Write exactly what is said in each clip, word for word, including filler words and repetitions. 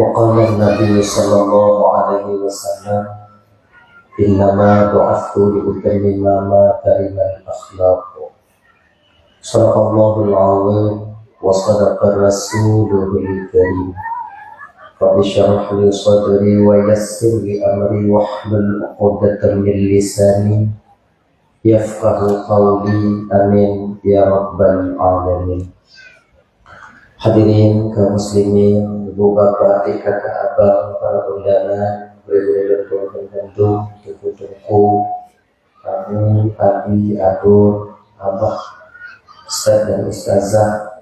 Wa qala Nabi sallallahu alaihi wasallam, "Innama bu'itsu li utammima makarimal akhlaq." Sadaqallahul azim wa sadaqa rasuluhul karim. Rabbi syrah li sadri wa yassir li amri wahlul uqdatan min lisani yafqahu qawli. Amin ya rabbal alamin. Hadirin kaum muslimin, ibu bapak, adik kakak abang, para undangan, gurée-gurée lôn tuan dan geutanyoe, teungku-teungku, abu, abi, abon, abah, ustaz dan ustazah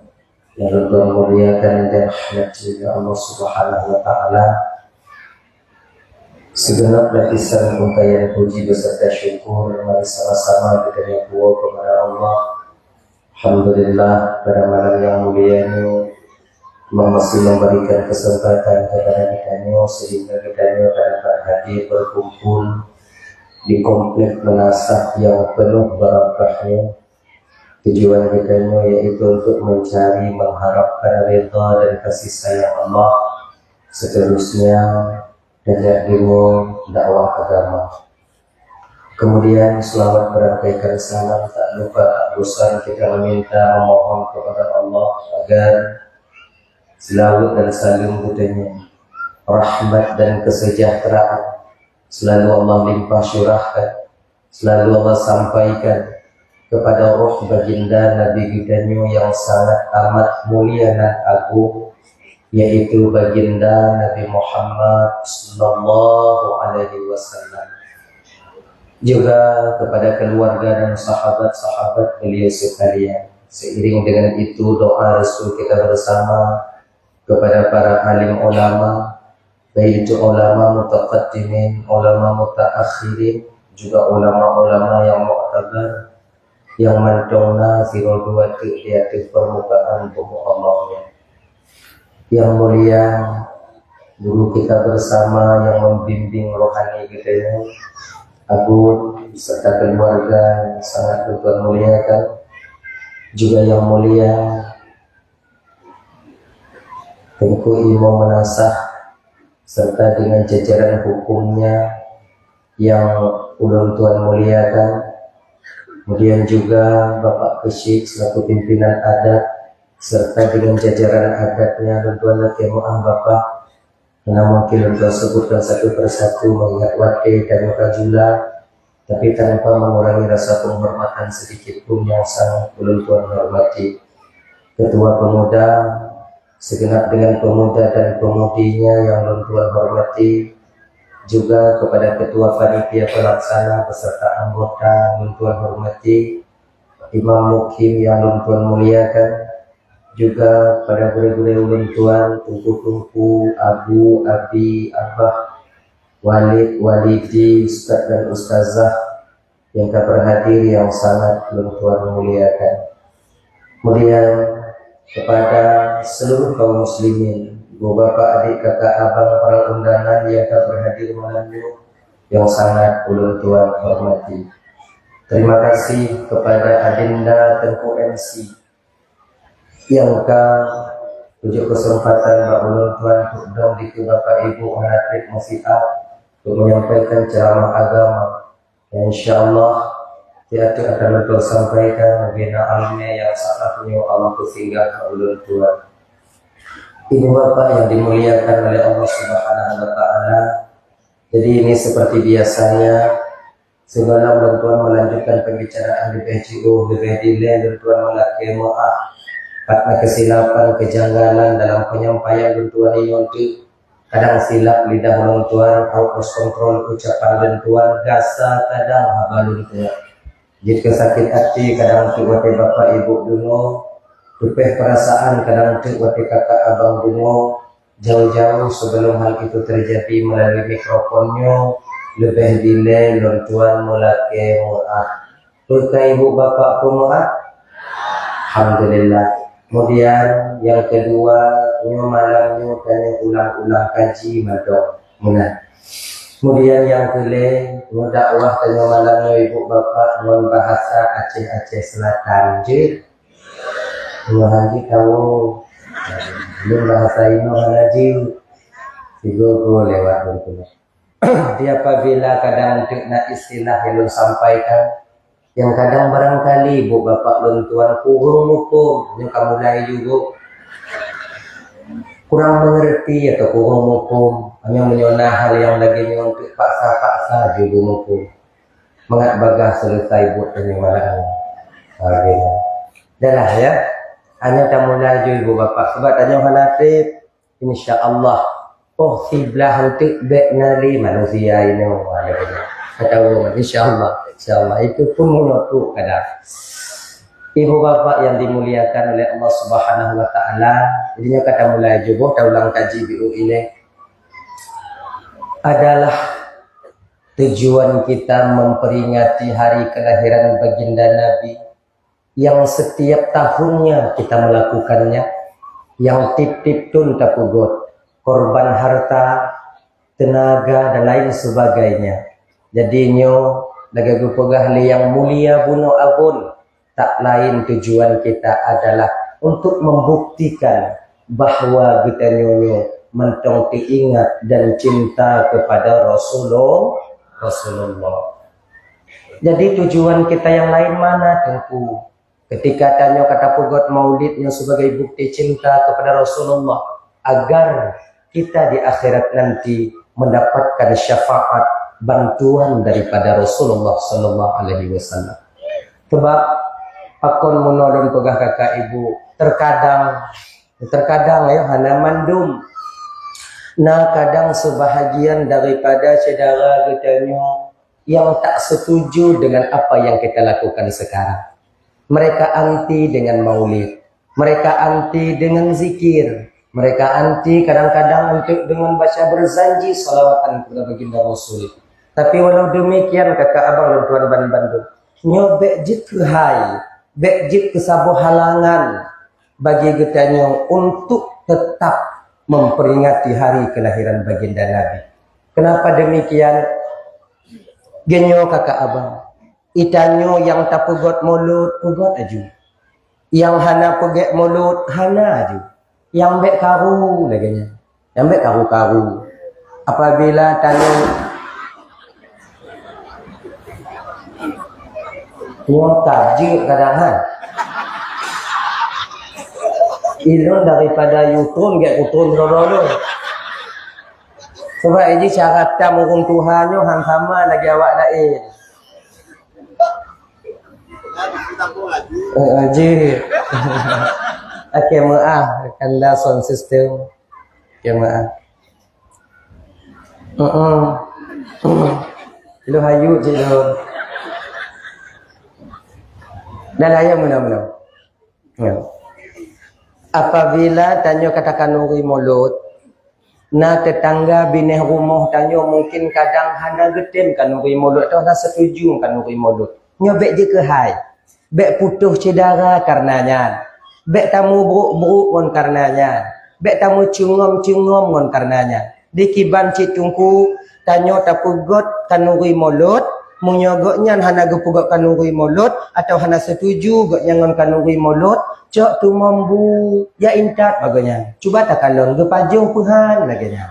yang lôn tuan muliakan dan rahmati Allah Subhanahu wa taala. Segenap lapisan rangkaian puji beserta syukur mari sama-sama kita nyoe puwoe kepada Allah. Alhamdulillah, pada malam yang mulia ini Allah masih memberikan kesempatan kepada kita nyoe sehingga kita nyoe dapat hadir berkumpul di komplek meunasah yang penuh barakahnya. Tujuan kita nyoe yaitu untuk mencari, mengharapkan ridha dan kasih sayang Allah. Seterusnya, tajak deungoe dakwah agama. Kemudian, selawat berangkaikan salam tak lupa tak bosan kita meminta, memohon kepada Allah agar selawat dan salam geutanyoe, rahmat dan kesejahteraan selalu Allah limpah curahkan, selalu Allah sampaikan kepada roh baginda Nabi geutanyoe yang sangat amat mulia dan agung, yaitu baginda Nabi Muhammad sallallahu alaihi wasallam. Juga kepada keluarga dan sahabat-sahabat beliau sekalian. Seiring dengan itu, doa restu kita bersama kepada para alim ulama, baik itu ulama mutaqaddimin, ulama mutaakhirin, juga ulama-ulama yang muktabar, yang mantong na sidroe dua teuk di ateueh permukaan bumoe Allah nyoe. Yang mulia guru kita bersama yang membimbing rohani kita nyoe, Abon serta keluarga yang sangat Tuhan muliakan, juga yang mulia Teungku Imum Meunasah, serta dengan jajaran hukumnya yang ulôn tuan muliakan, kemudian juga Bapak Keuchik selaku pimpinan adat, serta dengan jajaran adatnya, ulôn tuan lakée meu'ah Bapak, karena mungkin ulôn tuan sebutkan satu persatu mengingat watée tanyoe ka jula. Tapi tanpa mengurangi rasa penghormatan sedikit pun yang sangat ulôn tuan hormati. Ketua Pemuda, segenap dengan pemuda dan pemudinya yang ulôn tuan hormati, juga kepada Ketua Panitia Pelaksana beserta anggota ulôn tuan hormati, Imam Mukim yang ulôn tuan muliakan, juga pada gurée-gurée ulôn tuan, teungku-teungku, abu, abi, abah, walid, walidi, ustaz dan ustazah yang ka berhadir yang sangat ulôn tuan muliakan. Kemudian kepada seluruh kaum muslimin, ibu bapak, adik, kakak, abang, para undangan yang ka berhadir malam nyoe yang sangat ulôn tuan hormati. Terima kasih kepada Adinda Teungku M C yang ka peujok keuseumpatan bak ulôn tuan untuk dong dikeue Bapak Ibu hana treb meusiat untuk menyampaikan ceramah agama. Dan insya Allah, tiap-tiap akan ulôn sampaikan bagaimana alimnya yang saat nyoe Allah peusinggah keu ulôn tuan. Ibu bapak yang dimuliakan oleh Allah Subhanahu wa Ta'ala, jadi ini seperti biasanya, sebelum ulôn tuan melanjutkan pembicaraan leubeh jiôh, leubeh dilée ulôn tuan meulakée meu'ah, pat na keusilapan, kejanggalan dalam penyampaian ulôn tuan nyoe teuk. Kadang silap lidah ulôn tuan, out of control ucapan ulôn tuan, gasa kadang haba ulôn tuan. Jeuet keu sakét até kadang teuk watée bapak ibu deungoe, teupeh peurasaan kadang teuk watée kakak abang deungoe. Jauh-jauh sebelum hal itu terjadi, melalui mikrofon nyoe leubeh dilée lôn tuan meulakée meu'ah. Peue ka ibu bapak peumeu'ah? Alhamdulillah. Kemudian yang kedua, nyoe malam nyoe tanyoe ulang-ulang kaji mantong. Meunan. Kemudian yang keulhèe, nyoe dakwah tanyoe malam nyoe ibu bapak ngon bahasa Aceh-Aceh Selatan jeuet. Nyoe hana jeuet tahu. Lôn bahasa inoe hana jeuet. Tiga-tiga lewat lôn tuan. Jadi apabila kadang teuk na istilah nyang lôn sampaikan, nyang kadang barangkali ibu bapak lôn tuan kurang muphom, nyoe ka mulai juga kurang mengerti atau kurang muphom, hanya meunyoe na hal nyang lagèe nyoe teuk paksa-paksa juga muphom. Mangat bagaih selesai buet tanyoe malam nyoe. Ha, gitu. Dah lah, ya. Hanya tamulai ju ibu bapak. Sebab tanyoe hana trép, insya Allah. Oh, siblah enteuk bèk na lé manusia inoe. Ha, gitu. Kata orang, insya Allah. Insya Allah. Itu pun meunyoe trép kadang. Ibu bapak yang dimuliakan oleh Allah Subhanahu wa Taala, jadi nyoe ka tamulai ju boh, taulang kaji biôh ilèe adalah tujuan kita memperingati hari kelahiran Baginda Nabi yang setiap tahunnya kita melakukannya, yang tiep-tiep thôn tapeugot, korban harta, tenaga, dan lain sebagainya. Jadi nyoe lagèe geupeugah lé Yang Mulia bunoe Abon, tak lain tujuan kita adalah untuk membuktikan bahwa geutanyoe nyoe mantong teuingat dan cinta kepada Rasulul-, Rasulullah. Jadi tujuan kita yang lain mana, Teungku? Ketika tanyoe ka tapeugot maulid nyoe sebagai bukti cinta kepada Rasulullah, agar kita di akhirat nanti mendapatkan syafaat, bantuan daripada Rasulullah sallallahu alaihi wasallam. Sebab pakon meunoe lôn peugah kakak ibu, terkadang, terkadang ya, hana mandum. Nah, kadang sebahagian daripada syedara geutanyoe yang tak setuju dengan apa yang kita lakukan sekarang. Mereka anti dengan maulid. Mereka anti dengan zikir. Mereka anti kadang-kadang untuk dengan baca berjanji salawatan kepada baginda Rasul. Tapi walau demikian, kakak abang dan tuan ban bandum, nyoe bèk jeuet keuhai, bèk jeuet keu saboh halangan bagi geutanyoe untuk tetap memperingati hari kelahiran baginda Nabi. Kenapa demikian? Geunyoe kakak abang, itanyoe nyang tapeugot mulod, peugot aju. Nyang hana peugèt mulod, hana aju. Nyang bèk karu lagèe nyan. Nyang bèk karu-karu. Apabila tanyoe nyoe tajeuet kadang, ha. Ilôn daripada yue trôn gèt kutron droe-droe lôn. Sebab jih cara tam ureueng tuha nyoe han sama lagèe awak laén. Eh, eh, jih. Oke, meu'ah. Kanda sound system. Oke, meu'ah. Heeh. Lu hayu je lu. Dah lah, ya, mula-mula. Ya. Apabila tanyoe kata kanuri mulod, na tetangga binéh rumoh tanyoe mungkin kadang hana geutem kanuri mulod atau hana setuju kanuri mulod. Nyoe bèk jeuet keuhai. Bèk putôh syedara kareuna nyan. Bèk tamubrôk-brôk ngon kareuna nyan. Bèk tameucungom-cungom ngon kareuna nyan. Dikiban cit Teungku, tanyoe tapeugot kanuri mulod, meunyoe gobnyan hana geupeugot kanuri mulod atau hana setuju gobnyan ngon kanuri mulod, cok tumom bu, ya intat bak gobnyan. Cuba takalon geupajoh peuhan lagèe nyan.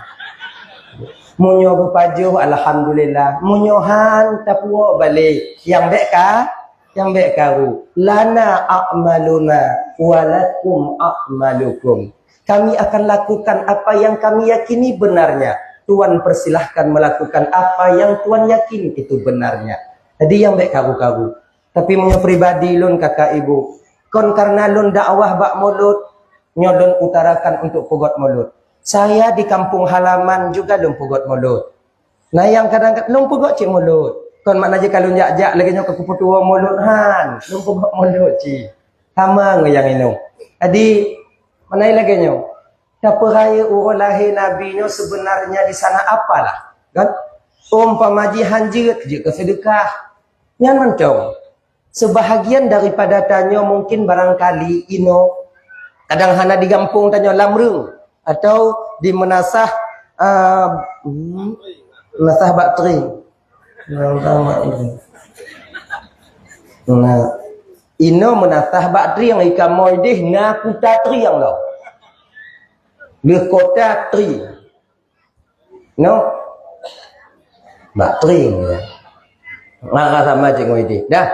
Meunyoe geupajoh, alhamdulillah. Meunyoe han, tapuwoe balek. Nyang bèk ka, nyang bèk karu. Lana a'maluna wa lakum a'malukum. Kami akan lakukan apa yang kami yakini benarnya. Tuan persilahkan melakukan apa yang tuan yakin itu benarnya. Jadi nyang bèk karu-karu. Tapi meunyoe pribadi lôn kakak ibu, kon kareuna lôn dakwah bak mulod, nyoe lôn utarakan untuk peugot mulod. Saya di kampung halaman juga lôn peugot mulod. Nah, nyang kadang-kadang lôn peugot cit mulod. Kon makna jih ka lôn jak-jak lagèe nyoe ka kupeutuwoe mulod han. Lôn peugot mulod cit. Sama ngon nyang inong. Jadi, makna lagèe nyoe. Tapeurayeuk uroe lahé Nabi nyoe sebenarnya di sana apalah? Kan? Umpama jih han jeuet, jeuet keu seudeukah. Nyan mantong. Sebahagian daripada tanyoe mungkin barangkali inoe kadang hana di gampông tanyoe, Lamreung atau di Meunasah, ah, hmm, Meunasah Batri. Meunasah Batri. Nah, inoe Meunasah Batri nyang ikamoe deh na kuta Tri nyang lom. Lheueh kota Tri. No? Bak tring, ya. Maka sama Cik Muhyiddin. Dah.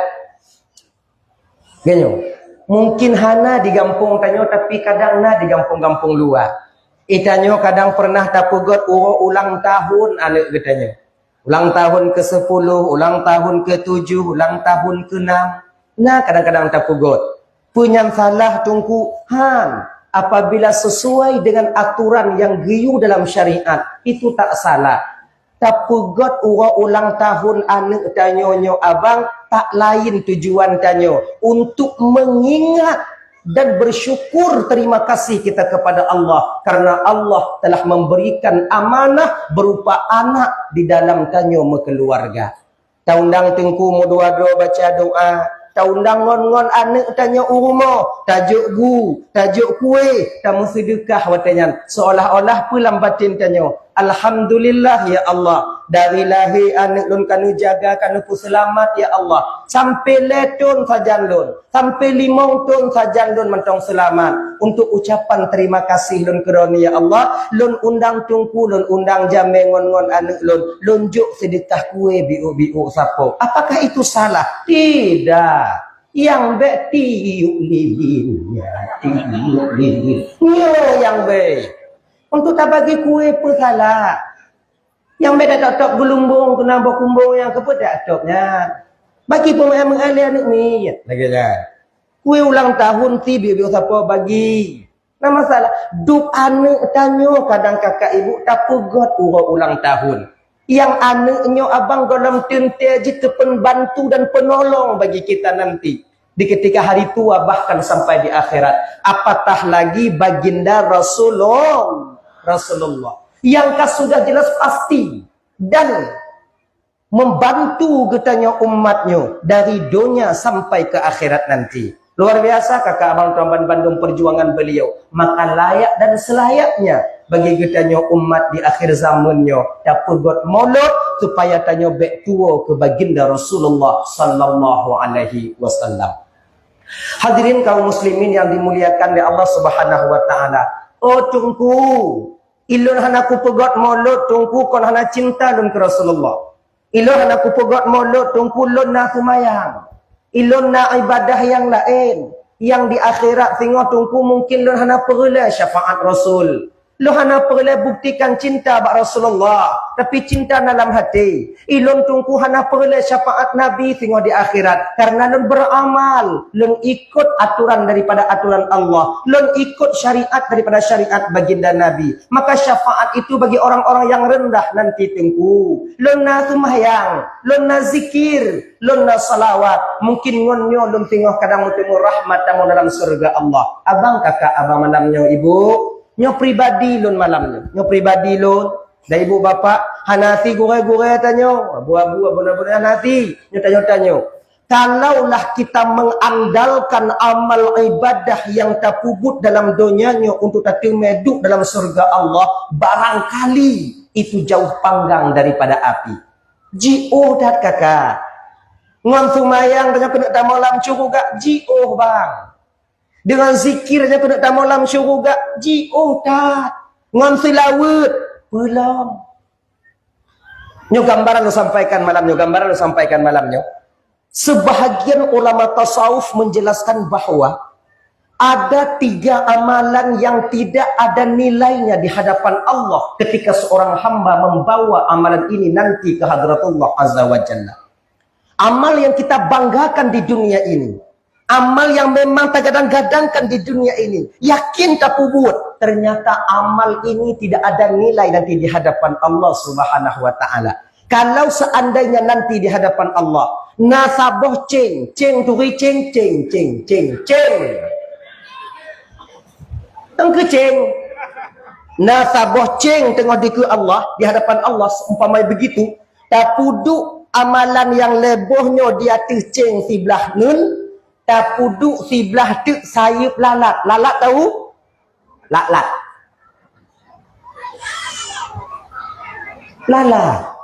Ganyo. Mungkin hana di gampông tanyoe, tapi kadang na di gampông-gampông luwa. Itanyoe kadang pernah tapeugot uroe ulang tahun aneuk geutanyoe. Ulang tahun ke sepuluh, ulang tahun ke tujuh, ulang tahun ke enam. Na kadang-kadang tapeugot. Peue nyan salah, Teungku? Han. Apabila sesuai dengan aturan yang geuyue dalam syariat, itu tak salah. Tapeugot uroe ulang tahun aneuk tanyoe nyoe abang, tak lain tujuan tanyoe untuk mengingat dan bersyukur terima kasih kita kepada Allah karena Allah telah memberikan amanah berupa anak di dalam tanyoe meukeuluwarga. Taundang Teungku meudua-dua baca doa, taundang ngon-ngon aneuk tanyoe u rumoh, tajok gu, tajok kué, tameuseudeukah watée nyan, seolah-olah peue lam batin tanyoe, "Alhamdulillah ya Allah, dari lahé aneuk lôn ka neujaga, ka neupeuseulamat ya Allah, sampai lhée thon sajan lôn, sampai limong thon sajan lôn mantong seulamat. Untuk ucapan terima kasih lôn keudroe nyoe ya Allah, lôn undang Teungku, lôn undang jamé ngon-ngon aneuk lôn, lôn jok seudeukah kué biôk-biôk sapo. Apakah itu salah?" Tidak. Nyang bék tiuk lilin, ya, tiuk lilin. Nyoe nyang bék. Untuk tabagi kué peue salah? Nyang bék tok-tok geulumbong keunan boh kumbong nyang keupeue tok nyan. Bagi peumeu'en-meu'en lé aneuk miet. Lagée nyan. Kué ulang tahun ti biôk-biôk sapo bagi. Na masalah, duek aneuk tanyoe kadang kakak ibu tapeugot uroe ulang tahun. Nyang aneuk nyoe abang gohlom teuntée jih keu peumbantu dan peunolong bagi kita nanti di ketika hari tua bahkan sampai di akhirat. Apatah lagi baginda Rasulullah, Rasulullah yang ka sudah jelas pasti dan membantu geutanyoe umat nyoe dari donya sampai ke akhirat nanti. Luar biasa kakak abang tuan bandum perjuangan beliau. Maka layak dan selayaknya bagi geutanyoe umat di akhir zaman nyoe tapeugot molot supaya tanyoe bék tuwoe keu baginda Rasulullah sallallahu alaihi wasallam. Hadirin kaum muslimin yang dimuliakan oleh Allah Subhanahu wa taala. Oh Teungku, ilôn hana kupeugot molot Teungku kon hana cinta lôn keu Rasulullah. Ilôn hana kupeugot molot Teungku lôn na seumayang. Ilôn na ibadah nyang laén. Nyang di akhirat singoh Teungku mungkin lôn hana peureulée syafaat Rasul. Lôn hana peureulée buktikan cinta bak Rasulullah, tapi cinta na lam haté. Ilôn Teungku hana peureulée syafaat Nabi singoh di akhirat, karena lôn beramal, lôn ikut aturan daripada aturan Allah, lôn ikut syariat daripada syariat baginda Nabi. Maka syafaat itu bagi orang-orang yang rendah nanti Teungku. Lôn na seumayang, lôn na zikir, lôn na salawat. Mungkin ngon nyoe lôn singoh kadang meuteumé rahmat tamong dalam syurga Allah. Abang kakak abang malam nyoe ibu, nyoe pribadi lôn malam nyoe. Nyoe pribadi lôn. Dan ibu bapak, hana si gurée-gurée tanyoe. Abu-abu, abon-abon hana si. Nyoe tanyoe-tanyoe. Kalaulah kita mengandalkan amal ibadah yang tapeubuet dalam donya nyoe untuk tateumé duek dalam syurga Allah, barangkali itu jauh panggang daripada api. Jiôh that kakak. Ngon seumayang tanyoe keuneuk tamong lam syurga, jiôh bang. Deungon zikir tanyoe keuneuk tamong lam syurga, jiôh that. Ngon seulaweuet, peulom. Nyoe gambaran lôn sampaikan malam nyoe, gambaran lôn sampaikan malam nyoe. Sebahagian ulama tasawuf menjelaskan bahwa ada tiga amalan yang tidak ada nilainya di hadapan Allah ketika seorang hamba membawa amalan ini nanti ke hadratullah azza wa jalla. Amal yang kita banggakan di dunia ini, amal yang memang tagadang-gadangkan di dunia ini, yakin tapeubuet, ternyata amal ini tidak ada nilai nanti di hadapan Allah Subhanahu wa taala. Kalau seandainya nanti di hadapan Allah na saboh céng, céng turi céng, céng, céng, céng, céng. Teuka céng. Na saboh céng teungoh dikeue Allah di hadapan Allah seumpama begitu, tapeuduek amalan nyang lhée boh nyoe di ateueh céng siblah nun, tapeuduek siblah teuk sayeuep lalat. Lalat tahu? Lalat. Lalat.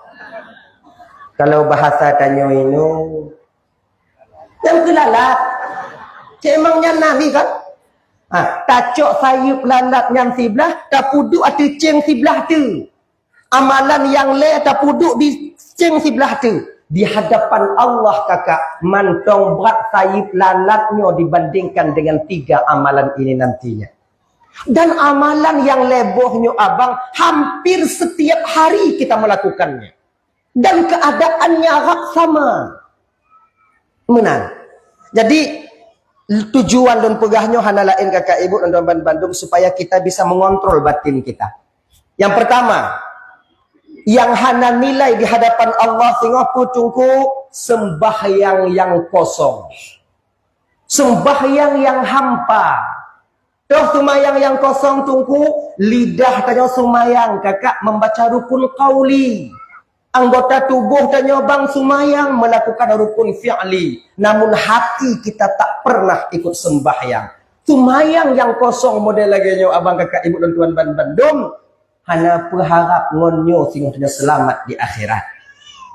Kalau bahasa tanyoe inoe, nyang keu lalat. Cék emang nyan nabi kan? Ha, tacok sayeuep lalat nyan siblah, tapeuduek ateueh céng siblah teuk. Amalan nyang lhèe tapeuduek di seng siblah teuk. Di hadapan Allah, kakak, mantong brat sayeup lalat nyoe dibandingkan dengan tiga amalan ini nantinya. Dan amalan nyang lhèe boh nyoe, abang, hampir setiap hari kita melakukannya. Dan keadaannya rab sama. Meunan. Jadi, tujuan lôn peugah nyoe hana laén, kakak ibu dan teman bandum, supaya kita bisa mengontrol batin kita. Yang pertama, yang hana nilai di hadapan Allah singoh peue, Teungku, sembahyang yang kosong. Sembahyang yang hampa. Toh seumayang nyang kosong, Teungku, lidah tanyoe seumayang, kakak, membaca rukun qauli. Anggota tuboh tanyoe, bang, seumayang melakukan rukun fi'li, namun hati kita tak pernah ikut sembahyang. Seumayang nyang kosong model lagèe nyoe, abang, kakak, ibu dan tuan ban bandum, hana peuharab ngon nyoe singoh tanyoe seulamat di akhirat.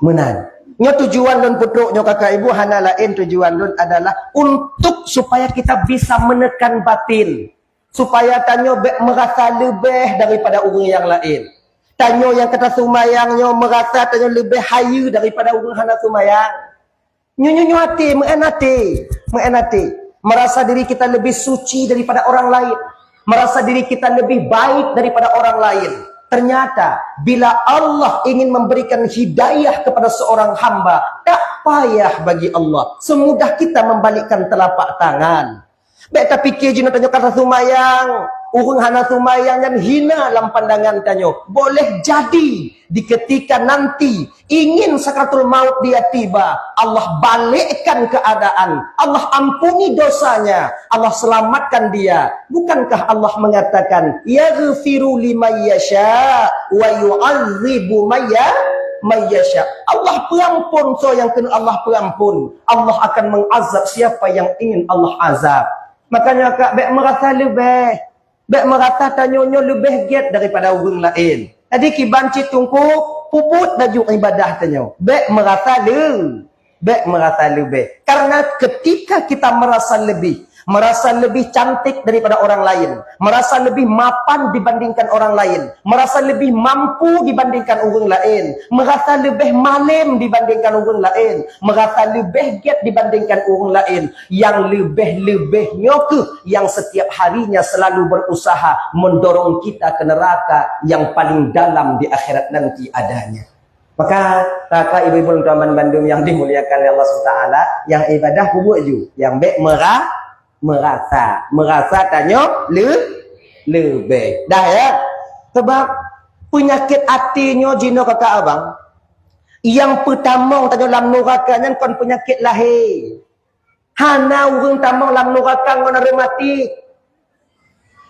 Meunan. Nyoe tujuan lôn peutrok nyoe, kakak ibu, hana laén, tujuan lôn adalah untuk supaya kita bisa menekan batin, supaya tanyoe bèk meurasa leubeh daripada ureueng nyang laén. Tanyoe nyang ka taseumayang nyoe meurasa tanyoe leubeh hayeue daripada ureueng hana seumayang. Nyoe, nyoe, nyoe até, meu'en até, meu'en até. Merasa diri kita lebih suci daripada orang lain. Merasa diri kita lebih baik daripada orang lain. Ternyata, bila Allah ingin memberikan hidayah kepada seorang hamba, tak payah bagi Allah. Semudah kita membalikkan telapak tangan. Bèk tapike jinoe tanyoe ka taseumayang, ureueng hana seumayang nyan hina lam pandangan tanyoe. Boleh jadi di ketika nanti ingin sakaratul maut dia tiba, Allah balikkan keadaan, Allah ampuni dosanya, Allah selamatkan dia. Bukankah Allah mengatakan, "Yaghfiru liman yasha wa yu'adzibu man ya-, man yasha." Allah peuampôn soe nyang keuneuk Allah peuampôn. Allah akan mengazab siapa yang ingin Allah azab. Makanya, kak, bèk meurasa leubeh. Bèk meurasa tanyoe nyoe leubeh gèt daripada ureueng laén. Jadi, kiban cit, Teungku, peubuet laju ibadah tanyoe. Bèk meurasa leu-, bèk meurasa leubeh. Karena ketika kita merasa lebih, merasa lebih cantik daripada orang lain, merasa lebih mapan dibandingkan orang lain, merasa lebih mampu dibandingkan ureueng laén, merasa leubeh malem dibandingkan ureueng laén, merasa leubeh gèt dibandingkan ureueng laén, nyang leubeh-leubeh nyoe keuh nyang setiap harinya selalu berusaha mendorong kita ke neraka yang paling dalam di akhirat nanti adanya. Maka, kakak, ibu-ibu, teman bandum yang dimuliakan oleh Allah subhanahu wa taala, nyang ibadah peubuet ju, nyang bèk meura-, meurasa, meurasa tanyoe le-, leubeh. Dah, ya? Sebab peunyakét até nyoe jinoe, kakak abang, nyang peutamong tanyoe lam nuraka nyan kon peunyakét lahé. Hana ureueng tamong lam nuraka ngon reumatik.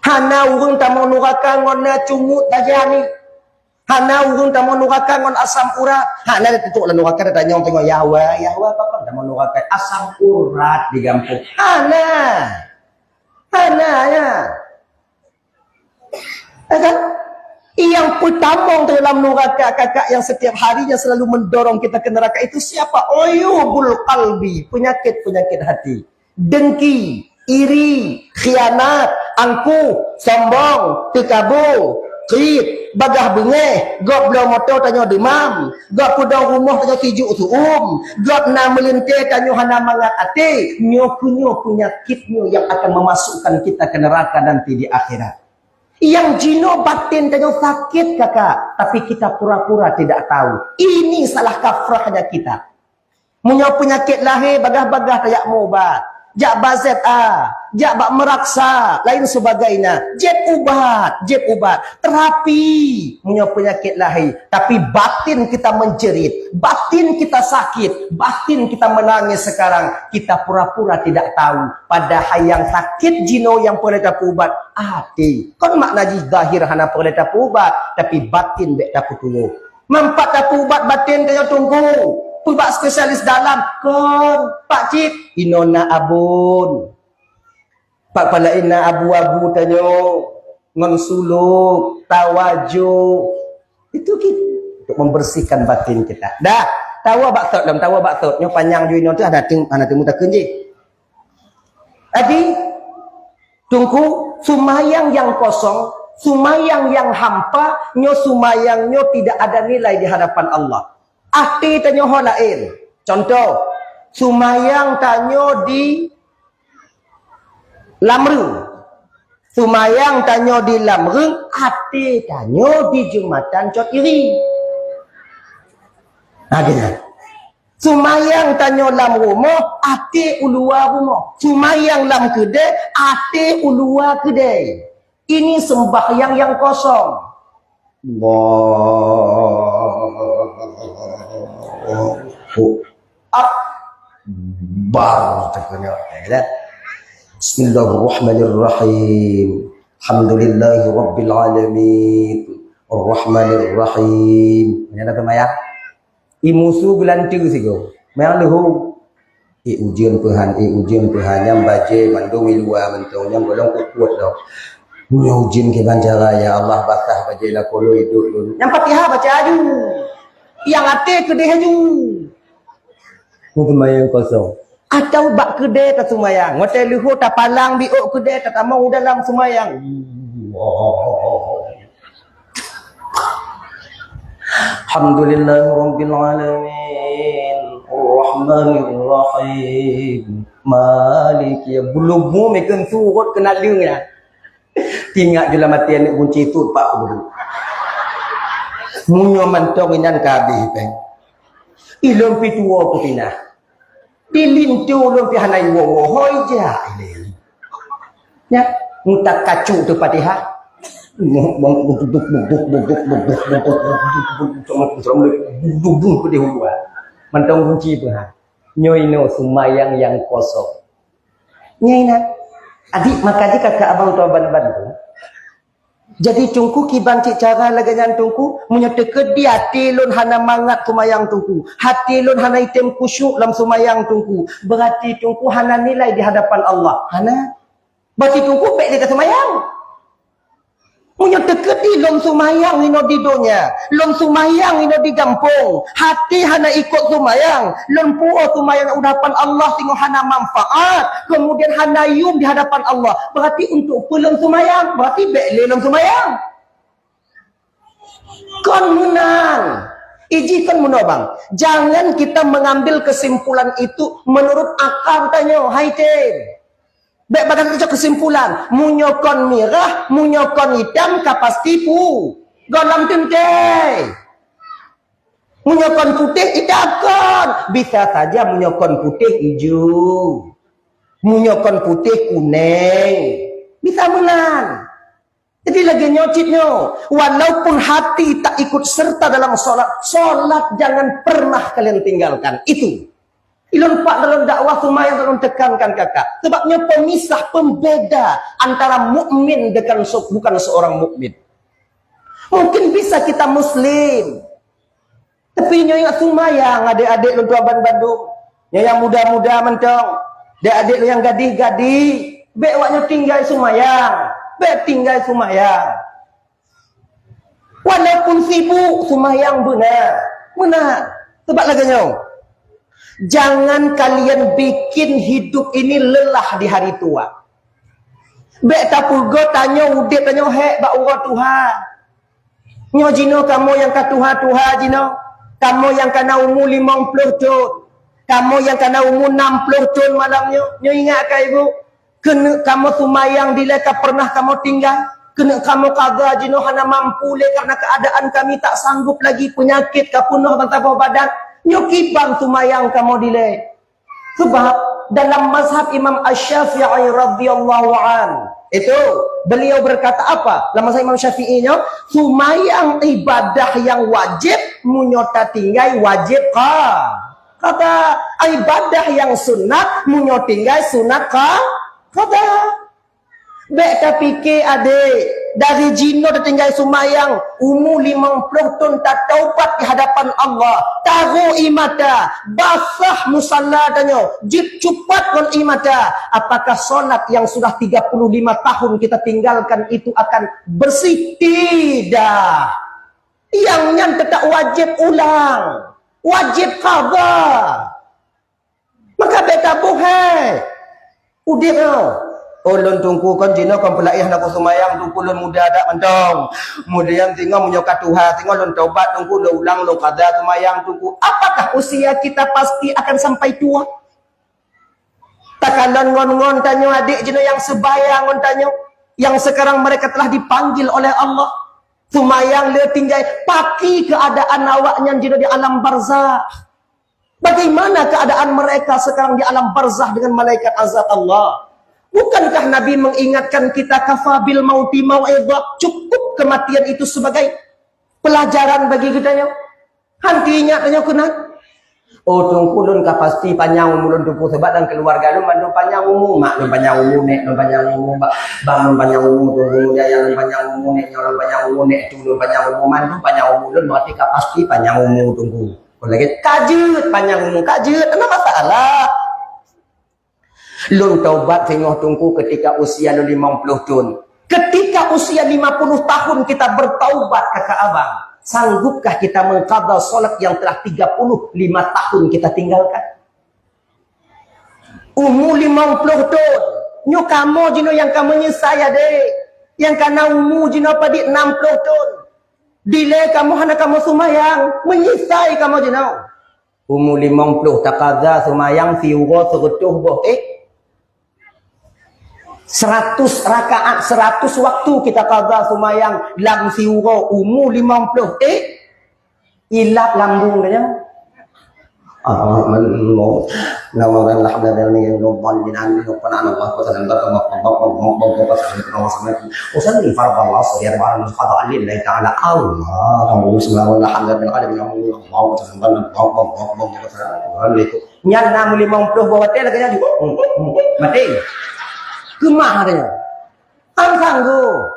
Hana ureueng tamong nuraka ngon na cungut bajani. Hana ureueng tamong nuraka ngon asam urat. Hana teutuk lam nuraka, tanyong teungoh, "Ya Allah, ya Allah, pakon tamong nuraka?" Asam urat di gampông. Hana. Hana, ya. Ya kan? Yang peutamong dalam nuraka, kakak, yang setiap harinya selalu mendorong kita ke neraka itu siapa? Uyubul qalbi, penyakit-penyakit hati. Dengki, iri, khianat, angkuh, sombong, teukabô, krit, bagah beungéh, gob bloe moto tanyoe deumam, gob peudong rumoh tanyoe sijuek seu-uem, gob na meulintèe tanyoe hana mangat até, nyoe keuh nyoe peunyakit nyoe yang akan memasukkan kita ke neraka nanti di akhirat. Nyang jinoe batin tanyoe sakét, kakak, tapi kita pura-pura tidak tahu. Ini salah kafrahnya kita. Meunyoe peunyakét lahé, bagah-bagah tajak meuubat. Jak bak Z A, jak bak meraksa, lain sebagainya. Jép ubat, jép ubat. Terapi meunyoe peunyakét lahé. Tapi batin kita menjerit, batin kita sakit, batin kita menangis sekarang. Kita pura-pura tidak tahu. Padahai nyang sakét jinoe nyang peureulèe tapeuubat até. Kon makna jih zahir hana peureulèe tapeuubat, tapi batin bèk tapeutuwoe. Manfaat tapeuubat batin tanyoe, Teungku. Peubak spesialis dalam. Kon, pakcik, inoe na abon. Pak pala ina abu-abu tanyoe ngon sulok, tawajuk. Itu ki untuk membersihkan batin kita. Dah, tawa bak thot lom, tawa bak thot. Nyoe panyang ju inoe teuh hana teumu takheun jih. Jadi, Teungku, seumayang nyang kosong Sumayang nyang hampa, nyoe sumayang nyoe tidak ada nilai di hadapan Allah. Até tanyoe ho laén. Contoh, sumayang tanyoe di Lamreueng. Sumayang tanyoe di Lamreueng, até tanyoe di Jeumatan Cot Iri. Nah, gitu. Sumayang tanyoe lam rumoh, até u luwa rumoh. Sumayang lam keudè, até u luwa keudè. Ini sembahyang yang kosong. Allahu Akbar. Bismillahirrahmanirrahim. Alhamdulillahirabbil alamin. Arrahmanirrahim. Ini ada temayang. I musu geulanteue sigoe. Meunan leuhô. Eh, ujeuen peuhan, eh, ujeuen peuhan. Nyang bajèe mandum i luwa mantong, nyang golom kuat-kuat lom. Nyoe ujeuen kiban cara, ya Allah, basah bajèe lakoe lôn, iduek lôn. Nyang Fatihah baca aju. Nyang até keudeh aju. Nyoe seumayang kosong. Atau bak keudè taseumayang. Watèe leuhô tapalang biôk keudè, tatamong u dalam seumayang. Alhamdulillahirabbil alamin. Arrahmanirrahim. Maliki ya-, bulu bu meukeun surot keu naleueng nyan. Tingat ju lam até aneuk gunci sut pak kubu. Meunyoe mantong inan ka habéh péng. Ilôn pi tuwo kutinah. Di linto lôn pi hana iwoe-woe, hôi jak ilèe. Nyan, mutak kacu teuh Fatihah. Mantong gunci peuhan. Nyoe inoe seumayang nyang kosong. Nyoe inan. Adik, maka jih kakak abang tuan ban-ban tu. Jadi Teungku kiban cit cara lagèe nyan Teungku, meunyoe teukeudi até lôn hana mangat seumayang Teungku, até lôn hana item khusyuk lam seumayang Teungku, beurati Teungku hana nilai di hadapan Allah. Hana. Beurati Teungku bèk lé taseumayang. Meunyoe teukeudi lôn seumayang inoe di donya, lôn seumayang inoe di gampông, até hana ikot seumayang, lôn pu'oh seumayang u hadapan Allah singoh hana manfaat, kemudian hana yum di hadapan Allah, beurati untuk peue lôn seumayang? Beurati bèk lé lôn seumayang. Kon meunan. Iji kon meunoe bang. Jangan kita mengambil kesimpulan itu menurut akal tanyoe. Hai tem. Bèk bagaih teucok kesimpulan. Meunyoe kon mirah, meunyoe kon itam ka pasti pu-, gohlom teuntèe. Meunyoe kon putéh, itam kon. Bisa saja meunyoe kon putéh ijo. Meunyoe kon putéh kunéng. Bisa meunan. Jadi lagèe nyoe cit nyoe, walaupun hati tak ikut serta dalam sholat, sholat jangan pernah kalian tinggalkan. Itu. Ilôn pak dalam dakwah seumayang lôn tekankan kakak. Sebab nyoe pemisah, pembeda antara mukmin dengan se-, bukan seorang mukmin. Mungkin bisa kita muslim, tapi nyoe ingat seumayang, adék-adék lôn tuan ban bandum. Nyoe nyang muda-muda mantong, adék-adék lôn nyang gadih-gadih, bèk awak nyoe tinggai seumayang, bèk tinggai seumayang. Walaupun sibuk, seumayang beuna. Beuna. Sebab lagèe nyoe, jangan kalian bikin hidup ini lelah di hari tua. Bèk tapeugot tanyoe udép tanyoe hék bak uroe tuha. Nyoe jinoe kamoe nyang ka tuha-tuha jinoe, kamoe nyang ka na umu limong ploh thon, kamoe nyang ka na umu nam ploh thon malam nyoe, nyoe ingat ka ibu, keuneuk kamoe seumayang dilèe ka pernah kamoe tinggai, keuneuk kamoe qadha jinoe hana mampu lé karena keadaan kami tak sanggup lagi, peunyakét ka peunoh ban saboh badan, nyoe kiban seumayang kamoe dilèe. Sebab dalam mazhab Imam Asy-Syafi'i radhiyallahu an, itu beliau berkata apa? Dalam mazhab Imam Syafi'i nyoe, seumayang ibadah nyang wajéb meunyoe tatinggai wajéb qa-, qada, ibadah nyang sunat meunyoe tinggai sunat qa-, qada. Bèk tapike, adék, dari jinoe tatinggai seumayang, umu limong ploh thon tataubat di hadapan Allah, taroh ie mata, basah musalla tanyoe, jeuet cupat ngon ie mata. Apakah salat yang sudah tiga puluh lima tahun kita tinggalkan itu akan bersih? Tidak. Nyang nyan teutap wajéb ulang, wajéb qadha. Maka bèk taboh hai udép nyoe. Oh, lôn Teungku, kon jinoe kon peulaéh lôn seumayang Teungku, lôn muda that mantong. Kemudian singoh meunyoe ka tuha, singoh lôn taubat Teungku, lôn ulang lôn qadha seumayang Teungku. Apakah usia kita pasti akan sampai tua? Takalon ngon-ngon tanyoe adék jinoe nyang sebaya ngon tanyoe, yang sekarang mereka telah dipanggil oleh Allah. Seumayang le tinggai, paki keuadaan awaknyan jinoe di alam barzakh. Bagaimana keadaan mereka sekarang di alam barzakh dengan malaikat azab Allah? Bukankah Nabi mengingatkan kita, "Kafa bil mauti mau'izah"? Cukup kematian itu sebagai pelajaran bagi kita, ya. Hanti ingat tanyoe keunan. Oh, Teungku, lôn ka pasti panyang umu lôn Teungku, sebab lam keuluwarga lôn mandum panyang umu. Mak lôn panyang umu, nèk lôn panyang umu, ba-, bang lôn panyang umu, Teungku, yayang lôn panyang umu, nèk nyoe lôn panyang umu, nèk tu lôn panyang umu, mandum panyang umu lôn, berarti ka pasti panyang umu Teungku. Kon lagèe ka jeuet panyang umu, ka jeuet, hana masalah. Lôn taubat singoh Teungku ketika usia lôn limong ploh thon. Ketika usia lima puluh tahun kita bertaubat, kakak abang, sanggupkah kita mengqadha salat yang telah tiga puluh lima tahun kita tinggalkan? Umu limong ploh thon. Nyoe kamoe jinoe nyang ka meunyeusai, adék. Nyang ka na umu jinoe padit nam ploh thon. Dilèe kamoe hana kamoe seumayang, meunyeusai kamoe jinoe. Umu limong ploh taqadha seumayang siuroe seureutôh boh, eh? Seratus rakaat, seratus waktu kita qadha seumayang lam siuroe umu limong ploh, eh? Ilap lambung dia. Allahu Akbar. Allahu Akbar. Alhamdulillah. Usalli fardal asr ya Tuhan, qadha lillahi ta'ala. Allah. Allahu Akbar. Nyan nam limong ploh boh watèe lagèe nyan. Maté. Keumah katanya. Ang sanggup.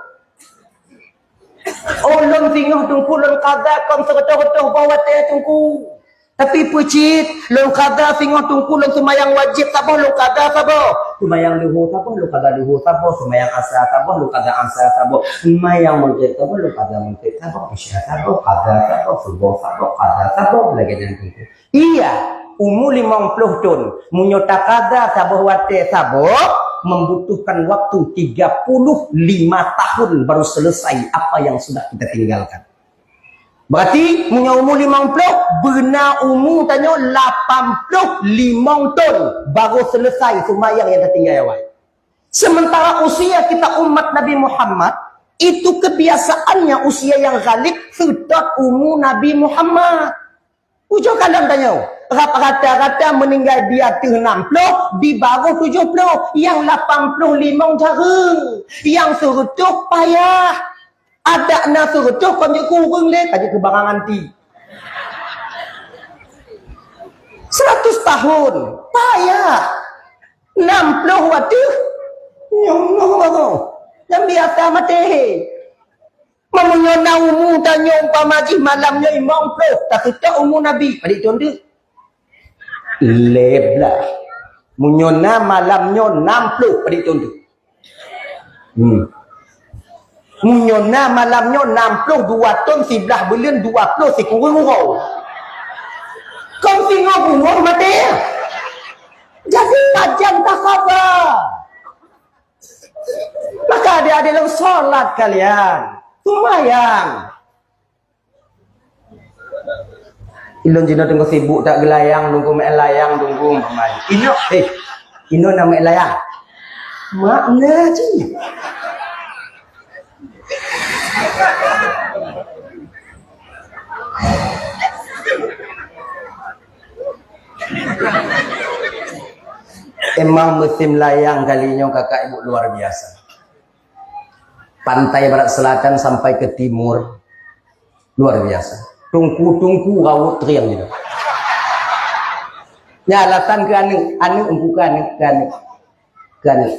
Oh, lôn singoh Teungku lôn qadha kon seureutôh-reutôh boh watèe Teungku. Tapi peucit, lôn qadha singoh Teungku lôn seumayang wajéb saboh, lôn qadha saboh. Seumayang luhô saboh, lôn qadha luhô saboh. Seumayang asa saboh, lôn qadha asa saboh. Seumayang maghrib saboh, lôn qadha maghrib saboh. Isya saboh, qadha saboh. Suboh saboh, qadha saboh. Lagèe nyan Teungku. Iya, umu limong ploh thon, meunyoe taqadha saboh watèe saboh, membutuhkan waktu tiga puluh lima tahun baru selesai apa yang sudah kita tinggalkan. Berarti, meunyoe umu limong ploh, beuna umu tanyoe lapan ploh limong thon baru selesai seumayang nyang tatinggai awai. Sementara usia kita umat Nabi Muhammad, itu kebiasaannya usia yang ghalib seutôt umu Nabi Muhammad. Ujoe kalon tanyoe, rata-rata meuninggai di ateueh nam ploh, di barôh tujoh ploh, nyang lapan ploh limong jareueng, nyang seureutôh payah. Adak na seureutôh kon jeuet keu ureueng lé, ka jeuet keu barang anti. Seratus tahun, payah. Nam ploh watèe, nyoe, nyoe, nyoe. Nyang biasa maté. Meunyoe na umu tanyoe umpama jih malam nyoe limong ploh, taseutôt umu Nabi, padit thon teuk? Lhèe blah. Meunyoe na malam nyoe nam ploh, padit thon teuk? Hmm. Meunyoe na malam nyoe nam ploh dua thon, siblah buleuen, dua ploh sikureueng uroe. Kon singoh bunoe maté. Jadi pajan tasabar. Maka adék-adék lôn, salat kalian, seumayang. Ilôn jinoe teungoh sibuk that geulayang, teungku meu'en layang, teungku mamai. Inoe, eh, inoe na meu'en layang. Mak na cit. Emang musim layang kali nyoe kakak ibu luar biasa. Pantai barat selatan sampai ke timur luar biasa. Tungku-tungku rawot triang gitu. Nya alasan ke aneuk, aneuk tungku ke aneuk, ke aneuk. Ke aneuk.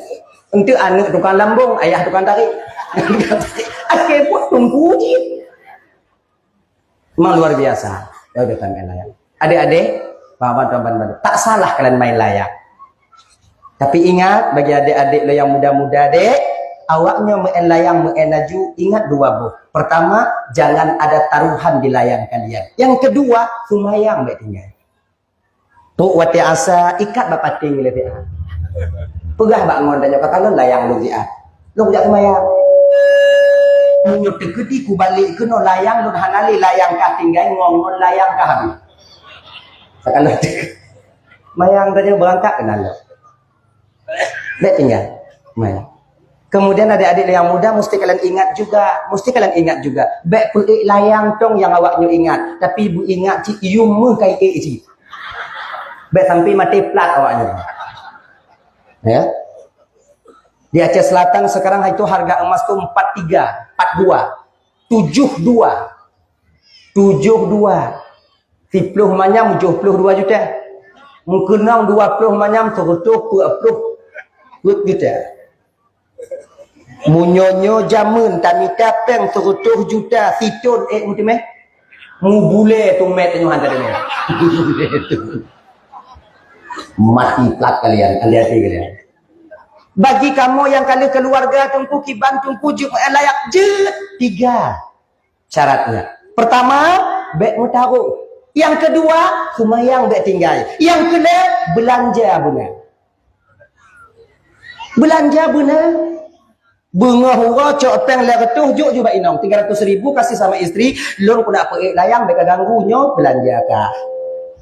Enteuk aneuk tukang lambong, ayah tukang tarik. Akhé buet tungku jih. Memang luar biasa. Ya udah, tameng layang. Adik-adik, paman tuan-tuan, tak salah kalian main layang. Tapi ingat, bagi adik-adik lo yang muda-muda dek, awaknyoe meu'en layang, meu'en laju, ingat dua boh. Pertama, jangan ada taruhan di layang kalian. Yang kedua, seumayang bèk tinggai. Trok watèe asa, ikat bak paténg lé. Peugah bak ngon tanyoe, "Ka kalon layang lôn siat. Lôn jak seumayang." Meunyoe teukeudi kubalek keunoe layang lôn hana lé, layang ka tinggai, ngon-ngon layang ka habéh. Ka kalon teukeudi. Mayang tanyoe beurangkat keunan lom. Bèk tinggai. Mayang. Kemudian adik-adik yang muda mesti kalian ingat juga, mesti kalian ingat juga. Bèk peuék layang tong nyang awak nyoe ingat, tapi beuingat cit yum meuh ka ék cit. Bèk sampai maté plat awak nyoe. Ya. Di Aceh Selatan sekarang itu harga emas tu empat tiga, empat dua, tujuh dua, tujuh dua. Siploh manyam tujoh ploh dua juta. Meukeunong dua ploh manyam seureutôh peuet ploh peuet juta. Meunyoe nyoe jameun tamita péng seureutôh juta sithon ék meuteumé. Mubulé tumét nyoe hana teumé. Mati plat kalian, hati-hati kalian. Bagi kamoe nyang ka lheueh keuluwarga teungku kiban teungku jeuet meu'en layang jeuet tiga syaratnya. Pertama, bèk meutarôh. Yang kedua, seumayang bèk tinggai. Yang keulhèe, beulanja beuna. Beulanja beuna. Beungoh uroe cok péng lhèe reutôh jok ju bak inong, tiga ratus ribu kasih sama istri, lôn keuneuk peuék layang bèk ka ganggu nyoe beulanja ka.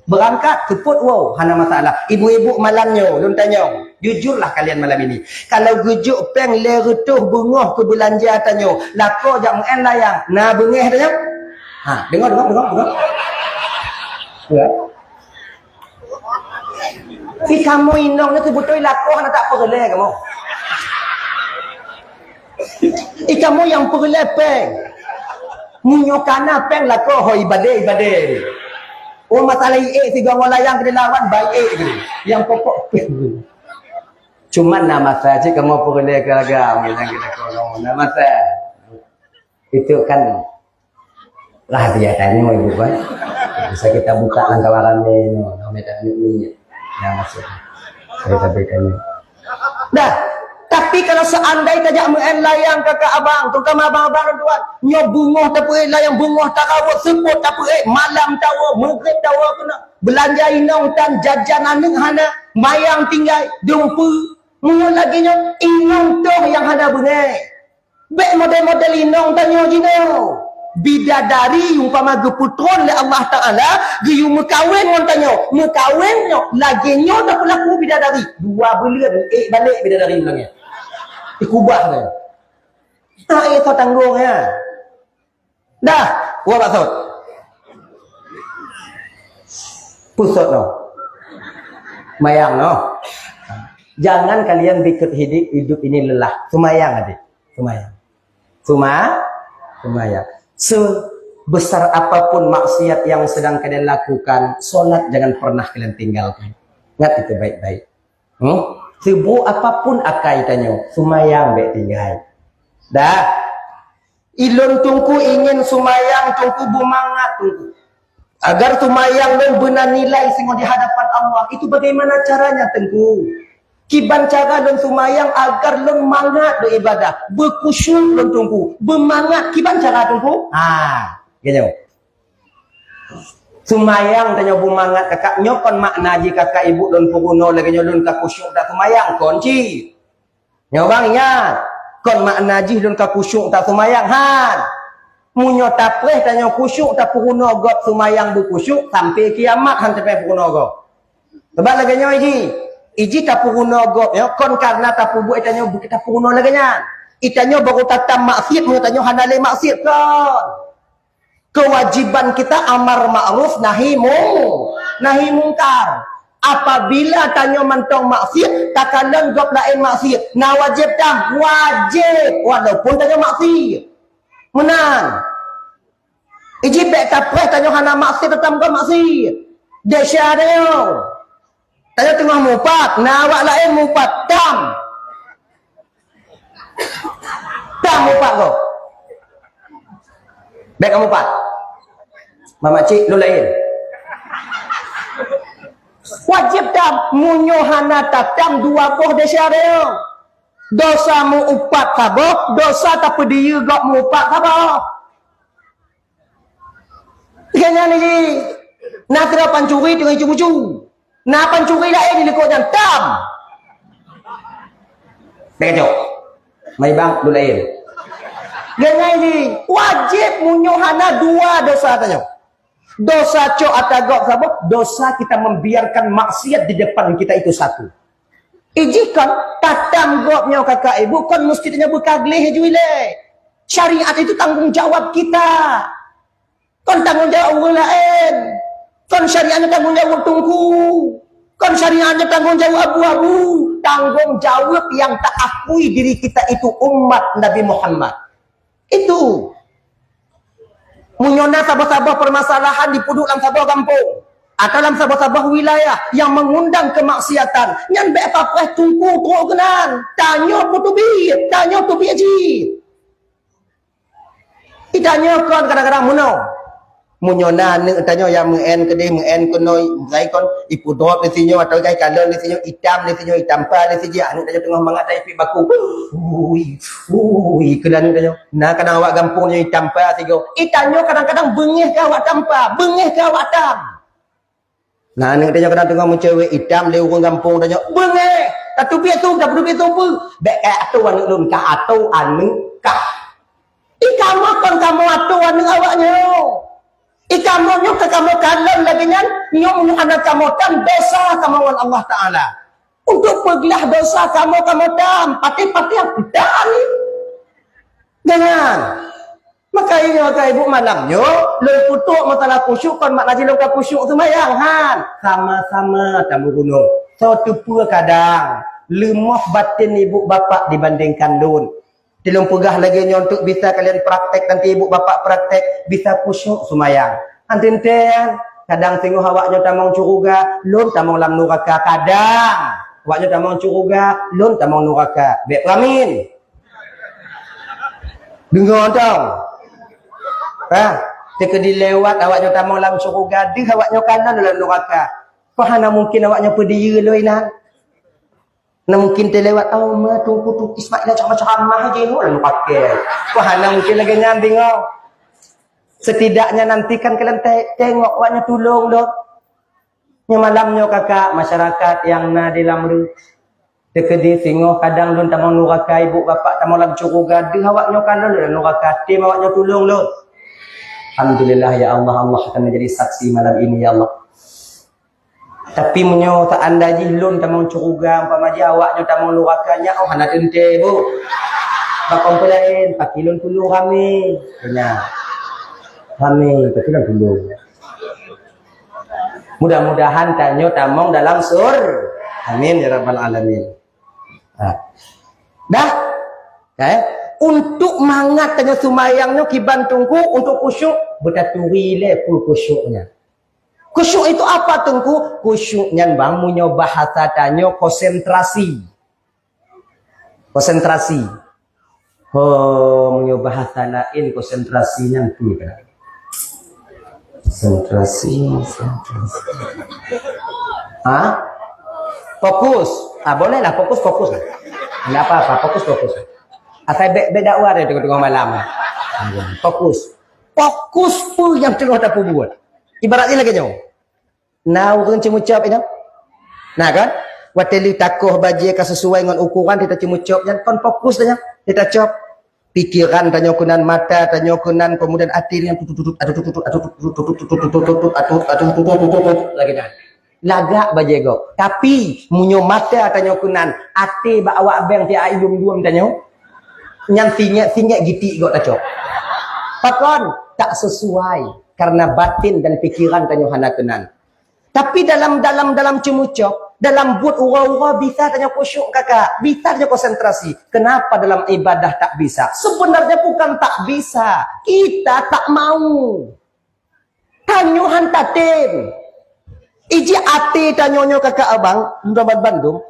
Beurangkat seupôt woe hana masalah. Ibu-ibu malam nyoe lôn tanyong, jujurlah kalian malam ini. Kalau geujok péng lhèe reutôh beungoh keu beulanja tanyoe, lakoe jak meu'en layang, na beungéh tanyoe? Ha, deungö, deungö, deungö, deungö. Ya. Si kamoe inong nyoe seubeutôi lakoe hana tak peureulèe kamoe. Si kamoe nyang peureulèe péng. Meunyoe kana péng lakoe ho ibadé-ibadé. Oh masalah iék sigoe ngon layang keu dilawan baik ék. Nyang pokok péng. Cuman na masa cit kamoe peureulèe keu agam nyang keu lakoe na masa. Itu kan rahasia tanyoe ibu kan. Bisa kita buka langkah ramé nyoe, ramé tak ni. Yang masuk. Saya sampaikan ni. Dah, tapi kalau seandai tajak meu'en layang kakak abang, terutama abang-abang tuan, nyoe beungoh tapeuék layang, beungoh tarawot, seupôt tapeuék, malam tawoe, maghrib tawoe keunoe. Beulanja inong tan jajan aneuk hana, mayang tinggai, dumpeue. Meunyoe lagèe nyoe, inong toh nyang hana beungéh. Bèk model-model inong tanyoe jinoe. Bidadari umpama geupeutron lé Allah Taala, geuyue meukawen ngon tanyoe. Meukawen nyoe, lagèe nyoe tapeulaku bidadari. Dua buleuen ék balek bidadari ulang nyan. Ikubah nyan. Tak ék tho tanggong nyan. Dah, wah baksot. Pusot noh. Mayang noh. Jangan kalian pikir hidup, hidup ini lelah. Seumayang adik. Seumayang. Suma, seumayang. Sebesar apapun maksiat yang sedang kalian lakukan, solat jangan pernah kalian tinggalkan. Ingat itu baik-baik. Hmm? Seuburuk apapun akai tanyoe, seumayang bèk tinggai. Dah. Ilôn teungku ingin seumayang teungku beumangat teungku. Agar seumayang lôn beuna nilai singoh di hadapan Allah. Itu bagaimana caranya teungku? Kiban cara lôn seumayang agar lôn mangat beuibadah, beukhusyuk lôn teungku, beumangat kiban cara teungku? Ha, geutanyoe. Seumayang tanyoe beumangat kakak, nyoe kon makna jih kakak ibu lôn peurunoe lagèe nyoe lôn ka khusyuk dak seumayang kon cit. Nyoe bang ingat, kon makna jih lôn ka khusyuk dak seumayang han. Meunyoe tapreh tanyoe khusyuk tapeurunoe gob seumayang beukhusyuk sampai kiamat han tapreh peurunoe gob. Sebab lagèe nyoe jih, iji tapeurunoe gob nyoe kon karena tapeubuet tanyoe beukeu tapeurunoe lagèe nyan. Itanyoe baru tatam maksiat meunyoe tanyoe hana lé maksiat kon. Kewajiban kita amar ma'ruf nahi mu-, nahi mungkar. Apabila tanyoe mantong maksiat, takalon gob laén maksiat, na wajéb tam? Wajéb, walaupun tanyoe maksiat. Meunan. Iji bèk tapreh tanyoe hana maksiat, tatam gob maksiat. Desya tanyoe. Tanyoe teungoh mupat, na awak laén mupat, tam. Tam mupat gob. Bèk kamoe pat. Mamak cik, lôn laén. Wajéb tam, meunyoe hana tatam dua boh desya tanyoe. Dosa meuupat saboh, dosa tapeudiyeu gob meuupat saboh. Lagèe nyan jih. Na sidroe pancuri teungoh icu-icu. Na pancuri laén di likot nyan tam. Bèk kacok. Mai bang, dua lain. Dengan ini wajib meunyoe hana dua dosa tanyoe. Dosa cok ata gob saboh, dosa kita membiarkan maksiat di depan kita itu satu. Iji kon tatang gob nyoe kakak ibu kon mesti tanyoe beukagleh ju ilèe. Syariat itu tanggung jawab kita. Kon tanggung jawab ureueng laén. Kon syariat nyoe tanggung jawab teungku. Kon syariat nyoe tanggung jawab abu-abu. Tanggung jawab yang tak akui diri kita itu umat Nabi Muhammad. Itu. Meunyoe na saboh-saboh permasalahan dipeuduek lam saboh gampông atau lam saboh-saboh wilayah yang mengundang kemaksiatan, nyan bèk papreh teungku trok keunan. Tanyoe peuteubiet, tanyoe teubiet jih. Itanyoe kon kadang-kadang meunoe. Meunyoe na aneuk tanyoe nyang meu'en keudeh, meu'en keunoe, misalnya kon ipeudrop di sinyoe atau jai kalon di sinyoe, itam di sinyoe, itampa di sinyoe, aneuk tanyoe teungoh mangat tai pih baku. Ui, ui, keu aneuk tanyoe. Na kadang awak gampông nyoe itampa sigoe. Itanyoe kadang-kadang beungéh keu awak tampa, beungéh keu awak tam. Na aneuk tanyoe kadang teungoh meucewek itam lé ureueng gampông tanyoe, beungéh! Tateubiet su, tateubiet su peue? Bèk kah atô aneuk lôn, kah atô aneuk kah. I kamoe kon kamoe atô aneuk awak nyoe. I kamoe nyoe ka kamoe kalon lagèe nyan, nyoe meunyoe aneuk kamoe tam dosa kamoe ngon Allah Taala. Untuk peuglah dosa kamoe, kamoe tam, patéh-patéh, dan. Jangan. Maka ingat, ka ibu malam nyoe, lôn peutrok masalah khusyuk kon makna jih lôn ka khusyuk seumayang, han. Sama-sama tameugunong. Soe teupeue kadang leumoh batin ibu bapak dibandingkan lôn. Di lôn peugah lagèe nyoe untuk bisa kalian praktek, nanti ibu bapak praktek, bisa khusyuk seumayang. Antén-tén, kadang singoh awak nyoe tamong syeuruga, lôn tamong lam nuraka. Kadang awak nyoe tamong syeuruga, lôn tamong nuraka. Bèk peuramin. Deungoe tong. Ha, teukeudi lewat awak nyoe tamong lam syeuruga, deuh awak nyoe kalon lam nuraka. Peue hana mungkin awak nyoe peudiyeu lôn inan? Na mungkin teulewat, "Oh, ma, Teungku, Teungku Ismail macam-macam mah je, nyoe lalu pakai." Peue hana mungkin lagèe nyan deungoe. Setidaknya nanti kan kalian te-, tengok awak nyoe tulông lôn. Nyoe malam nyoe kakak, masyarakat nyang na di Lamru. Teukeudi singoh kadang lôn tamong nuraka, ibu bapak tamong lam syeuruga, deuh awak nyoe kalon lam nuraka, tem awak nyoe tulông lôn. Alhamdulillah ya Allah, Allah akan menjadi saksi malam ini ya Allah. Tapi meunyoe seandai jih lôn tamong syeuruga, umpama jih awak nyoe tamong nuraka, nyak oh hana teuntèe, Bu. Bak kompeni laén, paki lôn tulông ramé. Beuna. Ramé, paki lôn tulông. Mudah-mudahan tanyoe tamong dalam sur. Amin ya rabbal alamin. Ha. Dah? Eh? Untuk mangat tanyoe seumayang nyoe kiban Teungku, untuk khusyuk, beutaturi lé peue khusyuk nyan. Khusyuk itu apa, Teungku? Khusyuk nyan, bang, meunyoe bahasa tanyoe konsentrasi. Konsentrasi. Ho, meunyoe bahasa laén konsentrasi nyan peue kah? Konsentrasi, konsentrasi. Ha? Fokus. Ah, bolehlah fokus, fokus lah. Enggak apa-apa, fokus, fokus. Asai bèk, bèk dakwah deh tengah-tengah malam. Fokus. Fokus peue nyang teungoh tapeubuet. Ibarat jih lagèe nyoe. Na ureueng ceumeucop inong? Na kan? Watèe lheueh takoh bajèe ka sesuai ngon ukuran, teuta ceumeucop nyan kon fokus tanyoe. Teuta cop. Pikeran tanyoe keunan, mata tanyoe keunan, kemudian até nyan tutut, tutut, atut, tutut, atut, tutut, tutut, atut, tutut, tutut, tutut, tutut, lagèe nyan. Lagak bajèe gob. Tapi, meunyoe mata tanyoe keunan, até bak awak beng tiep ai dum-dum tanyoe, nyan singèt-singèt gitiek gob tacok. Pakon? Tak sesuai. Karena batin dan pikiran tanyoe hana keunan. Tapi dalam, dalam, dalam ceumeucop, dalam buet uroe-uroe bisa tanyoe khusyuk, kakak, bisa tanyoe konsentrasi. Kenapa dalam ibadah tak bisa? Sebenarnya bukan tak bisa, kita tak mau. Tanyoe han tatem. Iji até tanyoe nyoe, kakak abang, mudah bandum,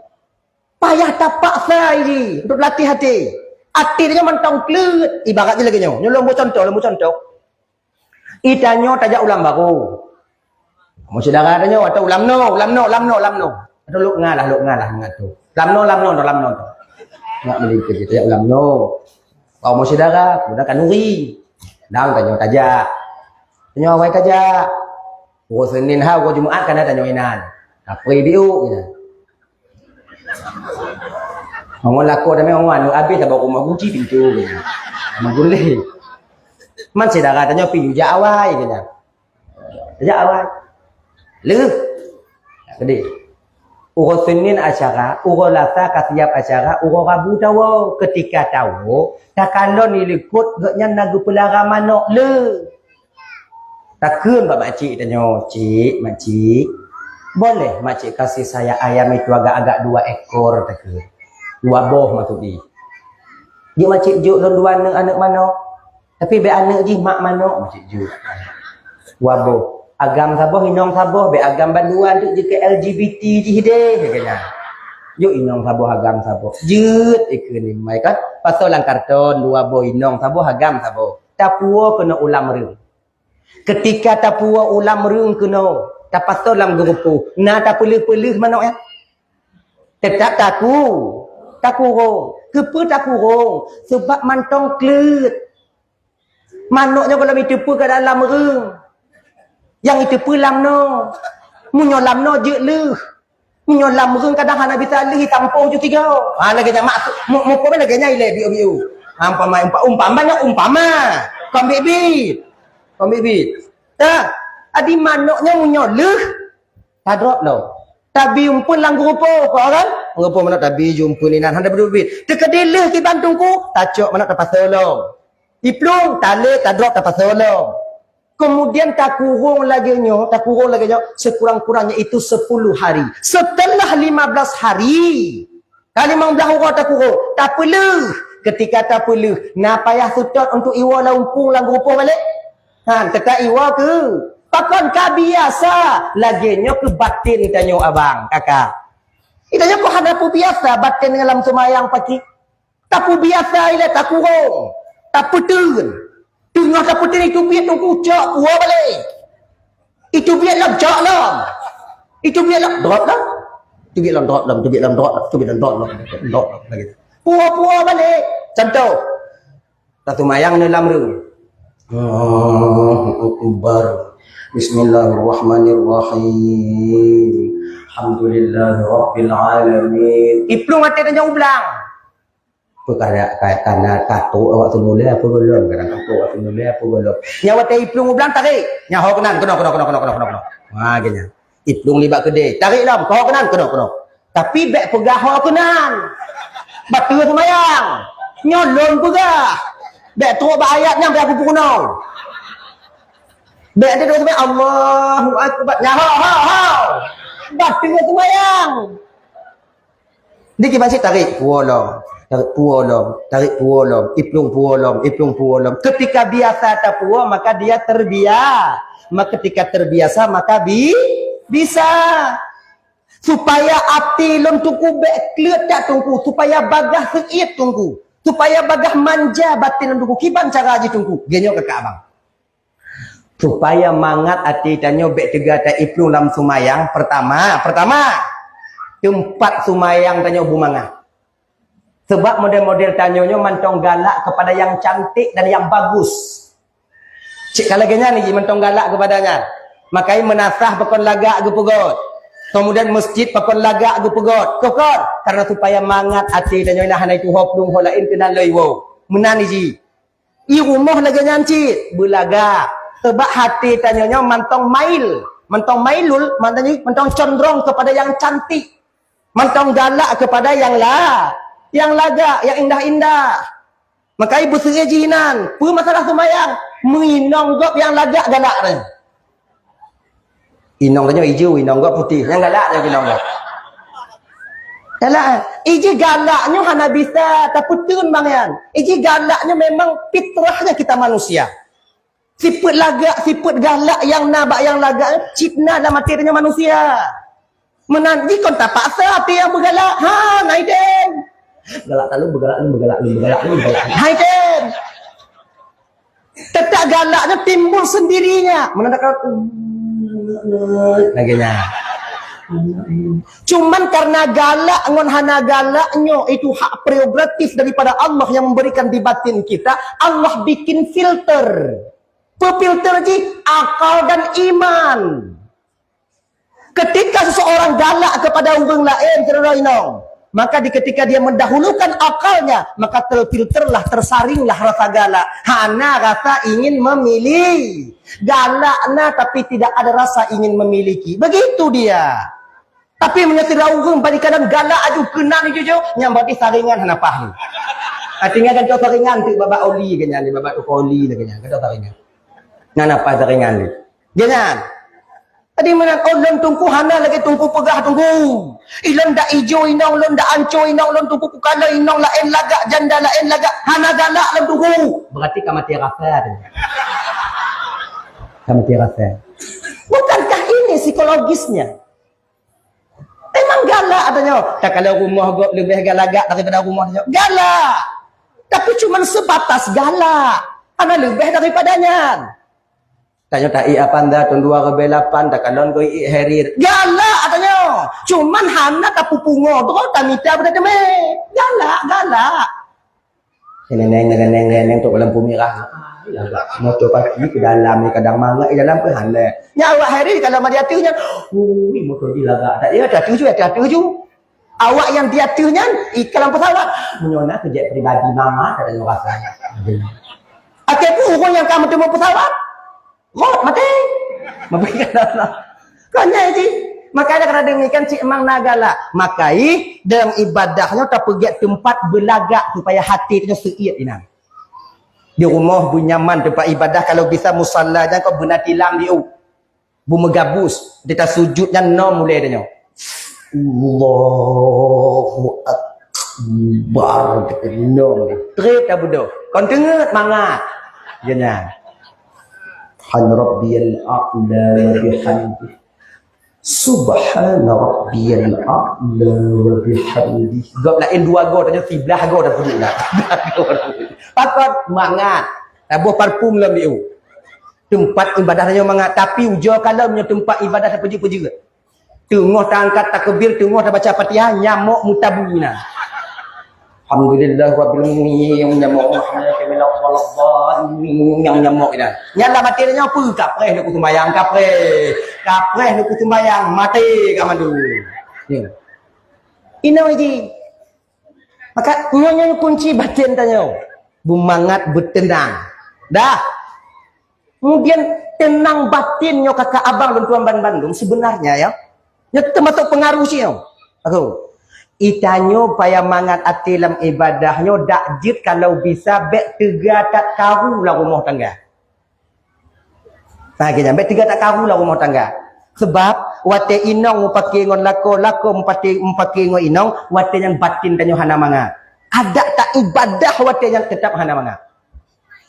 payah tapaksa iji untuk latih até. Até tanyoe mantong kleuet, ibarat jih lagèe nyoe. Nyoe lôn buet contoh, lôn buet contoh. Itanyoe tajak u Lambaru. Kamoe syedara tanyoe atau u Lamno, u Lamno, u Lamno, u Lamno. Atau Lhokseunaik lah, Lhokseunaik lah, ngat tu. U Lamno, u Lamno, u Lamno tu. Ngat meulingkeue tajak u Lamno. Kamoe syedara, kemudian Khanuri. Dang tanyoe tajak. Tanyoe awai tajak. Uroe Senin ha, uroe Jumat kana tanyoe inan. Apri biu inan. Awak lakoe damai awak, nu abéh saboh rumoh kunci pintoe. Meuguléh. Man syedara tanyoe pih jak awai keunan. Jak awai. Leuh. Keudéh. Uroe Senin acara, uroe Lasa ka siap acara, uroe Rabu tawoe. Keutika tawoe, takalon di likot gobnyan na geupeulara manok le. Takheun bak makcik tanyoe, "Cik, makcik, boleh makcik kasih saya ayam itu agak-agak dua ekor?" Takheun. Dua boh maksud jih. Jeuet makcik jok lôn dua aneuk, aneuk manok. Tapi bék aneuk jih mak manok, makcik jok. Dua boh. Agam saboh, inong saboh, bék agam bandua, jeuet jih keu L G B T jih deh, kata nyan. Jok inong saboh, agam saboh. Jeuet ikeu ni mai kan. Pasoe lam karton, dua boh inong saboh, agam saboh. Tapuwoe keunoe u lam reung. Keutika tapuwoe u lam reung keunoe, tapasoe lam geurupoh, na tapeuleuh-peuleuh manok nyan? Teutap taku, takurong. Keupeue takurong? Sabab mantong kleuet. Manok nyoe gohlom iteupeue keu dalam reung. Nyang iteupeue lam noe. Meunyoe lam noe jeuet leuh. Meunyoe lam reung kadang hana bisa leuh, tampôh ju tiga. Ha, lagèe nyan maksud, mu-, mukon lagèe nyan ilèe biu-biu. Ha, umpama, umpa-, umpama nyoe umpama. Kon bit-bit. Kon bit-bit. Tah, adi manok nyoe meunyoe leuh, tadrop lom. Tabi umpeuen lam geurupoh, kon kan? Geurupoh manok tabi ju umpeuen inan, hana bit-bit. Teukeudi leuh kiban teungku, tacok manok tapasoe lom. Iplueng, talé, tadrop, tapasoe lom. Kemudian takurong lagèe nyoe, takurong lagèe nyoe, sekurang-kurangnya itu sepuluh hari. Setelah lima belas hari, ka limong blaih uroe takurong, tapeuleuh. Keutika tapeuleuh, na payah seutôt untuk iwoe lam umpung lam geurupoh balek? Han, teutap iwoe keu. Pakon ka biasa, lagèe nyoe keu batin tanyoe abang, kakak. Itanyoe kok hana peubiasa batin ngon lam seumayang paki? Tapeubiasa ilèe takurong, tapeuteun. Teungoh tapeuteun itu biet teungku cok puwoe balek. Itu biet lom cok lom. Itu biet lom drop lom. Itu biet lom drop lom, itu biet lom drop lom, itu biet lom drop lom, drop lom lagi. Puwoe-puwoe balek. Contoh, taseumayang ngon lam reung. Allahu Akbar. Bismillahirrahmanirrahim. Alhamdulillahirabbil alamin. Iplueng até tanyoe u blang. Peukara ka-, kana katok awak teumulai apa gohlom, kana katok awak teumulai apa gohlom. Nyan watèe iplueng u blang tarék. Nyan ho keunan, keunoe, keunoe, keunoe. Ha, geuh nyan. Iplueng nibak keudè. Tarék lom, ho keunan, keunoe, keunoe. Tapi bèk peugah ho keunan. Bateue seumayang. Nyoe lôn peugah. Bèk trok bak ayat nyan bèk kupeurunoe. Bèk ade trok seumayang, Allahu Akbar. Nyan ho, ho, ho. Bateue seumayang. Di kiban cit tarék puwoe lom, tarék puwoe lom, tarék puwoe lom, iplueng puwoe lom, iplueng puwoe lom. Ketika biasa tapuwoe, maka dia terbia-, maka ketika terbiasa, maka bi-, bisa. Supaya até lôn teungku bèk kleuet that teungku, supaya bagaih seuiet teungku, supaya bagaih manja batin lôn teungku. Kiban cara jih teungku? Geuh nyoe kakak abang. Supaya mangat até tanyoe bèk teuga ta-iplueng lam seumayang, pertama, pertama, teumpat seumayang tanyoe beumangat. Sabab model-model tanyoe nyoe mantong galak kepada yang cantik dan yang bagus. Cit ka lagèe nyan jih mantong galak kepada nyan. Makai meunasah pakon lagak geupeugöt. Kemudian masjid pakon lagak geupeugöt. Keu kon, karena supaya mangat até tanyoe nyan hana ituho plueng ho laén keunan loi woe. Meunan jih. I rumoh lagèe nyan cit, beulagak. Sabab até tanyoe nyoe mantong mail, mantong mailul, mantong, mantong condrong kepada yang cantik. Mantong galak kepada yang la-, yang lagak, yang indah-indah. Makai beuseué jih inan, peue masalah seumayang? Meuinong gob nyang lagak galak nyan. Inong tanyoe ijo, inong gob putéh. Nyang galak nyan inong gob. Galak, eh? Iji galak nyoe hana bisa tapeuteun bang nyan. Iji galak nyoe memang fitrahnya kita manusia. Sifeuet lagak, sifeuet galak nyang na bak nyang lagak, cit na lam até tanyoe manusia. Meunan jih kon tapaksa até nyang beugalak. Ha, na idem. Galak talu, beugalak lom, beugalak lom, beugalak lom, beugalak lom. Ha, idem. Teutap galak nyan timbul sendirinya. Meunan dak lagèe nyan. Cuman karena galak ngon hana galak nyoe itu hak prerogatif daripada Allah yang memberikan di batin kita, Allah bikin filter. Peufilter jih akal dan iman. Ketika seseorang galak kepada ureueng laén, syedara inong, Maka di ketika dia mendahulukan akalnya, maka terfilterlah, tersaringlah rasa galak. Hana rasa ingin memilih. Galak na tapi tidak ada rasa ingin memiliki. Begitu dia. Tapi meunyoe sidroe ureuëng bak jikheun galak aju keunan jujur, nyan berarti saringan hana paih. Artinya kan tu saringan tu babak oli ke nyan, babak tu oli lagi nyan, kata saringan. Nyan apa saringan ni? Dia nyan. Tadi meunan, oh, lôn teungku hana lagée teungku peugah teungku. Ilôn dak ijo inong, lôn dak anco inong, lôn teungku kukalon inong laén lagak, janda laén lagak, hana galak lôn teungku. Berarti ka maté rasa tu. Ka maté rasa. Bukankah ini psikologisnya? Memang galak katanya. Tak kalau rumah gop lebih galak daripada rumah dia. Galak. Tapi cuma sebatas galak. Hana lebih daripada nyan. Tanya tak i apa anda tahun dua ribu delapan tak kalon kau i herir. Galak katanya. Cuman hana tapi pungo terus tak mita pada temeh. Galak, galak. Neneng, neneng, neneng tu lampu merah. Motor pagi ke dalam ni kadang mangat di dalam pun hana. Nya awak hari kalau mari atu nya. Ui, motor di lagak. Tak ya, atu ju, atu ju. Awak yang di atu nyan iklan pesawat. Menyona ke jet pribadi mama tak ada rasa. Akhirnya urang yang kamu temu pesawat. Rot maté. Mabaikan Allah. Kan nyan ji. Makanya karena demikian cik mang na galak. Makai dalam ibadah nyoe tapeugét tempat beulagak supaya hati nyoe seuiet inan. Di rumoh beunyaman tempat ibadah kalau bisa musalla jangan kau beuna tilam di u. Bumegabus, di tasujud nyan nom ulée tanyoe. Allahu Akbar. Nom. Trép tabudoh. Kon teungeut mangat. Geuhnyan. Subhana rabbiyal a'la wa bihamdi. Subhana rabbiyal a'la wa bihamdi. Gob laén dua go tanyoe siblah go dah peuduek dah. Pakon mangat. Taboh parfum lom di u. Tempat ibadah tanyoe mangat, tapi ujoe kalon nyoe tempat ibadah tapeujeuet-peujeuet. Teungoh taangkat takbir, teungoh tabaca Fatihah, nyamok meutabu inan. Alhamdulillah rabbil alamin, nyamok Muhammad nyang nyamok inan. Nyan lam até nyoe peue kapreh neuk sumbayang, kapreh. Kapreh neuk sumbayang, maté ka mandum. Ya. Inoe ji. Maka nyoe nyoe kunci batin tanyoe. Beumangat beuteunang. Dah. Kemudian teunang batin nyoe kakak abang lôn tuan ban bandum sebenarnya ya. Nyoe termasuk pengaruh sih nyoe. Aku. Itanyoe paya mangat até lam ibadah nyoe dak jeuet kalau bisa bék teuga that karu lam rumoh tangga. Nah, keu nyan bék teuga that karu lam rumoh tangga. Sebab watée inong meupaké ngon lakoe, lakoe meupaké meupaké ngon inong, watée nyan batin tanyoe hana mangat. Adak tak ibadah watée nyan tetap hana mangat.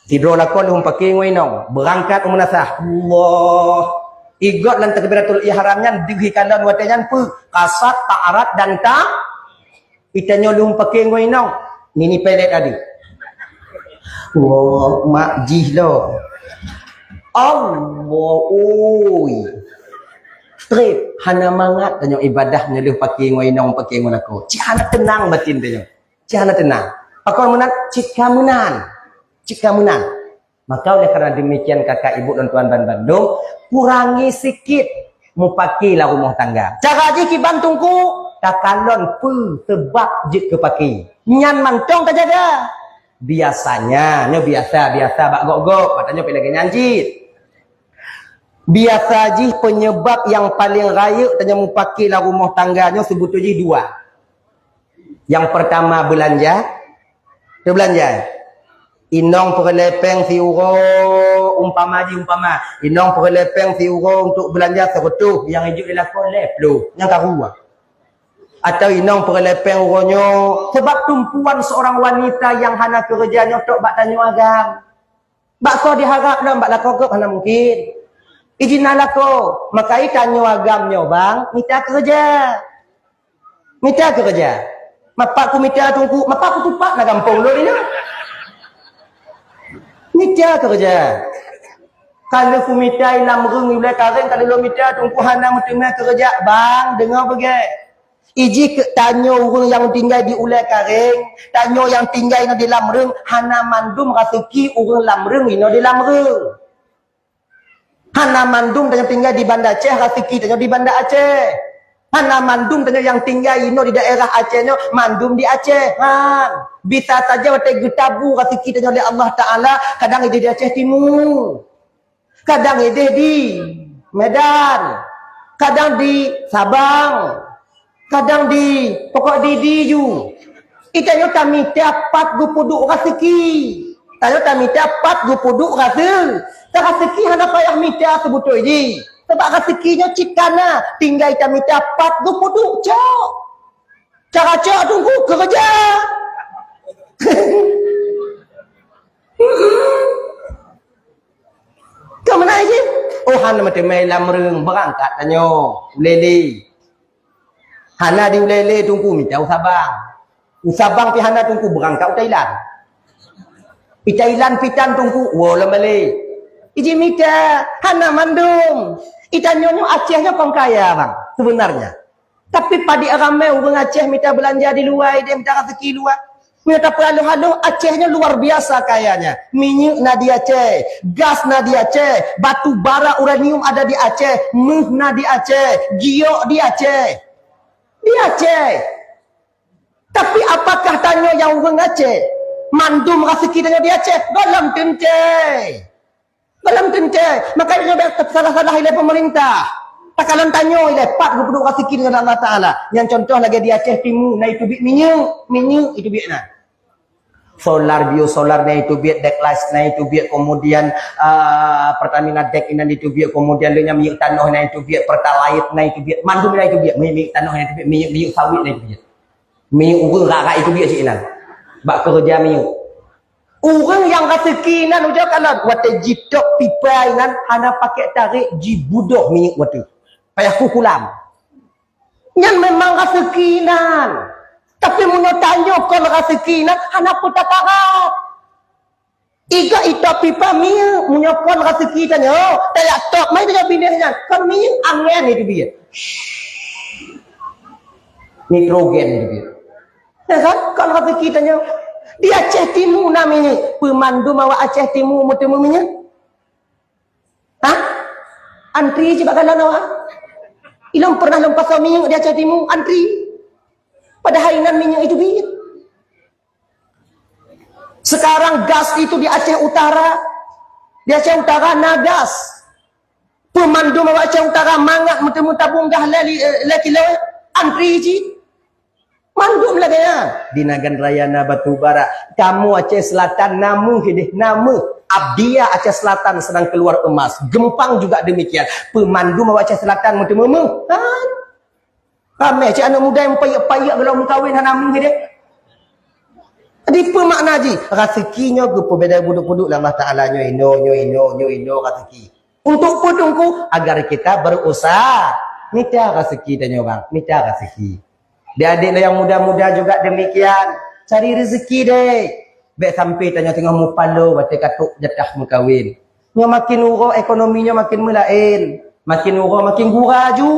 Sidroe lakoe lheueh meupaké ngon inong, beurangkat u meunasah. Allah. Igot lam takbiratul ihram nyan deuh ikalon watée nyan peue? Kasat, ta'arat dan ta Itanyoe lôn paké ngon inong, nini pelet adi. Wah, mak jih lo. Allah, oi. Trép, hana mangat tanyoe ibadah nyoe lheueh paké ngon inong, paké ngon lakoe. Cit hana teunang batin tanyoe. Cit hana teunang. Pakon meunan, cit ka meunan. Cit ka meunan. Maka oleh karena demikian kakak ibu dan tuan ban bandum, kurangi sikit meupaké lam rumoh tangga. Cara jih kiban teungku, takalon peue seubab jeuet keu paké. Nyan mantong tajaga. Biasanya, nyoe biasa, biasa bak gop-gop, matanyoe pih lagée nyan cit. Biasa jih peunyeubab nyang paleng rayeuk tanyoe meupaké lam rumoh tangga nyoe seubeutôi jih dua. Nyang peurtama beulanja, teubeulanja. Inong peureulée péng siuroe, umpama jih umpama, inong peureulée péng siuroe untuk beulanja seureutôh, nyang ijok lé lakoe lhée ploh, nyang ka dua. Atau inong peureulée péng uroe nyoe, sebab tumpuan seorang wanita nyang hana keureuja nyoe tok bak tanyoe agam. Bak soe diharap lom bak lakoe gob hana mungkin. Ijin na lakoe, maka i tanyoe agam nyoe bang, mita keureuja. Mita keureuja. Mapak ku mita teungku, mapak ku tupat na gampông lôn inoe. Mita keureuja. Ka lheueh ku mita i Lamreung i Ulée Kareng, ka lheueh lôn mita teungku hana meuteumé keureuja, bang, deungoe beugée. Ijih keu tanyoe ureuëng nyang tinggai di Ulée Kareng, tanyoe nyang tinggai na di Lamreung, hana mandum raseuki ureuëng Lamreung inoe di Lamreung. Hana mandum tanyoe tinggai di Banda Aceh, raseuki tanyoe di Banda Aceh. Hana mandum tanyoe nyang tinggai inoe di daerah Aceh nyoe, mandum di Aceh. Han. Bisa saja watée geutabu raseuki tanyoe lé Allah Taala, kadang ideh di Aceh Timu. Kadang ideh di Medan. Kadang di Sabang. Kadang di, pokok di, di ju. Itanyoe tamita pat geupeuduek raseuki. Tanyoe tamita pat geupeuduek raseu-, raseuki hana payah mita seubeutôi jih. Sabab raseuki nyoe cit kana, tinggai tamita pat geupeuduek cok. Cara cok Teungku keureuja. Ka meunan jih. Oh, hana meuteumé lam reueng, beurangkat tanyoe. Ulée-lée. Hana di ulée-lée Teungku mita u Sabang. U Sabang pi hana Teungku beurangkat u Thailand. Di Thailand pi tan Teungku, woe lom balek. Iji mita, hana mandum. Itanyoe nyoe Aceh nyoe kon kaya, bang, sebenarnya. Tapi padit ramé ureuëng Aceh mita beulanja di luwa, ideh mita raseuki luwa. Meunyoe tapeuhaloh-haloh, Aceh nyoe luar biasa kayanya. Minyeuk na di Aceh, gas na di Aceh, batu bara uranium ada di Aceh, méuh na di Aceh, giok di Aceh. Di Aceh. Tapi apakah tanyoe nyang ureuëng Aceh, mandum raseuki tanyoe di Aceh? Gohlom teuntée. Gohlom teuntée. Makanya nyoe bék salah-salah ilée pemerintah. Takalon tanyoe ilée pat geupeuduek raseuki deungon Allah Taala. Nyang contoh lagée di Aceh Timu, na iteubiet minyeuk, minyeuk iteubiet na. Solar, biosolar na iteubiet, Dek Light na iteubiet, kemudian, ah, Pertamina Dek inan iteubiet, kemudian lheueh nyan minyeuk tanoh na iteubiet, Pertalite na iteubiet, mandum na iteubiet, minyeuk, minyeuk tanoh na iteubiet, minyeuk, minyeuk sawit na iteubiet. Minyeuk ureuëng rak-rak iteubiet cit inan. Bak keureuja minyeuk. Ureuëng nyang raseuki inan ujoe kalon, watée jitôb pipa inan hana pakék tarék, jibudoh minyeuk watée. Payah kukulam. Nyan memang raseuki inan. Tapi meunyoe tanyoe kon raseuki inan, hana peue takarab. Iga itôb pipa minyeuk, meunyoe kon raseuki tanyoe, tajak tôb, mai tanyoe binéh nyan. Kon minyeuk, angén iteubiet. Nitrogen iteubiet. Ya kan? Kon raseuki tanyoe. Di Aceh Timu na minyeuk, peumandum awak Aceh Timu meuteumé minyeuk. Hah? Antri cit bak galon awak. Ilôn pernah lôn pasoe minyeuk di Aceh Timu, antri. Padahai inan minyeuk iteubiet. Sekarang gas itu di Aceh Utara. Di Aceh Utara na gas. Peumandum awak Aceh Utara mangat meuteumé tabong gas lhée li-, lhée kilo, antri cit. Mandum lagée nyan. Di Nagan Raya na batu bara. Kamoe Aceh Selatan na méuh ideh, na méuh. Abdia Aceh Selatan sedang keluar emas. Gempang juga demikian. Peumandum awak Aceh Selatan meuteumé méuh. Kan? Ramé cit aneuk muda nyang payek-payek golom meukawen hana méuh ideh. Dipeue makna jih? Raseuki nyoe geupeubeda buduek-buduek lé Allah Taala, nyoe inoe, nyoe inoe, nyoe inoe raseuki. Untuk peue Teungku? Agar kita berusaha. Mita raseuki tanyoe bang, mita raseuki. Di adik nyang muda-muda juga demikian. Cari rezeki deh. Bék sampai tanyoe teungoh mupalo watée ka trok jatah meukawen. Nyoe makin uroe ekonomi nyoe makin meulaén, makin uroe makin gura ju.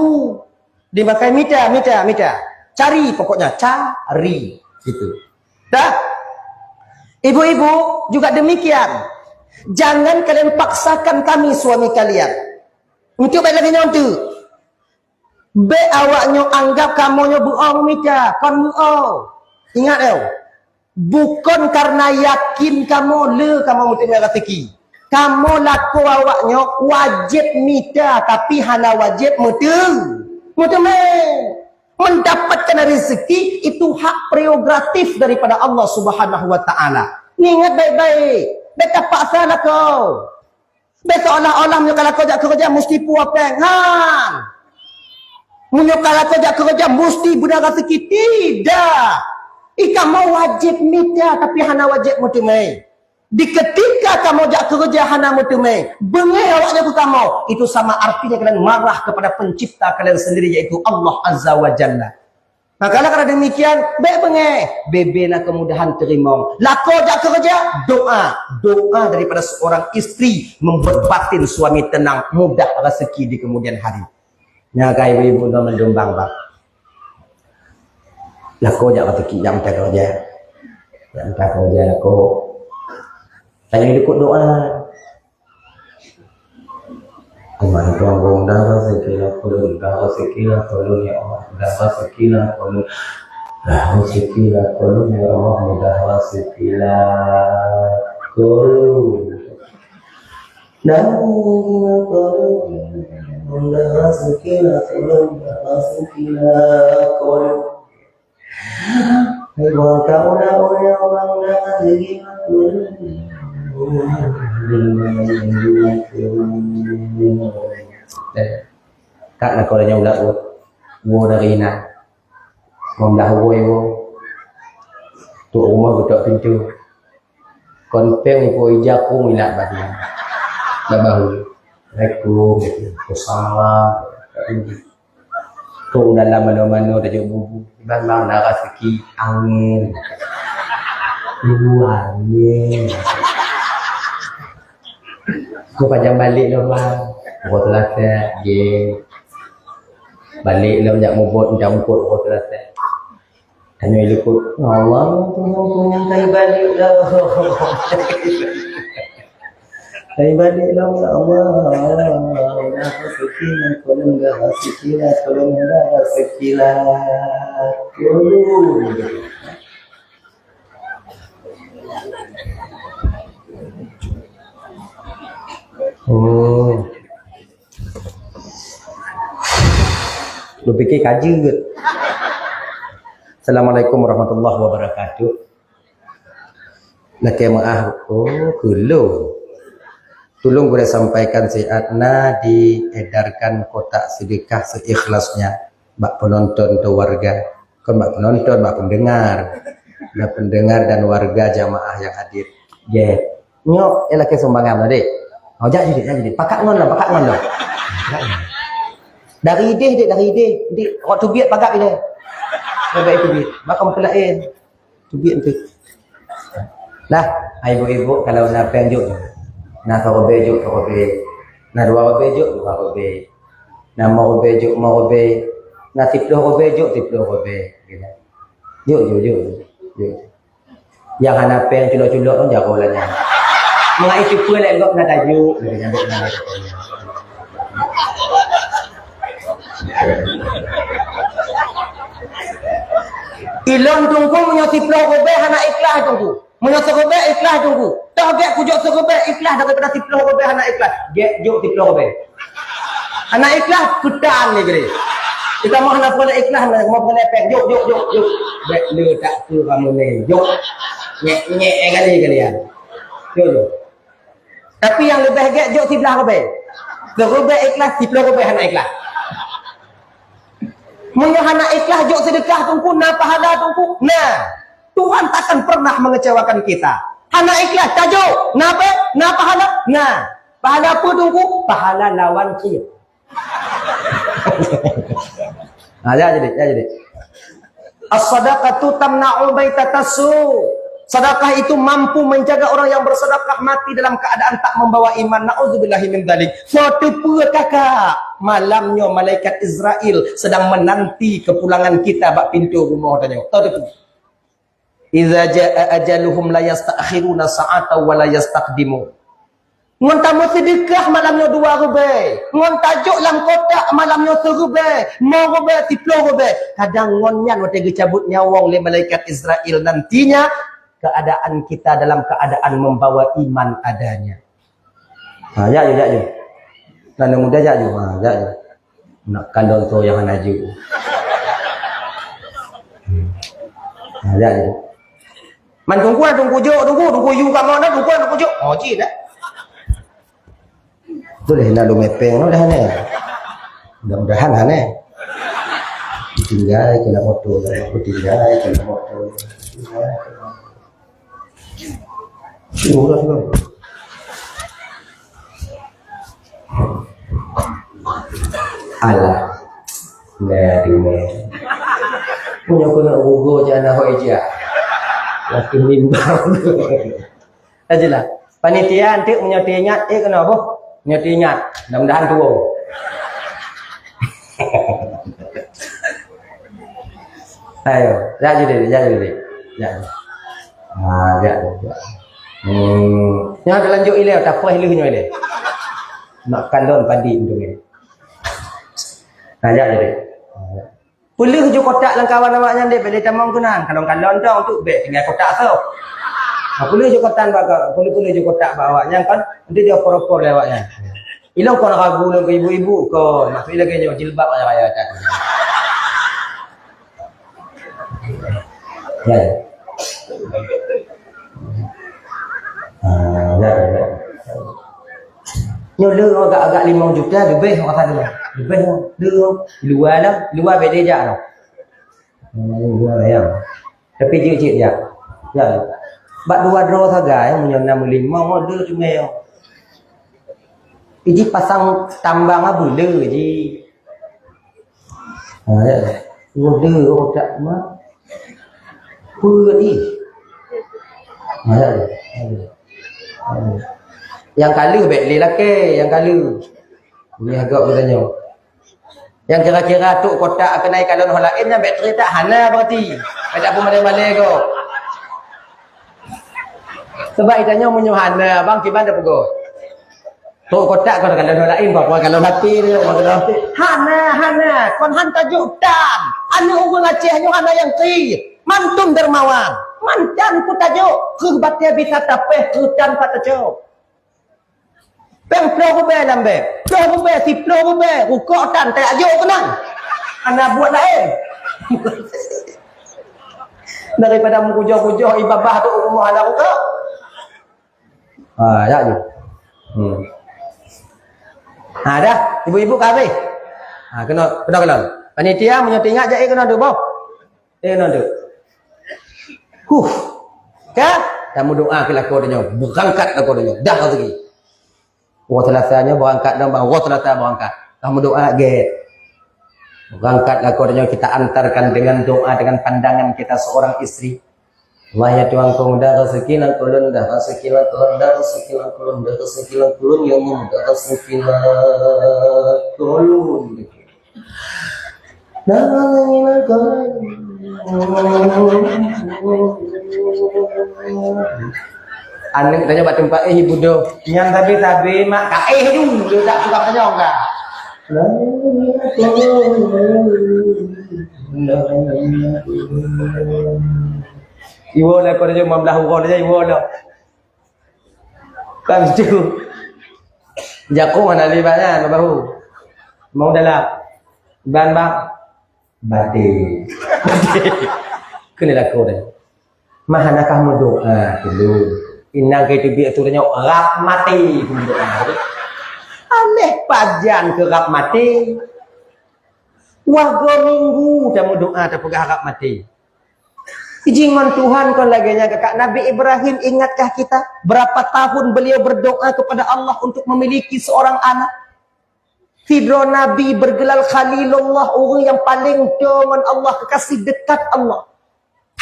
Dimakai mita, mita, mita. Cari, pokoknya cari. Gitu. Dah. Ibu-ibu juga demikian. Jangan kalian paksakan kami suami kalian. Untuk baik lagi nyoe tu. Bék awak nyoe anggap kamoe nyoe beuo meumita, kon beuo. Ingat, eh, bukon karena yakin kamoe le kamoe meuteumé raseuki. Kamoe lakoe awak nyoe wajéb mita, tapi hana wajéb meuteumé. Meuteumé. Mendapatkan rezeki itu hak prerogatif daripada Allah Subhanahu wa Taala. Ingat baik-baik, bék tapaksa lakoe. Bék seolah-olah meunyoe ka lakoe jak keureuja musti puwoe péng. Hang! Meunyoe ka lakoe jak keureuja musti beuna raseuki. Tidak! Kamoe wajéb mita, tapi hana wajéb meuteumé. Di ketika kamoe jak keureuja hana meuteumé, beungéh awak nyan keu kamoe, itu sama artinya kalian marah kepada pencipta kalian sendiri, yaitu Allah Azza wa Jalla. Nah, kalau kata demikian, bék beungéh, bebe na kemudahan teurimong. Lakoe jak keureuja, doa. Doa daripada seorang istri membuat batin suami tenang, mudah rezeki di kemudian hari. Nyan ka ibu-ibu ngon mandum bang, bang. Lakoe jak rezeki, jak mita keureuja. Jak mita keureuja lakoe. Tanyoe dikut doa. Tuhan, Tuhan, dah rezeki lakoe, dah rezeki lakoe, ya Allah. Rezeki lah kolom. Rezeki lah kolom, ya Allah, mudah rezeki lah kolom. Nah, mudah rezeki lah kolom, mudah rezeki lah kolom. Hai, bukan kau dah, oh, ya Allah, mudah rezeki lah kolom. Eh, kak nak kau dah nyau lah, oh. Woe dari inan. Meublah woe woe. Tuek rumoh geutok pintoe. Kon péng ipo ija kong ilat bak dia. Bak bahu. Assalamualaikum. Waalaikumsalam. Kong dalam mano-mano tajok bubu. Bang, bang, na rezeki angin. Bubu angin. Kau panjang balik lom, bang. Pukul selasai, ye. Balik lom jak mubot, jak mukot pukul selasai. Tanya likot, "Ya Allah, tolong, tolong, saya balik lah." Saya balik lah, ya Allah. Dah rezeki lah, tolong dah rezeki lah, tolong dah rezeki lah. Tolong. Oh. Lu pikir kajeut. Assalamualaikum warahmatullahi wabarakatuh. Lakée meu'ah, oh, keu lôn. Tulông gurée sampaikan siat na diedarkan kotak sedekah seikhlasnya bak penonton atau warga. Kon bak penonton, bak pendengar. Bak pendengar dan warga jamaah yang hadir. Jeh. Nyoe, eh, lakée sumbangan lah, Dek. Oh, jak jih, Dek, jak jih, Dek. Pakat ngon lah, pakat ngon lah. Dari ideh, Dek, dari ideh. Dek, awak tubiet pakat ideh. Leubeh tubiet. Bak kamoe peulaén. Tubiet tu. Lah, hai ibu-ibu, kalau na péng jok. Na siribèe jok, siribèe. Na dua ribèe jok, dua ribèe. Na limong ribèe jok, limong ribèe. Na siplôh ribèe jok, siplôh ribèe. Gitu. Jok, jok, jok, jok. Nyang hana péng culok-culok tu jago lah nyan. Meungai cupeue lé gob na taju. Ilôn Teungku meunyoe siplôh ribèe hana ikhlas Teungku. Meunyoe siribèe ikhlas Teungku. Toh gèt kujok siribèe ikhlas daripada siplôh ribèe hana ikhlas. Gèt jok siplôh ribèe. Hana ikhlas, keutan lé geude. Kita meuh hana peureulèe ikhlas, hana meuh peureulèe péng. Jok, jok, jok, jok. Bèk le tak keu kamoe nyoe. Jok. Nyek, nyek, eh, kali, kali, ya. Jok, jok. Tapi nyang leubeh gèt jok siblah ribèe. Siribèe ikhlas, siplôh ribèe hana ikhlas. Meunyoe hana ikhlas jok seudeukah Teungku, na pahala Teungku? Na. Tuhan takkan pernah mengecewakan kita. Hana ikhlas, tajok. Na apa? Na pahala? Na. Pahala apa Teungku? Pahala lawan kheun. Nah, ya jadi, ya jadi. As-sadaqatu tamna'u baitatas su. Sedekah itu mampu menjaga orang yang bersedekah mati dalam keadaan tak membawa iman. Na'udzubillahi min dzalik. Soe teupeu kakak, malam nyoe malaikat Israel sedang menanti kepulangan kita bak pintoe rumoh tanyoe. Soe teupeu. Idza jaa ajaluhum la yasta'khiruna sa'atan wa la yastaqdimun. Ngon tameuseudeukah malam nyoe dua ribèe, ngon tajok lam kotak malam nyoe siribèe, limong ribèe, siplôh ribèe. Kadang ngon nyan watèe geucabut nyawöng lé malaikat Israel, nantinya keadaan kita dalam keadaan membawa iman adanya. Ha, jak ju, jak ju. Nan muda jak ju. Ha, jak ju. Nak kalon tu nyang hana ju. Ha, jak ju. Man Teungku, Teungku jok, Teungku, Teungku yue kamoe na, Teungku, Teungku jok. Oh, cit dah. Tu dah nak lumeh péng tu dah ni. Mudah-mudahan ha ni. Tinggai kena moto, tinggai kena moto. Alah. Nah, dime. Punya kena rugo jana hoi ja. Laki nimbang. Ajalah. Panitia anteuk meunyoe teuingat, eh, kena boh. Meunyoe teuingat, mudah-mudahan tuwo. Ayo, jak ju deh, jak ju deh. Jak. Ha, jak, jak. Hmm. Nyoe teulanjut ilèe, tapoh ilèe nyoe ilèe. Nak kalon padi tu ni. Ha, jak ju deh. Peuleueh ju kotak lam kawan awak nyan deh, bèk lé tamong keunan. Kalon-kalon dong tu bèk tinggai kotak tu. Ha, peuleueh ju kotak bak ka, peuleueh-peuleueh ju kotak bak awak nyan kan, nanti dia opor-opor lé awak nyan. Ilong kon ragu lôn keu ibu-ibu kon, maksud lagèe nyoe jilbab raya-raya that. Ya. Ah, ya, ya. Nyoe le agak-agak limong juta leubeh, orang kata leubeh. Leubeh nyoe. Le, luar lah, luar beda jak lah. Hmm, luar ya. Tapi jeuet-jeuet jak. Ya. Bak dua droe sagai, meunyoe na meulimong, le cuma ya. Iji pasang tambang abu le ji. Ha, ya. Ngode otak mah. Peue ni? Ha, ya. Nyang ka lheueh bèk lé lakèe, nyang ka lheueh. Ni agak geutanyoe. Nyang kira-kira trok kotak keunan kalon ho laén nyan bèk trok tak hana berarti. Bèk tak peumalèe-malèe ko. Sebab itanyoe meunyoe hana, abang kiban dah peugah. Trok kotak kon kalon ho laén, bah, bah, kalon hati dia, bah, kalon hati. Hana, hana, kon han tajok tan. Aneuk ureueng Aceh nyoe hana nyang kri. Mantong dermawan. Mantan ku tajok, keu batèe bisa tapèh, keu tan pat tajok. Pèng ploh rubèe lam bèe, ploh rubèe, siploh rubèe, rukok tan tajok keunan. Hana buet laén. Daripada meukujoh-kujoh ié babah tu rumoh hana rukok. Ha, ya je. Hmm. Ha, dah. Ibu-ibu ka habéh. Ha, keunoe, keunoe, keunoe. Panitia meunyoe teuingat jak, eh, keunoe tu, boh. Eh, keunoe tu. Huh. Ka? Tameudoa keu lakoe tanyoe. Beurangkat lakoe tanyoe. Dah rezeki. Woe Selasa nyoe beurangkat dong, bang. Woe Selasa beurangkat. Tameudoa gèt. Beurangkat lakoe tanyoe kita antarkan dengan doa, dengan pandangan kita seorang istri. Allah ya Tuhan, kong dah rezeki lam kulon, dah rezeki lam kulon, dah rezeki lam kulon, dah rezeki lam kulon, ya Allah, dah rezeki lam kulon. Dah rezeki lam kulon. Aneuk tanya bak teumpat, eh, ibu doh. Nyang tabi-tabi, mak ka, eh, dulu, tak suka tanya orang. Iwoe lah, kau dah jauh lima belas uroe dah, iwoe lah. Kan tu. Jakong hana lé banyan, bahu. Mau dalam. Ban bak. Baté. Keuneuk lakoe dah. Mah hana kah meudoa dulu. Inong keu teubiet tu nyoe rab maté meudoa. Anéh pajan keu rab maté. Wah, dua minggu tameudoa tapeugah rab maté. Iji ngon Tuhan kon lagèe nyan kakak. Nabi Ibrahim, ingatkah kita berapa tahun beliau berdoa kepada Allah untuk memiliki seorang anak? Sidroe Nabi bergelar Khalilullah, ureueng nyang paleng toe ngon Allah, kekasih dekat Allah.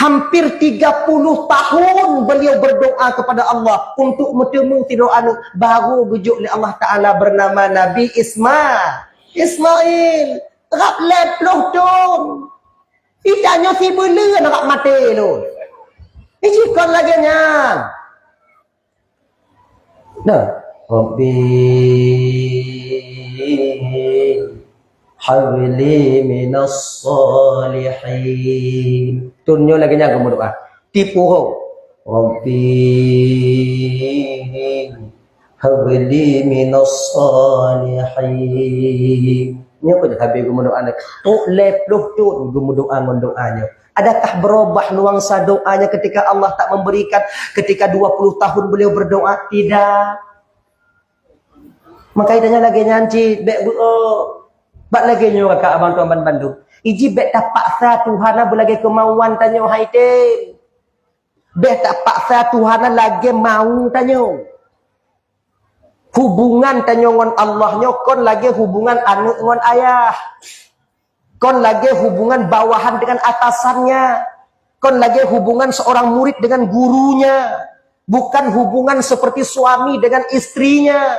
Hampir tiga puluh tahun beliau berdoa kepada Allah untuk meuteumeung sidroe aneuk, baru geujok lé Allah Taala bernama Nabi Isma-, Ismail. Rab lhèe ploh thon. Itanyoe sibeuleuen rab maté lôn. Iji kon lagèe nyan. Nah, Rabbi habli minas salihin. Thon nyoe lagèe nyan geumeudoa. Tipu ho. Rabbi habli minas salihin. Nyoe keuh habéh geumeudoa nyan. Trok lhèe ploh thon geumeudoa ngon doa nyoe. Adakah berubah nuansa doanya ketika Allah tak memberikan, ketika dua puluh tahun beliau berdoa? Tidak. Maka itanyoe lagèe nyan cit, bèk beuo. Bak lagèe nyoe kakak abang tuan ban bandum. Iji bèk tapaksa Tuhan na beulagèe keumauan tanyoe hai tem. Bèk tapaksa Tuhan na lagèe mau tanyoe. Hubungan tanyoe ngon Allah nyoe kon lagèe hubungan aneuk ngon ayah. Kon lagèe hubungan bawahan dengan atasannya. Kon lagèe hubungan seorang murid dengan gurunya. Bukan hubungan seperti suami dengan istrinya.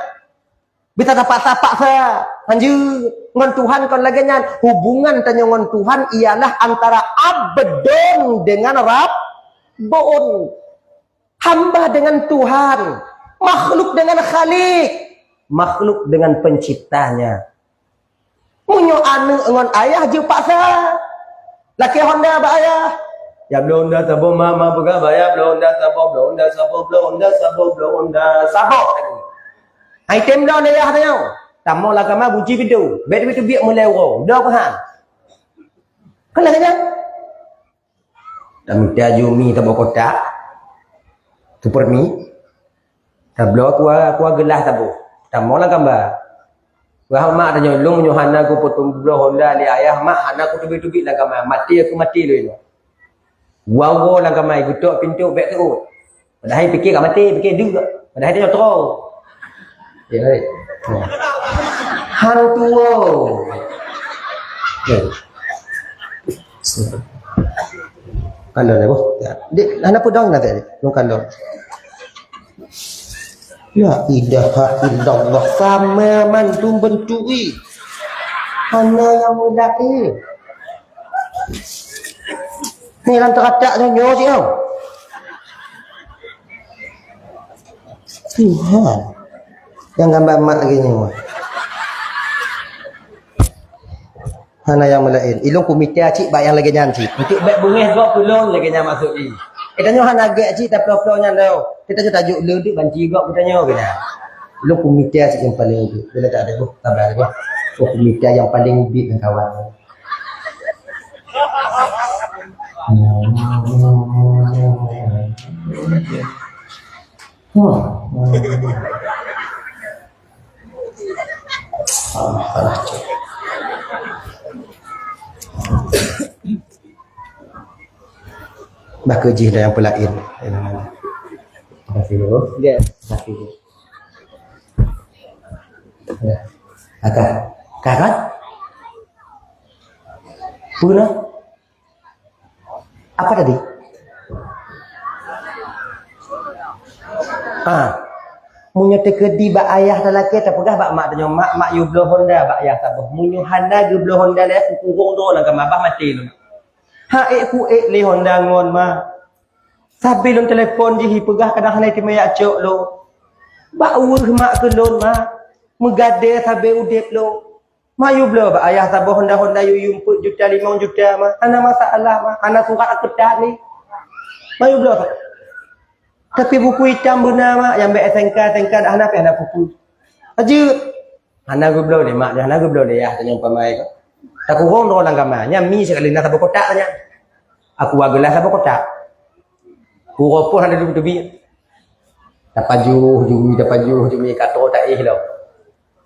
Bisa tapaksa-paksa. Hanjeuet. Ngon Tuhan kon lagèe nyan. Hubungan tanyoe ngon Tuhan ialah antara abdon dengan rabbon. Hamba dengan Tuhan, makhluk dengan Khalik, makhluk dengan penciptanya. Meunyoe aneuk ngon ayah jeuet paksa, Lakée Honda bak ayah. Ya bloe Honda saboh, ma, ma peugah bak ayah bloe Honda saboh, bloe Honda saboh, bloe Honda saboh, bloe Honda saboh. Hai tem bloe lé ayah tanyoe. Tamong lam kama gunci pintoe. Bèk teubiet-teubiet mulai uroe. Bloe peue han? Kan lagèe nyan. Tamita jumi saboh kotak. Super mi. Tabloe kuah, kuah geulah saboh. Tamong lam kama. Wah mak tanyoe, lôn nyoe hana kupeuteubiet bloe Honda lé ayah mak, hana kuteubiet-teubiet lam kama. Maté aku maté lôn nyoe. Woe-woe lam kama, geutok pintoe bèk teuôt. Padahai pike ka maté, pike deuk. Padahai tanyoe troe. Ya, hai. Han tuwoe. Ya. Kandon ya, boh. Ya. Dek, hana peudong na tadi. Lôn kandon. La ilaha illallah. Sama mandum bentuk i. Hana nyang laén. Ni lam teukatak nyoe nyoe cit, oh. Tuhan. Nyang gambar mak lagèe nyoe. Hana nyang meulaén. Ilôn kumita cit bak nyang lagèe nyan cit. Untuk bèk beungèh gob keu lôn lagèe nyan maksud jih. Eh, tanyoe hana gèt cit taploh-ploh nyan lom. Kita cit tajok le deuek banci gob keu tanyoe keunan. Ilôn kumita cit nyang paleng ubit. Bila tak ada boh, sabar boh. Oh, kumita nyang paleng ubit ngon kawan. Bah keu jih dah nyang peulaén. Makasih dulu. Ya, makasih. Ya. Akah. Akah kan? Peue na? Apa tadi? Ah. Meunyoe teukeudi bak ayah talakèe tapeugah bak mak tanyoe, "Mak, mak yue bloe Honda bak ayah saboh." Meunyoe hana geubloe Honda lé, kukurong droe lam kama bah maté lôn. Ha ék ku ék lé Honda ngon mak. Sabe lôn telepon jih ipeugah kadang hana itimai jak cok lôn. Bak weueh mak keu lôn mak. Meugadée sabe udép lôn. Mak yue bloe bak ayah saboh Honda, Honda yue yue peuet juta, limong juta mak. Hana masalah mak. Hana surat keutat ni. Mak yue bloe. Tapi buku itam beuna mak, nyang bèk S M K, S M K dak hana pih hana peue-peue. Ajeut. Hana geubloe lé mak, hana geubloe lé yah, tanyong pamai ko. Takurong droe lam kama, nyan mi sekali na saboh kotak nyan. Aku ageulah saboh kotak. Uroe pun hana teubiet-teubiet. Tapajoh jumi, tapajoh jumi, ka troe taéh lom.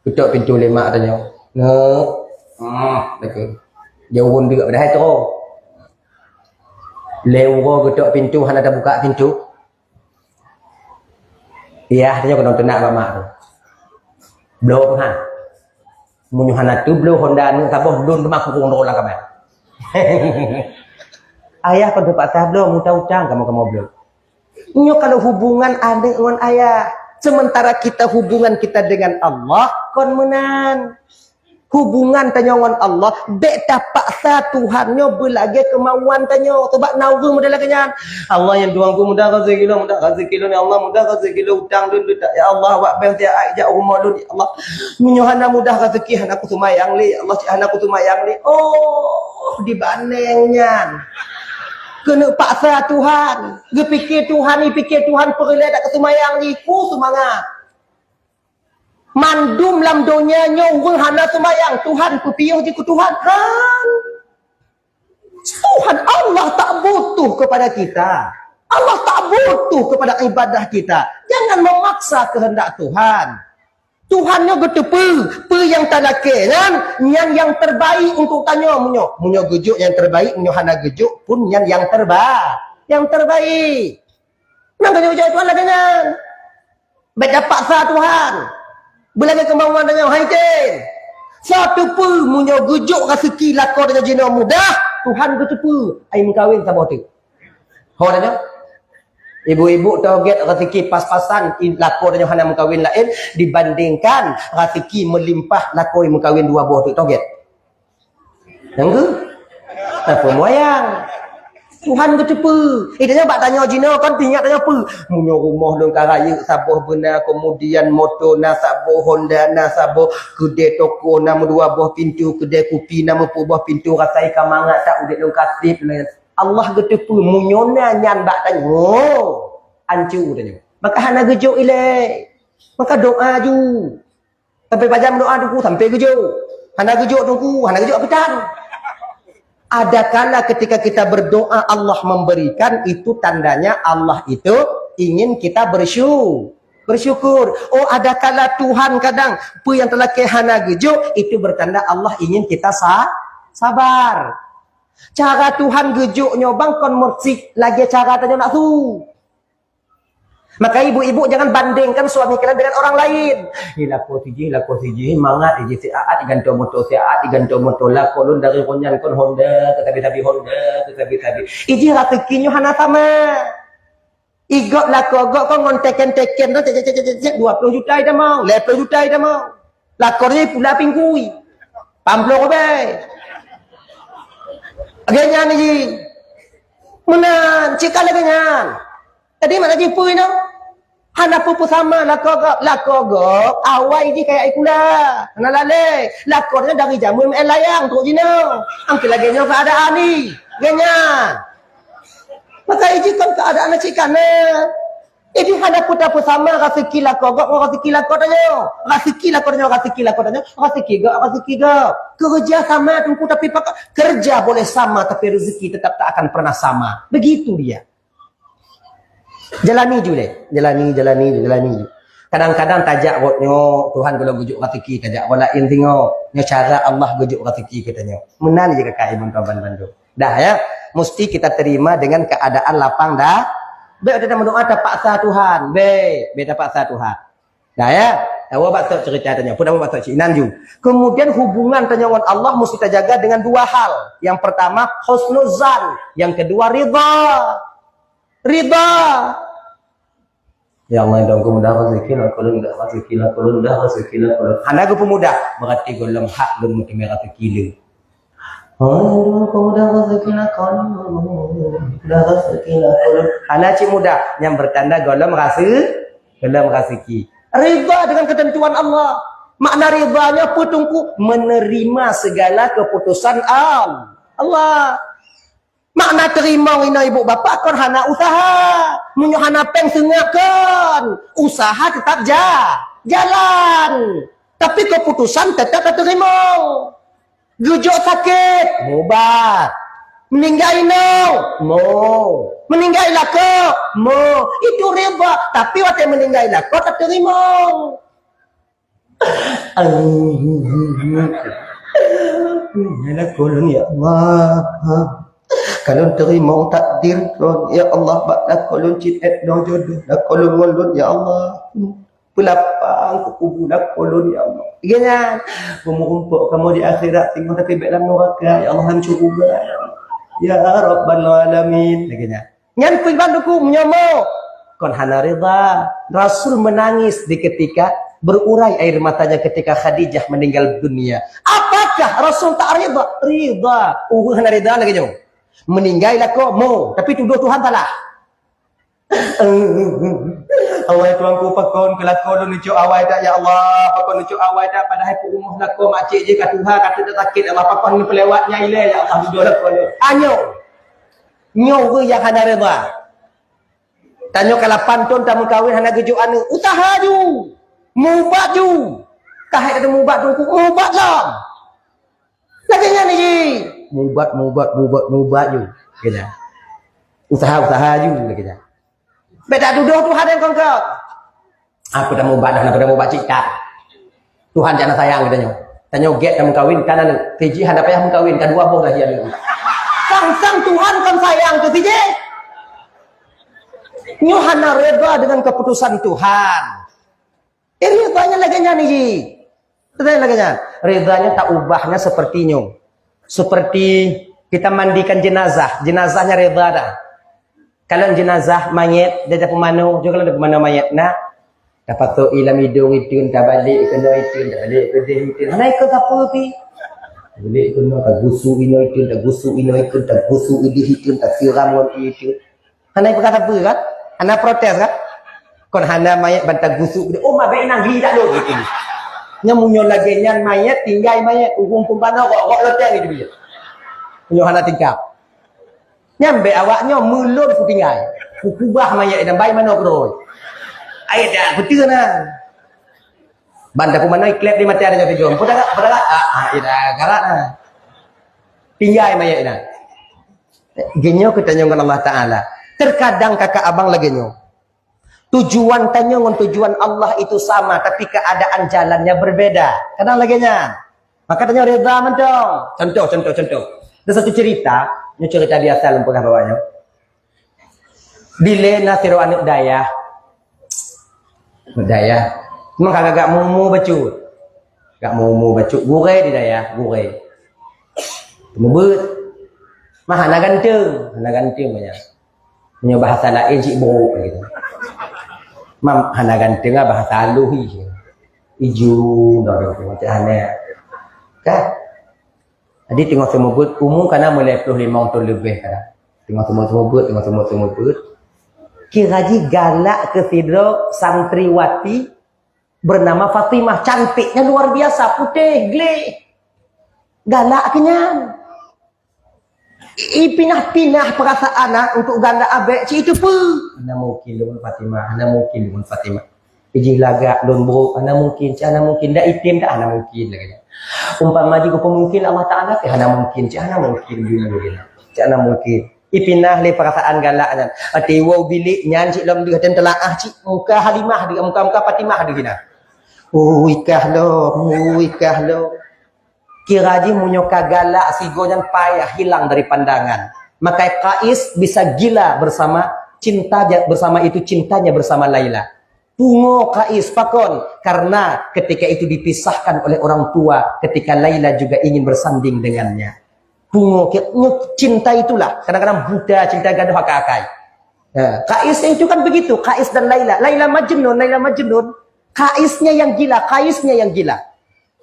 Geutok pintoe lé mak tanyoe. Ngeuk. Hmm, lagèe. Jaweueb deuk padahai troe. Lhèe uroe geutok pintoe hana tabuka pintoe. Yah, tanyoe keunong teunak bak mak tu. Bloe peuhan. Meunyoe hana teubloe Honda aneuk saboh lôn teuma kurong droe lam kama. Ayah kon teupaksa bloe, meuutang-utang kamoe-kamoe bloe. Nyoe kalau hubungan aneuk ngon ayah, sementara kita hubungan kita dengan Allah kon meunan. Hubungan tanyoe ngon Allah, bèk tapaksa Tuhan nyoe beulagèe keumauan tanyoe. Sabab na ureueng model lagèe nyan. Allah nyang tuanku mudah rezeki lôn, mudah rezeki lôn ya Allah, mudah rezeki lôn utang lôn, lôn tak ya Allah, awak bank siat jak rumoh lôn ya Allah. Meunyoe hana mudah rezeki hana kuseumayang lé ya Allah, cit hana kuseumayang lé. Oh, dibaneng nyan. Keuneuk paksa Tuhan, geupike Tuhan, ipike Tuhan peureulèe dak kuseumayang lé, ku seumangat. Mandum lam donya nyoe ureueng hana seumayang, Tuhan peupiôh jih keu Tuhan. Han. Tuhan Allah tak butuh kepada kita. Allah tak butuh kepada ibadah kita. Jangan memaksa kehendak Tuhan. Tuhan nyoe geuteupeue, peue nyang talakèe nyan, nyan nyang terbaik untuk tanyoe meunyoe. Meunyoe geujok nyang terbaik, meunyoe hana geujok pun nyan nyang terba-, nyang terbaik. Nang tanyoe jaweueb Tuhan lagèe nyan. Bèk tapaksa Tuhan. Beulagèe keumauan tanyoe, hai tem. Soe teupeue meunyoe geujok raseuki lakoe tanyoe jinoe mudah, Tuhan geuteupeue ai meukawen saboh teuk. Ho tanyoe? Ibu-ibu target raseuki pas-pasan i-, lakoe tanyoe hana meukawen laén dibandingkan raseuki meulimpah lakoe meukawen dua boh teuk target. Nyang keu? Apa moyang? Tuhan geuteupeue. Eh, tanyoe bak tanyoe jinoe kan, ingat tanyoe peue? Meunyoe rumoh lôn ka rayeuk saboh beuna, kemudian moto na saboh, Honda na saboh, keudè toko na meudua boh pintoe, keudè kupi na meupeuet boh pintoe, rasai ka mangat that udép lôn ka seb. Allah geuteupeue, meunyoe na nyan bak tanyoe, ancu tanyoe. Maka hana geujok ilée. Maka doa ju. Sampai pajan doa Teungku, sampai geujok. Hana geujok Teungku, hana geujok peutan. Adakala ketika kita berdoa Allah memberikan, itu tandanya Allah itu ingin kita bersyu-, bersyukur. Oh, adakala Tuhan kadang peue nyang talakée hana geujok, itu bertanda Allah ingin kita sa-, sabar. Cara Tuhan geujok nyoe bang kon meusit lagée cara tanyoe nafsu. Maka ibu-ibu jangan bandingkan suami kalian dengan orang lain. Ih, lakoe sijih, lakoe sijih, mangat ijih siat, igantoe moto siat, igantoe moto. Lakoe lôn dari ronyan kon Honda, teusabi-sabi Honda, teusabi-sabi. Ijih raseuki nyoe hana sama. Igob lakoe gob kon ngon teken-teken tu, cek, cek, cek, cek, cek, dua puluh juta itamong, lhèe puluh juta itamong. Lakoe nyoe pula pinggui. Pamploh rubèe. Lagèe nyan jih. Meunan, cit ka lagèe nyan. Jadi, makna jih peue nyoe? Hana peue-peue sama lakoe gob. Lakoe gob, awai jih kaya ikula. Hana lalé. Lakoe nyoe dari jameun meu'èn layang trok jinoe. Angkeu lagèe nyoe keuadaan jih. Lagèe nyan. Maka ijih kon keuadaan cit ka na. Jadi hana peue-peue sama raseuki lakoe gob ngon raseuki lakoe tanyoe. Raseuki lakoe tanyoe, raseuki lakoe tanyoe, raseuki gob, raseuki gob. Kerja sama Teungku, tapi pakon kerja boleh sama, tapi rezeki tetap tak akan pernah sama. Begitu dia. Jalani ju lé, jalani, jalani, jalani ju. Kadang-kadang tajak rot nyoe, Tuhan gohlom geujok raseuki, tajak rot laén singoh. Nyoe cara Allah geujok raseuki keu tanyoe. Meunan jih kakak ibu tuan bandum. Dah ya, mesti kita terima dengan keadaan lapang da-, bèk kita meudoa tapaksa Tuhan. Bèk, bèk tapaksa Tuhan. Dah ya, tawoe bak sot cerita tanyoe. Pun tawoe bak sot cik inan ju. Kemudian hubungan tanyoe ngon Allah mesti tajaga dengan dua hal. Yang pertama husnuzan, yang kedua ridha. Ridha. Ya Allah, dong keumudah raseuki lakoe lôn, dah raseuki lakoe lôn, dah raseuki lakoe lôn. Hana geupeumudah, berarti gohlom hak lôn meuteumèe raseuki lé. Oh, ya Allah, keumudah raseuki lakoe lôn, dah raseuki lakoe lôn. Hana cit mudah, nyang bertanda gohlom raseu-, gohlom raseuki. Ridha dengan ketentuan Allah. Makna ridhanya peue Teungku? Menerima segala keputusan Al-, Allah. Makna teurimong inoe ibu bapak kon hana useuha. Meunyoe hana péng seungab kon, useuha teutap ja-, jalan. Tapi keuputosan teutap tateurimong. Geujok sakét, mubat. Meuninggai inong, mo. Meuninggai lakoe, mo. Itu ridha. Tapi watèe meuninggai lakoe tateurimong. Lakoe lôn, ya Allah. Ka lôn teurimong takdir lôn, ya Allah, bak lakoe lôn cit èt nyoe jodoh lakoe lôn ngon lôn, ya Allah. Peulapang keu kubu lakoe lôn, ya Allah. Lagèe nyan, beumeurumpok kamoe di akhirat singoh, tapi bèk lam nuraka, ya Allah, lam syeuruga, ya Allah. Ya Rabbal Alamin. Lagèe nyan. Nyan peue ban Teungku meunyoe mo kon hana ridha. Rasul menangis di ketika berurai air matanya ketika Khadijah meninggal dunia. Apakah Rasul tak ridha? Ridha. Ureueng hana ridha lagèe nyoe. Meuninggai lakoe mo, tapi tudoh Tuhan salah. Awai tuanku, pakon keu lakoe lôn neucok awai that, ya Allah. Pakon neucok awai that, padahai peurumoh lakoe makcik jih ka tuha, ka teudak sakét, ya Allah. Pakon neupeulewat nyan ilèe, ya Allah, tudoh lakoe lôn. Anyoe. Nyoe ureueng nyang hana ridha. Tanyoe ka lapan thon tameukawen hana geujok aneuk. Useuha ju. Mubat ju. Ka hèk tamubat Teungku, mubat lom. Lagèe nyan jih. Mubat, mubat, mubat, mubat ju. Lagèe nyan. Useuha, useuha ju lagèe nyan. Bèk tatudoh Tuhan nyang kon ka. Apa tamubat dah, apa tamubat cit that. Tuhan jak na sayang keu tanyoe. Tanyoe gèt tameukawen, ka na aneuk. Sijih hana payah meukawen, ka dua boh lahé aneuk. Sang-sang Tuhan kon sayang keu sijih. Nyoe hana ridha dengan keputusan Tuhan. Eh, ridhanya lagèe nyan jih. Ridhanya lagèe nyan. Ridhanya taubahnya seperti nyoe. Seperti kita mandikan jenazah. Jenazahnya ridha dah. Kalon jenazah manyét, dia tapeumanoe, jeuet kalon tapeumanoe manyét, nak. Tapasok ié lam idong iteun, tabalek keunoe iteun, tabalek keudeh iteun. Hana ikot sapeue pih. Bilék keunoe tagusu inoe iteun, tagusu inoe iteun, tagusu idéh iteun, tasiram ngon ié iteun. Hana ipeugah sapeue kan? Hana protes kan? Kon hana manyét ban tagusu, "Oh, ma bèk inang gli dak lôn," gitu. Nyan meunyoe lagèe nyan manyét, tinggai manyét, ureueng peumbana rok-rok loteng gitu dia. Meunyoe hana tingkap. Nyan bèk awak nyoe meulôn kutinggai. Kukubah manyét dan bai manoe keudroe. Ai dak beutôi na. Ban tapeumanoe iklep di mata ada nyoe tujuan. Peudara, peudara. Ah, ah, ida garak na. Tinggai manyét na. Geunyoe keutanyong ngon Allah Taala. Terkadang kakak abang lagèe nyoe. Tujuan tanyoe ngon tujuan Allah itu sama, tapi keadaan jalannya berbeda. Kadang lagèe nyan. Maka tanyoe reda mantong. Contoh, contoh, contoh. Ada satu cerita, ini cerita biasa lôn peugah bak awak nyoe. Dilèe na sidroe aneuk dayah. Aneuk dayah. Memang ka gak mumu bacut. Gak mumu bacut. Gurèe di dayah, gurèe. Mubuet. Mah hana ganteng, hana ganteng banyak. Meunyoe bahasa laén cit brok gitu. Mam hana ganteng lah bahasa halus ih. Iju dah dah macam hana. Kan? Jadi teungoh seumeubeuet umu kana meulai ploh limong thon leubeh kana. Teungoh seumeubeuet, teungoh seumeubeuet. Kira jih galak keu sidroe santriwati bernama Fatimah, cantiknya luar biasa, putéh gleh. Galak keu nyan. Ipinah-pinah perasaan na untuk ganda abek cit itu pun. Hana mungkin deungon Fatimah, hana mungkin deungon Fatimah. Ijih lagak lôn brok, hana mungkin, cit hana mungkin. Dak item dak hana mungkin lagak nyan. Umpama jih geupeu mungkin Allah Taala, eh, hana mungkin, cit hana mungkin. Cit hana mungkin. Ipinah lé perasaan galak nyan. Ati wow bilik nyan cit lom deuh dan telaah cit muka Halimah deuh, muka-muka Fatimah deuh hina. Ui kah lom, ui kah lom. Kira jih meunyoe ka galak sigoe nyan payah hilang dari pandangan. Maka Qais bisa gila bersama cinta bersama itu cintanya bersama Laila. Pungo Qais pakon karena ketika itu dipisahkan oleh orang tua ketika Laila juga ingin bersanding dengannya. Pungo ke cinta itulah kadang-kadang buta cinta gadoh akai-akai. Ya, Qais itu kan begitu, Qais dan Laila. Laila Majnun, Laila Majnun. Qaisnya yang gila, Qaisnya yang gila.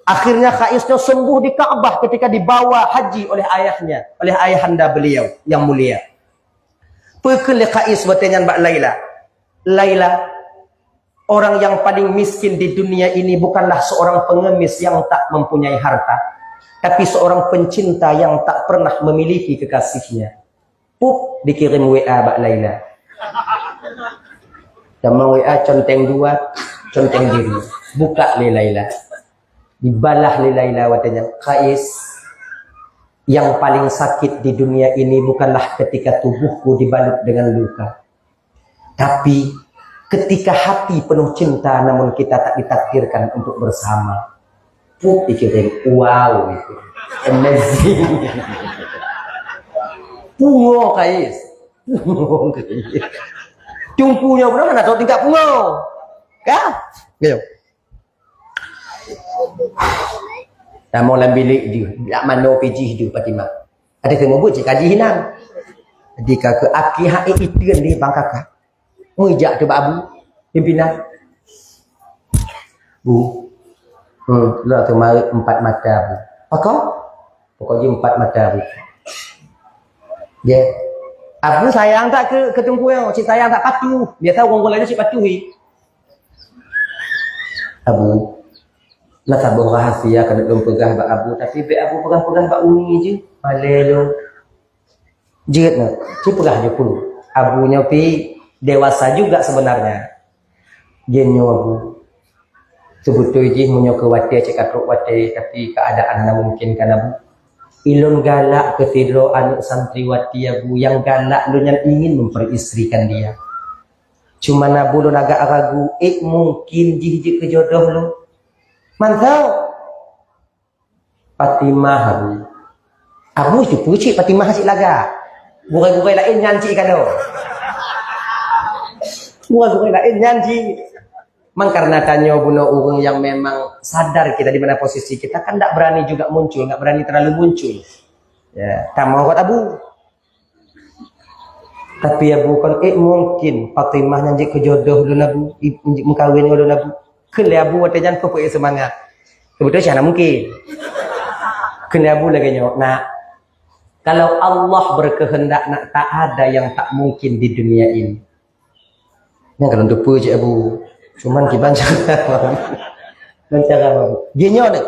Akhirnya Qais nyoe sembuh di Ka'bah ketika dibawa haji oleh ayahnya, oleh ayahanda beliau yang mulia. Peukeuh lé Qais watée nyan bak Laila. Laila, orang yang paling miskin di dunia ini bukanlah seorang pengemis yang tak mempunyai harta, tapi seorang pencinta yang tak pernah memiliki kekasihnya. Pup, dikirim W A bak Laila. Tamong W A conteng dua, conteng biru. Buka lé Laila. Dibalah lé Laila watée nyan, Qais, yang paling sakit di dunia ini bukanlah ketika tubuhku dibalut dengan luka, tapi ketika hati penuh cinta namun kita tak ditakdirkan untuk bersama. Pup dikirim, wow, itu amazing. Pungo Qais. Pungo Qais. Teungku nyoe beuna mana tahu tingkat pungo. Ka? Ayo. Tamong lam bilik jih, jak mano pijih jih Fatimah. Ada temu buet cik kaji hinan. Jadi ka ke aki hak iteun di bang kakak. Meujak tu bak abu pimpinan. Bu. Hmm, lah tu marit empat mata bu. Pakon? Pokok jih empat mata bu. Ya. Abu sayang tak ke, ke teungku nyoe? Cik sayang tak patuh. Biasa ureueng-ureueng lain cik patuh. Abu, na saboh rahasia keuneuk lôn peugah bak Abu, tapi bék Abu peugah-peugah bak umi jih. Malée lôn. Jeuet na, ci peugah jih peue. Abu nyoe pi dewasa juga sebenarnya. Jén nyoe Abu. Seubeutôi jih meunyoe keu watée cit ka trok watée, tapi keuadaan hana mungkin kan Abu. Ilôn galak keu sidroe aneuëk santriwati Abu, nyang galak lôn nyan ingin memperistri kan dia. Cuma na bulon agak ragu, ék mungkin jih jeuet keu jodoh lôn. Mantong. Fatimah Abu. Abu itu pucik Fatimah cik lagak. Gurée-gurée laén nyan cik kado. Gurée-gurée laén nyan cik. Mang karena tanyoe bunoe ureuëng yang memang sadar kita di mana posisi kita, kan ndak berani juga muncul, nggak berani terlalu muncul. Ya, tamong kot Abu. Tapi Abu kon, ék mungkin Fatimah nyan jeuet keu jodoh lôn Abu, i-, meukawen ngon lôn Abu. Kheun lé Abu watée nyan peue-peue seumangat. Seubeutôi cit hana mungkin. Keuneuk Abu lagée nyoe, nak, kalau Allah berkehendak, nak, tak ada yang tak mungkin di dunia ini. Nyan kalau teupeu cit Abu. Cuman kiban cara. Kiban cara Abu. Ji nyoe deh.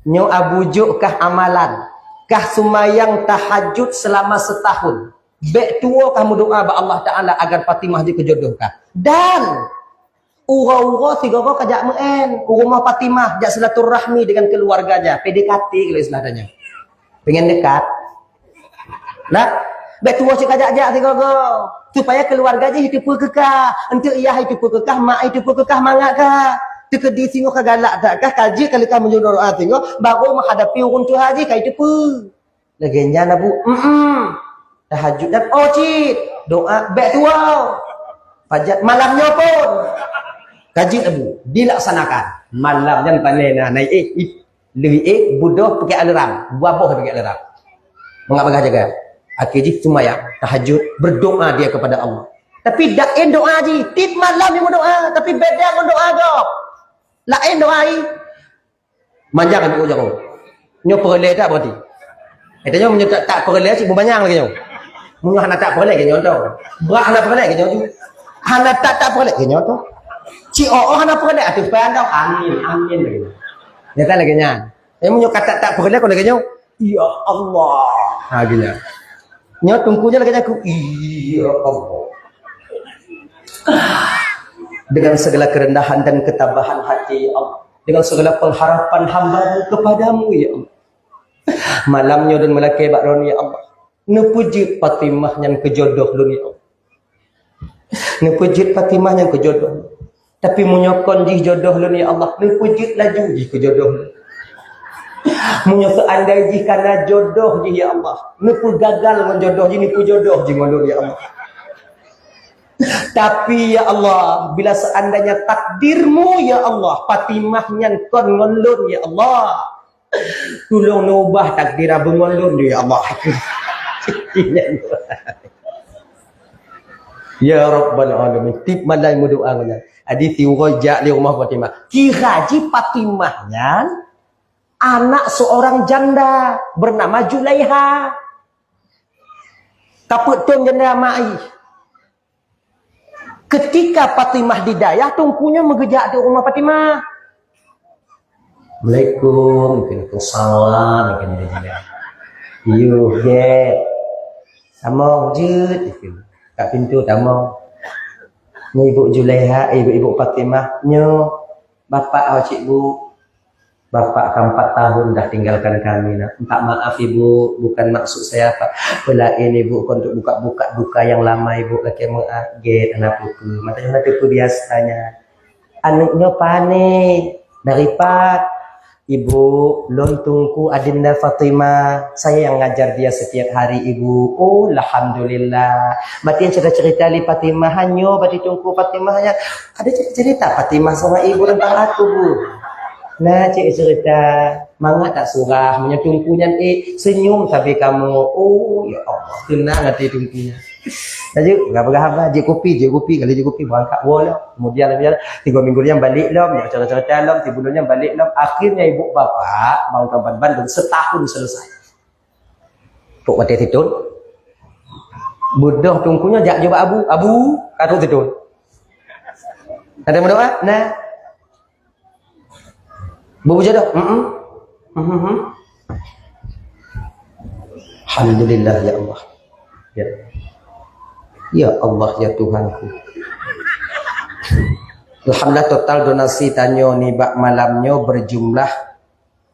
Nyoe Abu jok kah amalan. Kah sumayang tahajud selama setahun. Bek tuwo kah meudoa bak Allah Taala agar Fatimah jeuet keu jodoh kah. Dan uroe-uroe sigoe-goe kajak meu'en u rumoh Fatimah, jak silaturahmi dengan keluarganya, P D K T kalau istilah tanyoe. Pengen dekat. Nah, bek tuwo cit kajak-jak sigoe-goe, supaya keluarga jih jiteupeue keu kah. Enteuk yah jiteupeue keu kah, mak jiteupeue keu kah, mangat kah. Teukeudi singoh ka galak that kah, ka jeuet ka lheueh kah meunyoe doa singoh, baru menghadapi ureueng tuha jih ka jiteupeue. Lagée nyan Abu, mm-mm. Tahajud dan oh cit, doa bek tuwo. Pajat malam nyoe pun. Ka jeuet Abu, dilaksanakan. Malam nyan pané na naik eh, ih, leuwi eh, budoh pakai alarm, buboh pakai alarm. Mangat bagah jaga. Akhé jih sumayang, tahajud, berdoa dia kepada Allah. Tapi daen doa jih, tiep malam jih meudoa, tapi beda ngon doa gob. Laén doa jih. Manjang aneuk jaroe. Nyoe peureulée that berarti. Eh, tanyoe meunyoe tak, tak peureulée cit beumanyang lagée nyoe. Meunyoe hana tak peureulée lagée nyoe tu. Brat hana peureulée lagée nyoe tu. Hana tak, tak peureulée lagée nyoe tu. Cit oh, oh hana peureulée ateueh pan tau. Amin, amin lagée nyoe. Nyata lagée nyan. Eh, meunyoe ka tak, tak peureulée kon lagée nyoe. Ya Allah. Ha, lagée nyan. Nyoe teungku nyan lagée nyan ku, ya Allah. Dengan segala kerendahan dan ketabahan hati, ya Allah. Dengan segala pengharapan hamba-Mu kepada-Mu, ya Allah. Malam nyoe dan meulakée bak droeneuh, ya Allah. Neupeujeuet Fatimah nyan keu jodoh lôn, ya Allah. Neupeujeuet Fatimah nyan keu jodoh. Tapi meunyoe kon jih jodoh lôn, ya Allah, neupeujeuet laju jih keu jodoh lôn. Meunyoe seuandai jih kana jodoh jih, ya Allah, neupeugagal ngon jodoh jih, neupeujodoh jih ngon lôn, ya Allah. Tapi, ya Allah, bila seandainya takdir-Mu, ya Allah, Fatimah nyan kon ngon lôn, ya Allah, tulông neuubah takdir Abu ngon lôn, ya Allah. Ya Rabbal Alamin, tiep malam meudoa ngon nyan. Adi siuroe jak lé rumoh Fatimah. Kira jih Fatimah nyan anak seorang janda bernama Julaiha. Kapeuet thon janda mak jih. Ketika Fatimah di dayah, teungku nyoe meugeujak di rumoh Fatimah. Assalamualaikum, waalaikumsalam, kheun lé jih. Yuh, gét. Tamong jeuet, kheun. Kat pintu tamong. Nyoe Ibu Julaiha, eh, Ibu, Ibu Fatimah. Nyoe, bapak awak cik bu. Bapak ka empat tahun dah tinggalkan kami, nak. Minta maaf, Ibu. Bukan maksud saya apa. Peulaén, Ibu, kon untuk buka-buka duka yang lama, Ibu. Lakée meu'ah, gét, hana peue-peue. Mata hana peue-peue biasanya. Aneuk nyoe pané dari pat. Ibu, lôn teungku Adinda Fatimah. Saya yang ngajar dia setiap hari, Ibu. Oh, alhamdulillah. Batin cerita-cerita li Fatimah nyoe, batin teungku Fatimah nyan. Ada cerita-cerita Fatimah sama ibu tentang aku, Bu. Nah, cek cerita. Mangat tak surah, meunyoe teungku nyan, eh, senyum sabe kamoe. Oh, ya Allah, tenang hati teungku nyan. Laju, enggak peugah apa, jeuet kupi, jeuet kupi, kali jeuet kupi, berangkat woe lah. Kemudian, kemudian, tiga minggu nyan balik lom, ya, cerita-cerita lom, tiga bulan nyan balik lom. Akhirnya ibu bapak, mau kaban bandum setahun selesai. Pok watée siton. Budoh teungku nyoe jak jubah Abu, Abu, ka trok siton. Ada meudoa? Nah. Beujodoh? Mm-mm. Mhm. Alhamdulillah, ya Allah. Ya. Ya Allah, ya Tuhanku. Alhamdulillah, total donasi tanyoe nibak malam nyoe berjumlah,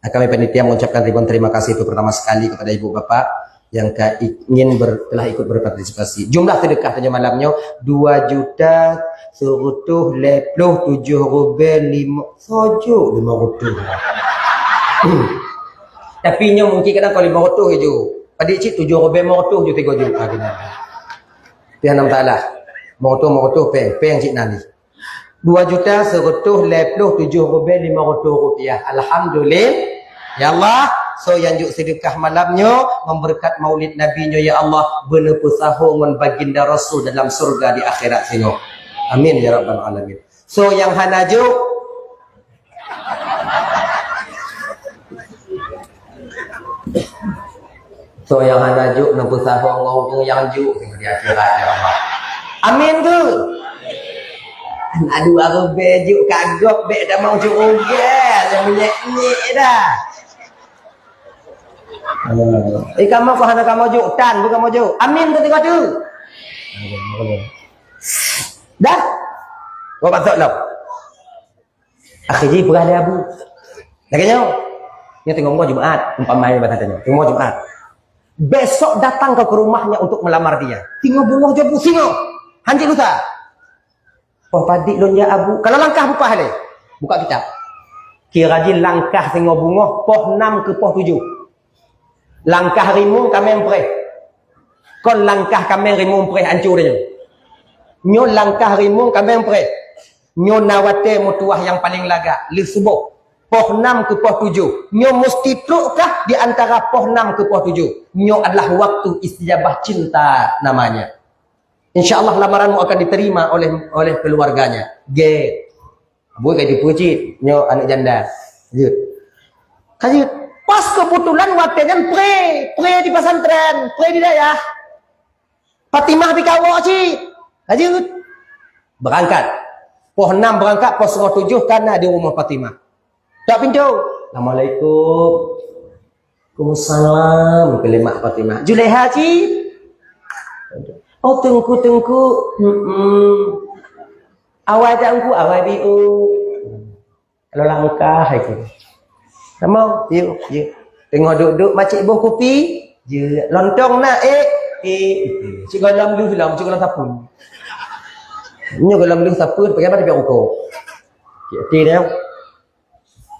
kami panitia mengucapkan ribuan terima kasih itu pertama sekali kepada ibu bapak yang ka ingin ber-, telah ikut berpartisipasi. Jumlah sedekah tanyoe malam nyoe dua juta seratus lima puluh tujuh rubel lima, sojok lima ratus. Tapi nyoe mungkin kadang kalau lima ratus je. Padik cit tujuh rubel lima ratus je tiga juta kena. Tapi enam talah. Lima ratus, lima ratus peng, peng cit nanti. Dua juta seratus lima puluh tujuh rubel lima ratus rupiah. Alhamdulillah. Ya Allah, so nyang jok sedekah malam nyoe, ngon beureukat Maulid Nabi nyoe, ya Allah, beuneupeusaho ngon baginda Rasul dalam syurga di akhirat singoh. Amin ya rabbal alamin. So nyang hana jok, Soe nyang hana jok, neupeusahoe ngon ureueng nyang jok di akhirat, ya Allah. Amin tu. Aduh, areuh bèk jok kagok, bèk tamong jok rugè, nyang menyek-nyek dah. Eh, kamoe kok hana kamoe jok, tan pun kamoe jok. Amin tu teuka tu. Dah? Kau batok lom. Akhé jih peugah lé Abu. Lagèe nyoe. Nyoe teungoh bumoe Jumat, umpama nyoe bahasa tanyoe. Teungoh bumoe Jumat. Besok datang kau ke rumahnya untuk melamar dia. Teungoh bumoe jeuet busingoh. Hanjeuet lusa. Poh padit lôn jak Abu. Kalau langkah bupah lé. Buka kitab. Kira jih langkah teungoh bumoe poh nam keu poh tujoh. Langkah rimueng kaméng preh. Kon langkah kaméng rimueng preh ancô tanyoe. Nyoe langkah rimueng kaméng preh. Nyoe na watèe meutuwah nyang paleng lagak, lheueh suboh. Poh nam keu poh tujoh. Nyoe musti trok kah di antara poh nam keu poh tujoh. Nyoe adalah waktu istijabah cinta namanya. Insya Allah lamaranmu akan diterima oleh oleh keluarganya. Gét. Buet ka jipeucit, nyoe aneuk janda. Jeuet. Ka jeuet. Pas kebetulan watèe nyan pre, pre di pesantren, pre di dayah. Fatimah pih ka woe cit. Ka jeuet. Beurangkat. Poh nam beurangkat, poh seungoh tujoh ka na di rumoh Fatimah. Tok pintoe. Assalamualaikum. Waalaikumsalam, keu lé mak Fatimah. Julaiha cit? Oh, teungku, teungku. Hmm. Awai teungku, awai biu. Kalau langkah itu. Sama, yuk, yuk. Teungoh duek-duek macik boh kupi. Jeuet. Lontong na, eh. Eh, cit gohlom lheueh lom, cit gohlom sapeue. Nyoe gohlom lheueh sapeue, pakai apa dia rukok. Cik, cik dia.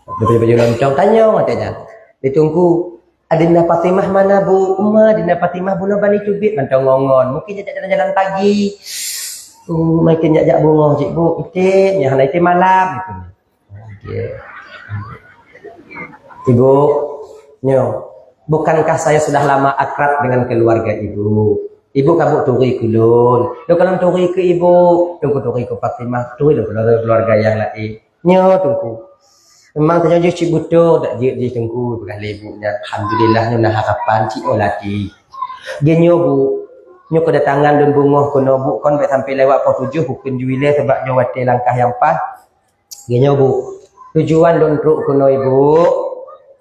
Baju-baju lontong, tanyong watèe nyan. Di Teungku, "Adinda Fatimah mana, Bu?" "Uma, Adinda Fatimah bunoe ban iteubiet mantong ngon-ngon. Mungkin jak jalan-jalan pagi." "Oh, mungkin jak-jak bungoh cit, Bu. Item, nyang hana item malam," gitu. Okey. Ibu, nyoe, bukankah saya sudah lama akrab dengan keluarga Ibu? Ibu ka buet turi keu lôn. Lôn kalon turi keu Ibu, lôn kuturi keu Fatimah, turi lôn keu keluarga nyang laén. Nyoe, Teungku. Memang tanyoe jih cit beutôi, dak jeuet jih, Teungku, peugah lé ibu nyan. Alhamdulillah, nyoe na harapan cit, oh, lati. Geuh nyoe, Bu, nyoe keudatangan lôn beungoh keunoe, Bu, kon bèk sampai lewat poh tujoh, bukon ju ilèe, sabab nyoe watèe langkah nyang paih. Geuh nyoe, Bu, tujuan lôn trok keunoe, Bu,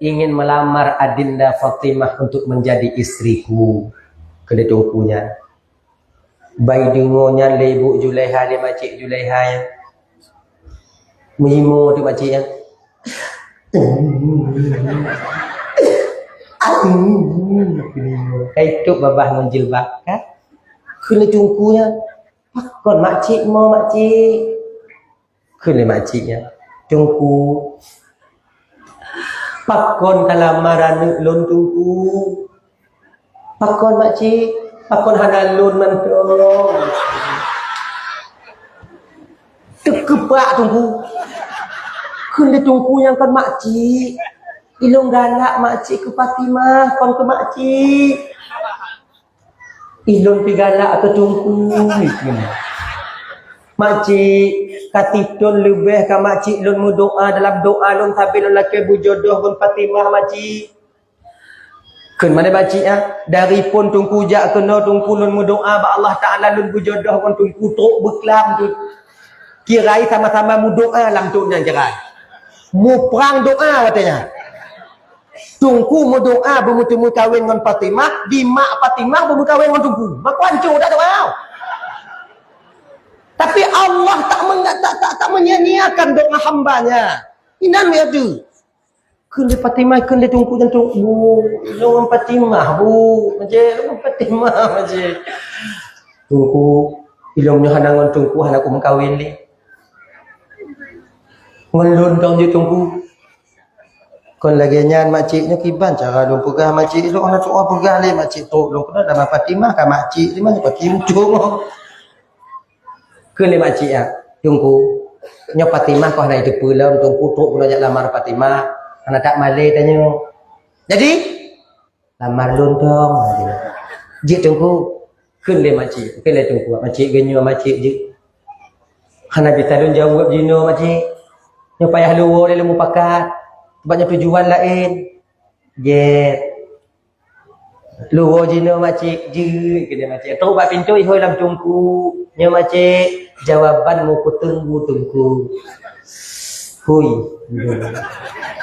ingin melamar Adinda Fatimah untuk menjadi istriku. Keu lé Teungku nyan. Ban ideungoe nyan lé Ibu Julaiha, lé Macik Julaiha nyan. Meuhimo teuk Macik nyan. Ka itôp babah ngon jilbab, kan? Kheun lé Teungku nyan, "Pakon Macik mo, Macik?" Kheun lé Macik nyan, "Teungku, pakon ka lamar aneuk lôn, Teungku?" "Pakon, Makcik? Pakon hana lôn mantong?" Teukeupak Teungku. Kheun lé Teungku nyan, "Kon, Makcik. Ilôn galak, Makcik, keu Fatimah, kon keu Makcik." "Ilôn pi galak keu Teungku," kheun. "Makcik, ka sithon leubeh ka Makcik lôn meudoa, dalam doa lôn sabe lôn lakèe beujodoh ngon Fatimah, Makcik." Kheun, "Meunan, Makcik, ah, dari phôn Teungku jak keunoe, Teungku lôn meudoa bak Allah Taala lôn beujodoh ngon Teungku, trok beuklam tu." Kirai sama-sama meudoa lam thôn nyan kirai. Muprang doa watèe nyan. Teungku meudoa beumeuteumé kawén ngon Fatimah, di mak Fatimah beumeukawen ngon Teungku. Maka hancô dah doa. Tapi Allah tak meng-, tak, tak, tak menyia-nyiakan doa hamba-Nya. Inan ya tu. Kheun lé Fatimah, kheun lé Teungku nyan, "Bu, lôn ngon Fatimah, Bu." Maje, "Lôn ngon Fatimah," maje. "Teungku, ilôn nyoe hana ngon Teungku, hana kumeukawen lé. Ngon lôn tong jeuet, Teungku." "Kon lagèe nyan, Makcik, nyoe kiban cara lôn peugah, Makcik. Lôn hana tu'oh peugah lé, Makcik, trok lôn keunoe lamar Fatimah ka Makcik, di mana Fatimah tu?" Kheun lé Makcik nyan, "Teungku, nyoe Fatimah kon hana jiteupeue lom, Teungku, trok keunoe jak lamar Fatimah, hana that malèe tanyoe. Jadi, lamar lôn tong." "Jeuet, Teungku." Kheun lé Makcik, kheun lé Teungku, "Makcik, geuh nyoe, Makcik, jeuet. Hana bisa lôn jaweueb jinoe, Makcik. Nyoe payah lôn woe lé lôn mupakat, sabab nyoe tujuan laén." Jeuet. Luwoe jinoe macik, jeuet keu nyoe macik. Trok bak pintoe ihôi lam teungku. Nyoe macik, jawaban meukuteunggu teungku. Hui.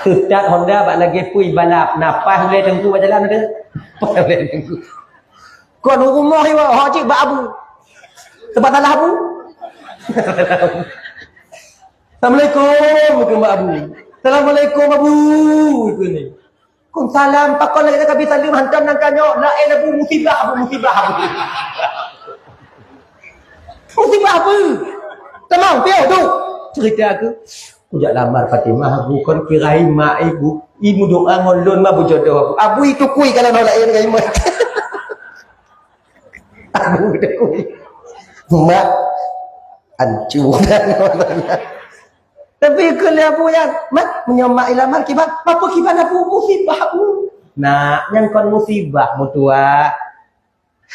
Teutat honda bak lagèe pui balap. Napas ulèe teungku bak jalan tu. Napas ulèe teungku. Kon rumoh iwa, ho cit bak abu. Tempat salah abu. Assalamualaikum, keu mak abu. Assalamualaikum, abu. Keu ni. Kun salam, pakon lagèe ka bi saleuem hantom nangka nyoe, laén abu musibah, abu musibah, abu. Musibah apa? Tamong, piôh, duek. Cerita aku. Kujak lamar Fatimah, abu kon kirai mak ibu. Ibu doa ngon lôn mah bujodoh abu. Abu itu kui kalau nolak yang lain mah. Abu itu kui. Mak, ancu. Tapi keu lé abu nyan, "Mat, meunyoe mak ilamar kiban, apa kiban abu?" "Musibah, Bu." Nak, nyan kon musibah, mutua.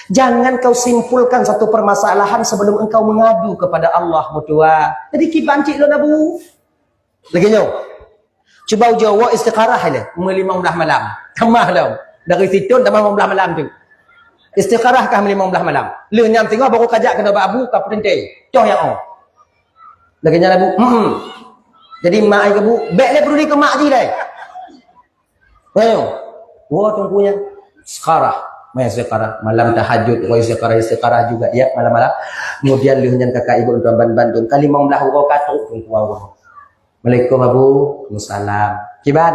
Jangan kau simpulkan satu permasalahan sebelum engkau mengadu kepada Allah, mutua. Jadi kiban cit lôn abu. Lagèe nyoe. Cuba ujoe woe istikharah ilèe, meulimong blah malam. Tamah lom. Dari situ tamah limong blah malam tu. Istikharah kah meulimong blah malam. Lheuh nyan singoh baru kajak keunoe bak abu ka peuteuntèe. Toh nyang oh. Lagèe nyan abu, hmm. Jadi mak ai keu bu, bèk lé peuduli keu mak jih lé. Ayo. Woe teungku nyan. Istikharah. Main istikharah. Malam tahajud, woe istikharah, istikharah juga ya malam-malam. Kemudian lheuh nyan kakak ibu tuan ban-ban tu. Ka limong blah uroe ka trok teungku awak. Assalamualaikum, Abu. Waalaikumsalam. Kiban?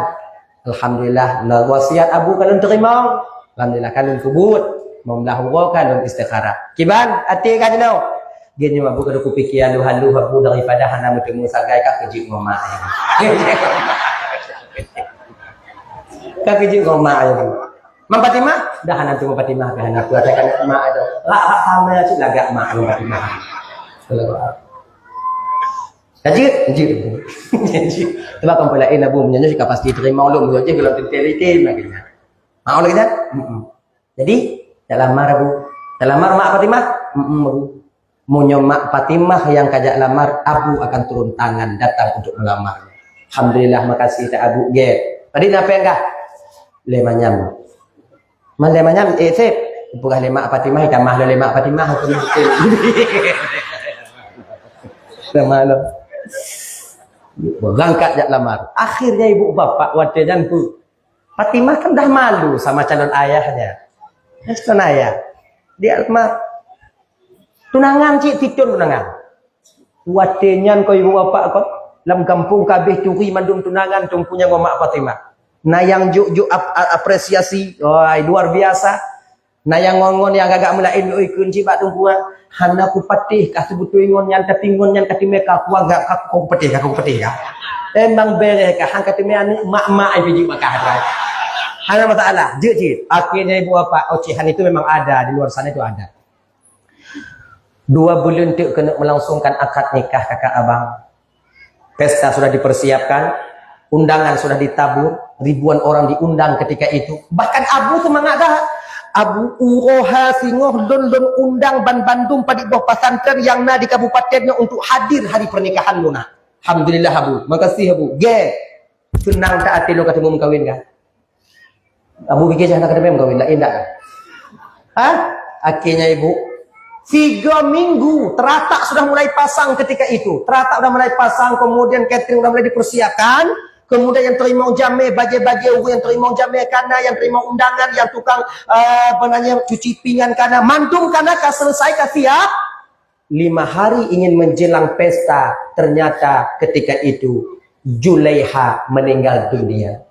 Alhamdulillah, na wasiat Abu ka lôn teurimong. Alhamdulillah, ka lôn peubuet. Meunyoe uroe ka lôn istikharah. Kiban? Até ka jinoe. Geuhnyoe Abu ka lôn kupiké aluh-aluh Abu daripada hana meuteumé sagai ka keujeuet ngon mak ayah. Ka keujeuet ngon mak ayah. Mam Fatimah? Dah hana teumé Fatimah, dah hana tu. Asai ka mak ayah. Rak-rak sama cit lagak mak Mam Fatimah. Kalau Ka jeuet, jeuet. Jeuet. Sebab kon peulaén Abu meunyoe nyoe ka pasti teurimong lom, meunyoe jih golom teuntèe lé item lagèe nyan. Mau lagèe nyan? Heeh. Jadi, jak lamar Abu. Jak lamar mak Fatimah? Heeh, Abu. Meunyoe mak Fatimah nyang kajak lamar, Abu akan turun tangan datang untuk melamar. Alhamdulillah, makasih that Abu. Gèt. Tadi na péng kah? Lé manyam. Man lé manyam, eh, sép. Peugah lé mak Fatimah, itamah lé mak Fatimah, aku miskin. Sama lo. Berangkat jak lamar. Akhirnya ibu bapak watèe nyan pun. Fatimah kan dah malu sama calon ayahnya. Calon ayah. Dia mak tunangan cit, siton tunangan. Watèe nyan kon ibu bapak kon, lam gampông ka abéh turi mandum tunangan teungku nyan ngon mak Fatimah. Na nyang juk-juk ap-, a-, apresiasi, wah, luar biasa. Na nyang ngon-ngon nyang agak meulaén, oi, kheun cit bak teungku, ah. Hana kupatéh kah seubeutôi ngon nyan, tapi ngon nyan ka teumé ka kuanggap ka kupatéh, ka kupatéh kah. Emang bèrèh kah, han ka teumé aneuk mak-mak ai pijik bakah tu. Hana masalah, jeuet cit. Akhirnya ibu bapak, oh, cit, han itu memang ada, di luar sana itu ada. Dua buleuen teuk keuneuk meulangsungkan akad nikah kakak abang. Pesta sudah dipersiapkan, undangan sudah ditabur, ribuan orang diundang ketika itu. Bahkan Abu seumangat that. Abu, uroe ha singoh lôn, lôn undang ban bandum padub boh pesantren nyang na di kabupaten nyoe untuk hadir hari pernikahan lôn. Alhamdulillah Abu. Makasih Abu. Gèt. Seunang that até lôn ka teumé meukawen kan? Abu pikir jih hana ka teumé meukawen, laén dak? Ha? Akhirnya ibu, tiga minggu, teratak sudah mulai pasang ketika itu. Teratak sudah mulai pasang, kemudian catering sudah mulai dipersiapkan. Kemudian nyang teurimong jamé, bajèe-bajèe ureueng nyang teurimong jamé ka na, nyang teurimong undangan, nyang tukang, eh, apa namanya, cuci pinggan ka na, mandum ka na, ka selesai, ka siap. Lima hari ingin menjelang pesta, ternyata ketika itu Julaiha meninggal dunia.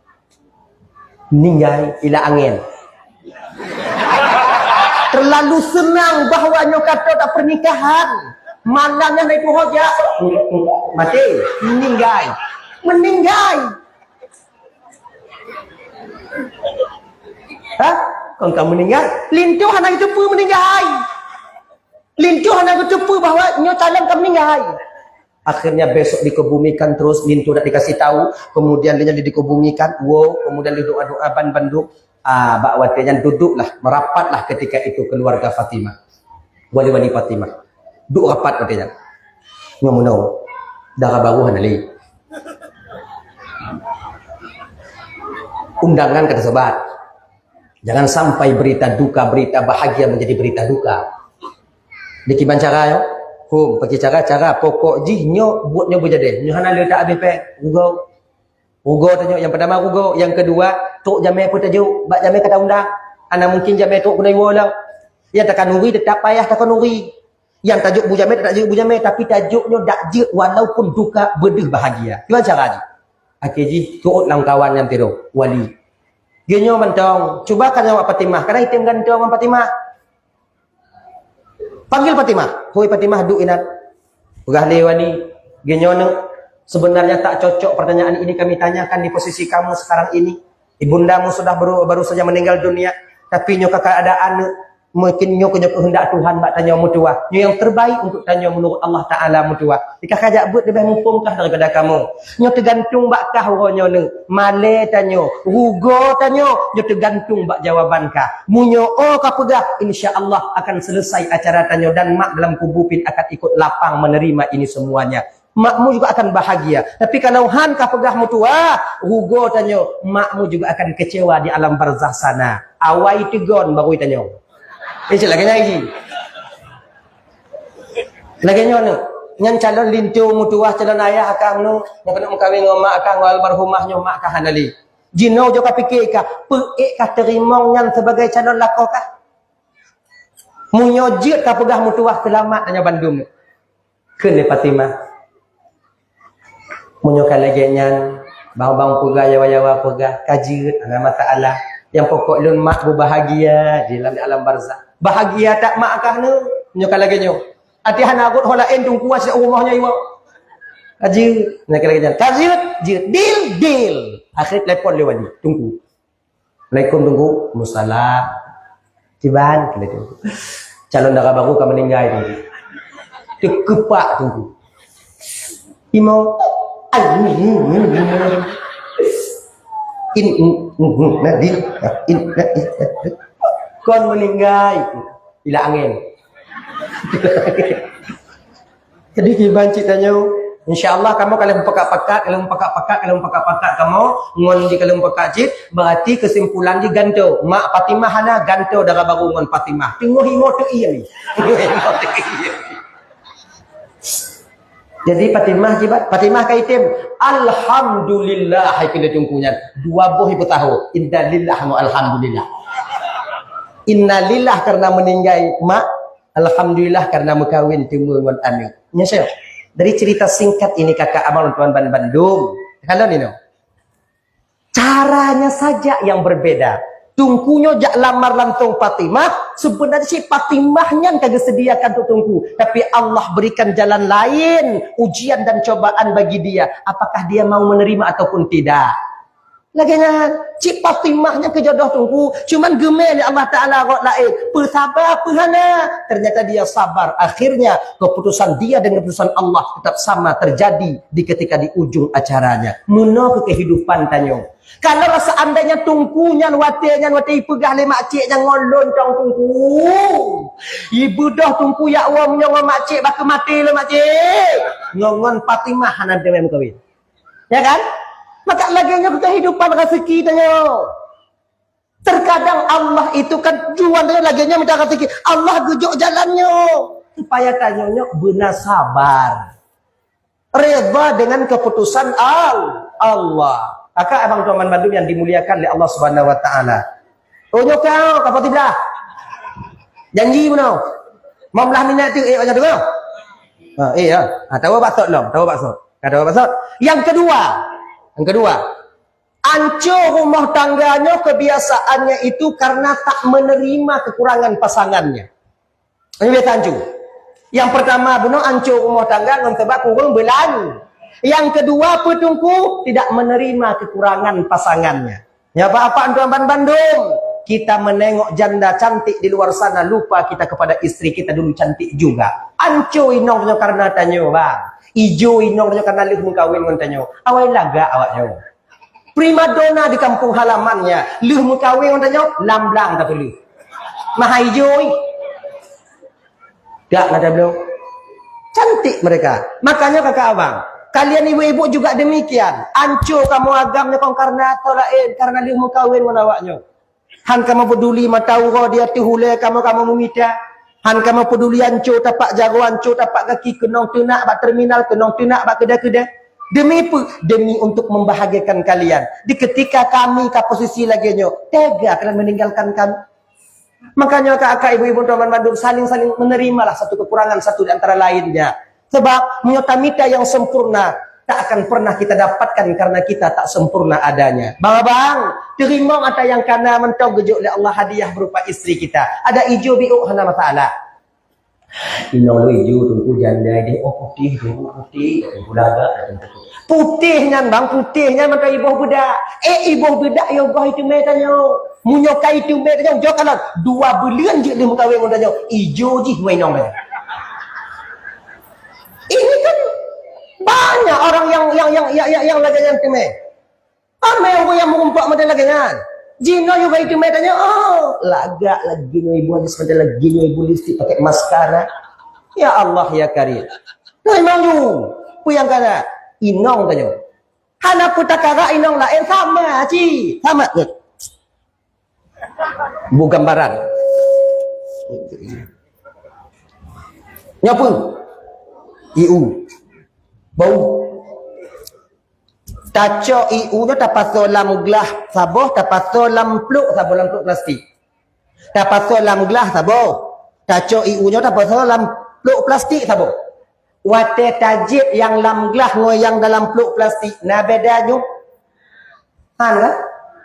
Ninggai ila angén. Terlalu senang bahwa nyoe ka trok pernikahan. Malam nyan itu hoja. Mati. Meninggai. Meninggai. Hah? Kon ka meninggai? Linto hana geuteupeue meninggai. Linto hana geuteupeue bahwa nyoe calon ka meninggai. Akhirnya besok dikebumikan terus, linto dak dikasih tahu, kemudian dia dikebumikan, wow, kemudian didoa-doa ban bandum. Ah, bak watèe nyan duduklah, merapatlah ketika itu keluarga Fatimah. Wali-wali Fatimah. Duk rapat watèe nyan. Nyoe meunoe. Dara barô hana lé. Undangan ka teusebat. Jangan sampai berita duka, berita bahagia menjadi berita duka. Di kiban cara nyoe, hom, pakai cara-cara pokok jih nyoe buet nyoe beujadeh. Nyoe hana le tak habéh pèng, rugoe. Rugoe tanyoe, nyang pertama rugoe, nyang kedua, trok jamé peutajok, bak jamé ka ta-undang. Hana mungkin jamé trok keunoe iwoe lom. Nyang takanuri tetap payah takanuri. Nyang tajok bu jamé tetap tajok bu jamé, tapi tajok nyoe dak jeuet walaupun duka beudeuh bahagia. Kiban cara jih? Akhé jih tuot lam kawan nyang tiroh, wali. Geunyoe mantong, cuba ka nyoe Fatimah, kadang item gantong ngon Fatimah. Panggil Fatimah. "Hoi Fatimah, duek inan." Peugah lé wali, "Geunyoe neuk, sebenarnya tak cocok pertanyaan ini kami tanyakan di posisi kamu sekarang ini. Ibundamu sudah baru, baru saja meninggal dunia, tapi nyoe ka keadaan neuk, mungkin nyoe keuh nyoe keuheundak Tuhan bak tanyoe meutuwah. Nyoe nyang terbaik untuk tanyoe menurut Allah Taala meutuwah. Jika kajak beuet leubeh muphom kah daripada kamoe. Nyoe teugantung bak kah uroe nyoe neuk. Malée tanyoe, rugoe tanyoe, nyoe teugantung bak jawaban kah. Meunyoe 'oh kapeugah, insya Allah akan selesai acara tanyoe dan mak dalam kubu pih akan ikut lapang menerima ini semuanya. Makmu juga akan bahagia. Tapi kalau han kapeugah meutuwah, rugoe tanyoe, makmu juga akan kecewa di alam barzakh sana. Awai teugon barô tanyoe." Eh, cit lagée nyan jih. Lagée nyoe neuk, nyan calon linto meutuwah, calon ayah kah nyoe, nyang keuneuk meukawen ngon mak kah, ngon almarhumah nyoe, mak kah hana lé. Jinoe jok ka pike kah, peuék kah teurimong nyan sebagai calon lakoe kah? Meunyoe jeuet kapeugah meutuwah, seulamat tanyoe bandum. Kheun lé Fatimah, "Meunyoe ka lagée nyan, bang-bang peugah, yawa-yawa peugah, ka jeuet, hana masalah. Nyang pokok lôn mak beubahagia di lam alam barzakh." Bahagia that mak kah nyoe, meunyoe ka lagée nyoe? Até hana rhot ho laén teungku, asyik rumoh nyoe iwoe. Ka jeuet, meunyoe ka lagée nyan. Ka jeuet, jeuet. Deal, deal. Akhé telepon lé wali, teungku. "Assalamualaikum, Teungku." "Waalaikumsalam." "Kiban," kheun lé Teungku. "Calon dara barô ka meuninggai, Teungku." Teukeupak Teungku. Imo. In, in, in, in, in, in, kon meuninggai. Ila angén. Jadi kiban cit tanyoe, insya Allah kamoe ka lheueh pakat-pakat, ka lheueh pakat-pakat, ka lheueh pakat-pakat kamoe, ngon jih ka lheueh pakat cit, berarti kesimpulan jih gantoe. Mak Fatimah hana gantoe dara barô ngon Fatimah. Teungoh imo teu ie. Jadi Fatimah jibat, Fatimah ka item, "Alhamdulillah," hai keu teungku nyan. Dua boh ipeutahu, "Innalillah" ngon "Alhamdulillah." Innalillah karena meuninggai mak, Alhamdulillah karena meukawen teuma ngon aneuk. Nyoe syeh. Dari cerita singkat ini kakak abang tuan ban bandum. Kalau ni no. Caranya saja yang berbeda. Teungku nyoe jak lamar langsung Fatimah, sebenarnya si Fatimah nyan ka geusediakan untuk teungku. Tapi Allah berikan jalan lain, ujian dan cobaan bagi dia. Apakah dia mau menerima ataupun tidak? Lagée nyan, cit Fatimah nyan keu jodoh teungku, cuman geumé lé Allah Taala rot laén, peusaba peuhana. Ternyata dia sabar. Akhirnya keputusan dia dengan keputusan Allah tetap sama terjadi di ketika di ujung acaranya. Meunoe keu kehidupan tanyoe. Kalau seandainya teungku nyan watée nyan watée ipeugah lé makcik nyan ngon lôn tong teungku, ibeudôh teungku yak wom nyoe ngon makcik bak keu maté lé makcik. Ngon, ngon Fatimah hana deungon meukawen. Ya kan? Maka lagée nyoe kehidupan rezeki tanyoe. Terkadang Allah itu kan juan tanyoe lagée nyoe mita rezeki. Allah geujok jalan nyoe supaya tanyoe nyoe beuna sabar. Redha dengan keputusan Al-, Allah. Kakak abang tuan bandum yang dimuliakan oleh Allah Subhanahu wa taala. Oh nyoe kau kapal tiblah. Janji bunoe. Mam lah minat tu eh macam tu. Ha, eh ya. Ha, tahu baksud lom, tahu baksud. Tahu baksud. Yang kedua, yang kedua, anco rumah tangganya kebiasaannya itu karena tak menerima kekurangan pasangannya. Ini biasa anco. Yang pertama bunoe anco rumah tangga ngon sebab kurang belan. Yang kedua petungku tidak menerima kekurangan pasangannya. Ya apa-apa tuan ban bandum. Kita menengok janda cantik di luar sana, lupa kita kepada istri kita dulu cantik juga. Anco inong nyoe karena tanyoe bang. Ijo inong nyoe karena leuh meukawen ngon tanyoe. Awai lagak awak nyoe. Primadona di kampung halamannya, leuh meukawen ngon tanyoe, lam blang tapeuleuh. Maha ijo ih. Dak kata beliau. Cantik mereka. Makanya kakak abang, kalian ibu-ibu juga demikian. Anco kamoe agam nyoe kon karena atau lain, karena leuh meukawen ngon awak nyoe. Han kamoe peuduli mata uroe di ateueh ulée kamoe, kamoe meumita. Han kamoe peuduli anco tapak jaroe, anco tapak gaki, keunong teunak bak terminal, keunong teunak bak keudée-keudée. Demi peue? Demi untuk membahagiakan kalian. Di ketika kami ka posisi lagée nyoe, tega kalian meninggalkan kami. Makanya, kakak, ibu-ibu, teman bandum, saling-saling menerimalah satu kekurangan satu di antara lainnya. Sebab meunyoe tamita nyang sempurna, tak akan pernah kita dapatkan karena kita tak sempurna adanya. Bang-bang, teurimong ata nyang kana mantong geujok lé Allah hadiah berupa istri kita. Ada ijo biôk hana masalah. Inong lôn ijo, Teungku, janda deh, oh, putih, Teungku, putih, Teungku, lagak, Teungku. Putih nyan, bang, putih nyan mantong iboh beudak. Eh, iboh beudak yo goh iteumé tanyoe. Meunyoe ka iteumé tanyoe, jok kalon. Dua buleuen jeuet lheueh meukawen ngon tanyoe. Ijo jih ngon inong tanyoe. Ini kan banyak orang yang, yang, yang, yang, yang, yang lagée nyan teumé. Amai ureuëng nyang meurumpok model lagée nyan. Jinoe yue bai teumé tanyoe, oh, lagak lagée nyoe ibu, habis model lagée nyoe ibu, lipstik pakai maskara. Ya Allah, ya Karim. Memang yue, peue nyang kana? Inong tanyoe. Hana peue takara inong laén sama, Haji. Sama. Bu gambaran. Nyoe peue? Iu. Bau. Tacok iu nyoe tapasoe lam glah saboh, tapasoe lam plôk saboh, lam plôk plastik. Tapasoe lam glah saboh. Tacok iu nyoe tapasoe lam plôk plastik saboh. Watée tajieb nyang lam glah ngon nyang dalam plôk plastik, na beda nyoe? Han kan?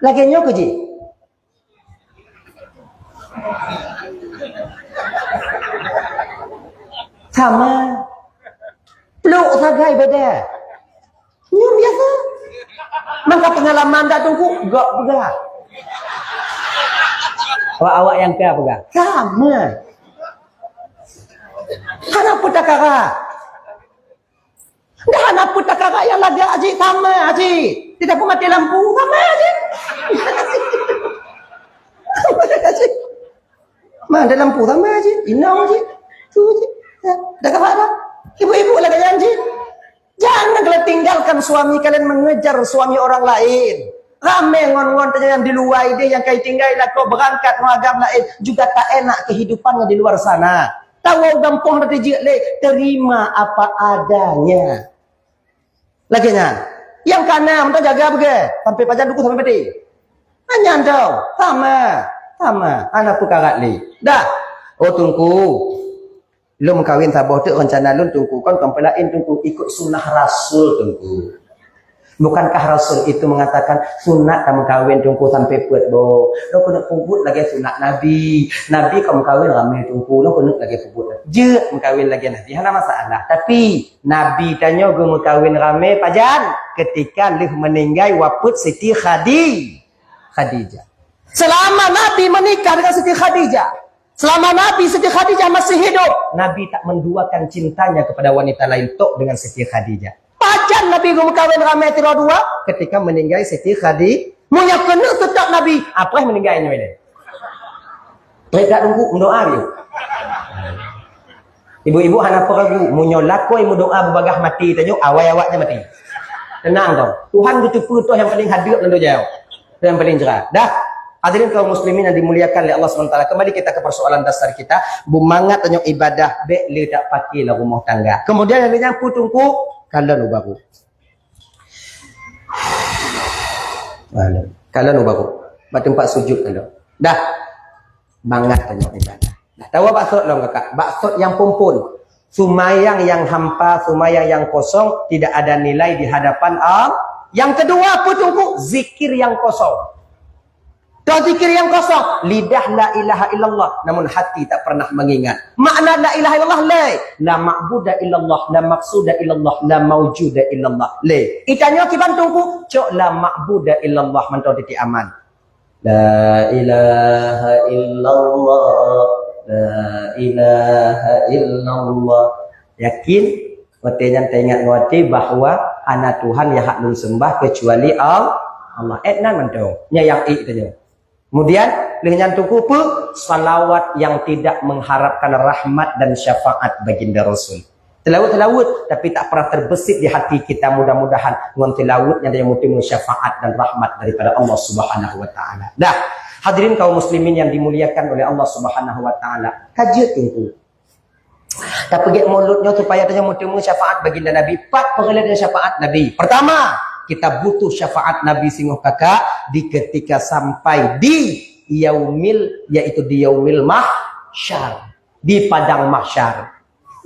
Lagée nyoe keuh jih. Sama. Plôk sagai beda. Nyoe biasa. Maka pengalaman dak Teungku, gak peugah. Awak-awak nyang ka peugah. Sama. Hana peue takara. Dah hana peue takara nyang lagak jih sama jih. Tidak pun mati lampu sama jih. Sama jih. Mana lampu sama jih. Inong jih. Tu jih. Ya, dah kawan dah. Ibu-ibu lagak nyan jih. Jangan kalian tinggalkan suami kalian mengejar suami orang lain. Ramé ngon-ngon tanyoe nyang di luwa idéh nyang kai tinggai lakoe beurangkat ngon agam laén juga tak enak kehidupannya di luar sana. Tawoe gampông dah teujeuet lé, terima apa adanya. Lagée nyan. Nyang kana meuta jaga beugée, sampai pajan duku sampai mati. Hanya dah, sama, sama, hana peue karat lé. Dah. Oh Teungku. Lôn meukawen saboh teuk rencana lôn Teungku, kon, kon peulaén Teungku, ikut sunnah Rasul Teungku. Bukankah Rasul itu mengatakan sunat tameukawen Teungku sampai peuet boh? Lôn keuneuk peubuet lagée sunat Nabi. Nabi ka meukawen ramé Teungku, lôn keuneuk lagée peubuet. Jeuet meukawen lagée Nabi, hana masalah. Tapi Nabi tanyoe geumeukawen ramé pajan? Ketika lheueh meuninggai wafeuet Siti Khadi-, Khadijah. Selama Nabi menikah dengan Siti Khadijah, selama Nabi Siti Khadijah masih hidup, Nabi tak menduakan cintanya kepada wanita lain tok dengan Siti Khadijah. Pajan Nabi geumeukawen ramé sidroe dua? Ketika meuninggai Siti Khadi-, meunyoe keuneuk seutôt Nabi, apreh meuninggai nyoe lé. Trép dak Teungku meudoa yuk. Ibu-ibu hana peue ragu, meunyoe lakoe meudoa beubagaih maté tanyoe, awai awaknyan maté. Tenang tong. Tuhan geuteupeue toh nyang paléng hadeueb lam donya. Toh nyang paléng jra. Dah. Hadirin kaum muslimin yang dimuliakan oleh Allah Subhanahu wa taala, kembali kita ke persoalan dasar kita, beumangat tanyoe ibadah bék le tak paké lam rumoh tangga. Kemudian nyang lheueh nyan peue Teungku? Kalon u baru. Kalon u baru. Bak teumpat sujud kalon. Dah. Mangat tanyoe ibadah. Dah tahu bak sot lom kakak. Bak sot nyang phon-phon. Sumayang nyang hampa, sumayang nyang kosong tidak ada nilai di hadapan Allah. Yang kedua, peue Teungku? Zikir nyang kosong. Toh zikir nyang kosong, lidah la ilaha illallah, namun hati tak pernah mengingat. Makna la ilaha illallah lé, la ma'buda illallah, la maqsuda illallah, la maujuda illallah. Lé. Itanyoe kiban Teungku, cok la ma'buda illallah mantong titik aman. La ilaha illallah, la ilaha illallah. Yakin? Watée nyan taingat ngon até bahwa hana Tuhan nyang hak lôn sembah keucuali Al-, Allah. Eh, nan mantong. Nyan nyang ék tanyoe. Kemudian, lheueh nyan Teungku peue? Salawat yang tidak mengharapkan rahmat dan syafaat baginda Rasul. Seulaweuet-seulaweuet, tapi tak pernah terbesit di hati kita, mudah-mudahan ngon seulaweuet nyan tanyoe meuteumé syafaat dan rahmat daripada Allah Subhanahu wa taala. Dah. Hadirin kaum muslimin yang dimuliakan oleh Allah Subhanahu wa taala. Ka jeuet teungku. Tapeugét mulod nyoe supaya tanyoe meuteumé syafaat baginda Nabi. Pat peureulée nyan syafaat Nabi? Pertama, kita butuh syafaat Nabi singoh kakak di ketika sampai di yaumil, yaitu di yaumil mahsyar, di padang mahsyar.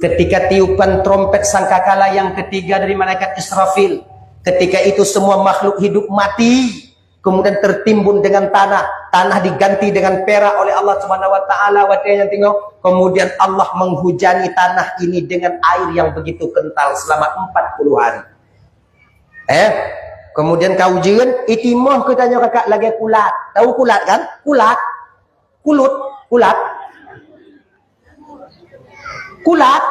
Ketika tiupan trompet sangkakala yang ketiga dari malaikat Israfil, ketika itu semua makhluk hidup mati, kemudian tertimbun dengan tanah, tanah diganti dengan perak oleh Allah Subhanahu wa taala watée nyan teungoh, kemudian Allah menghujani tanah ini dengan air yang begitu kental selama empat puluh hari. Eh, kemudian ka ujeuen, itimoh keu tanyoe kakak lagée kulat. Tahu kulat kan? Kulat. Kulut, kulat. Kulat.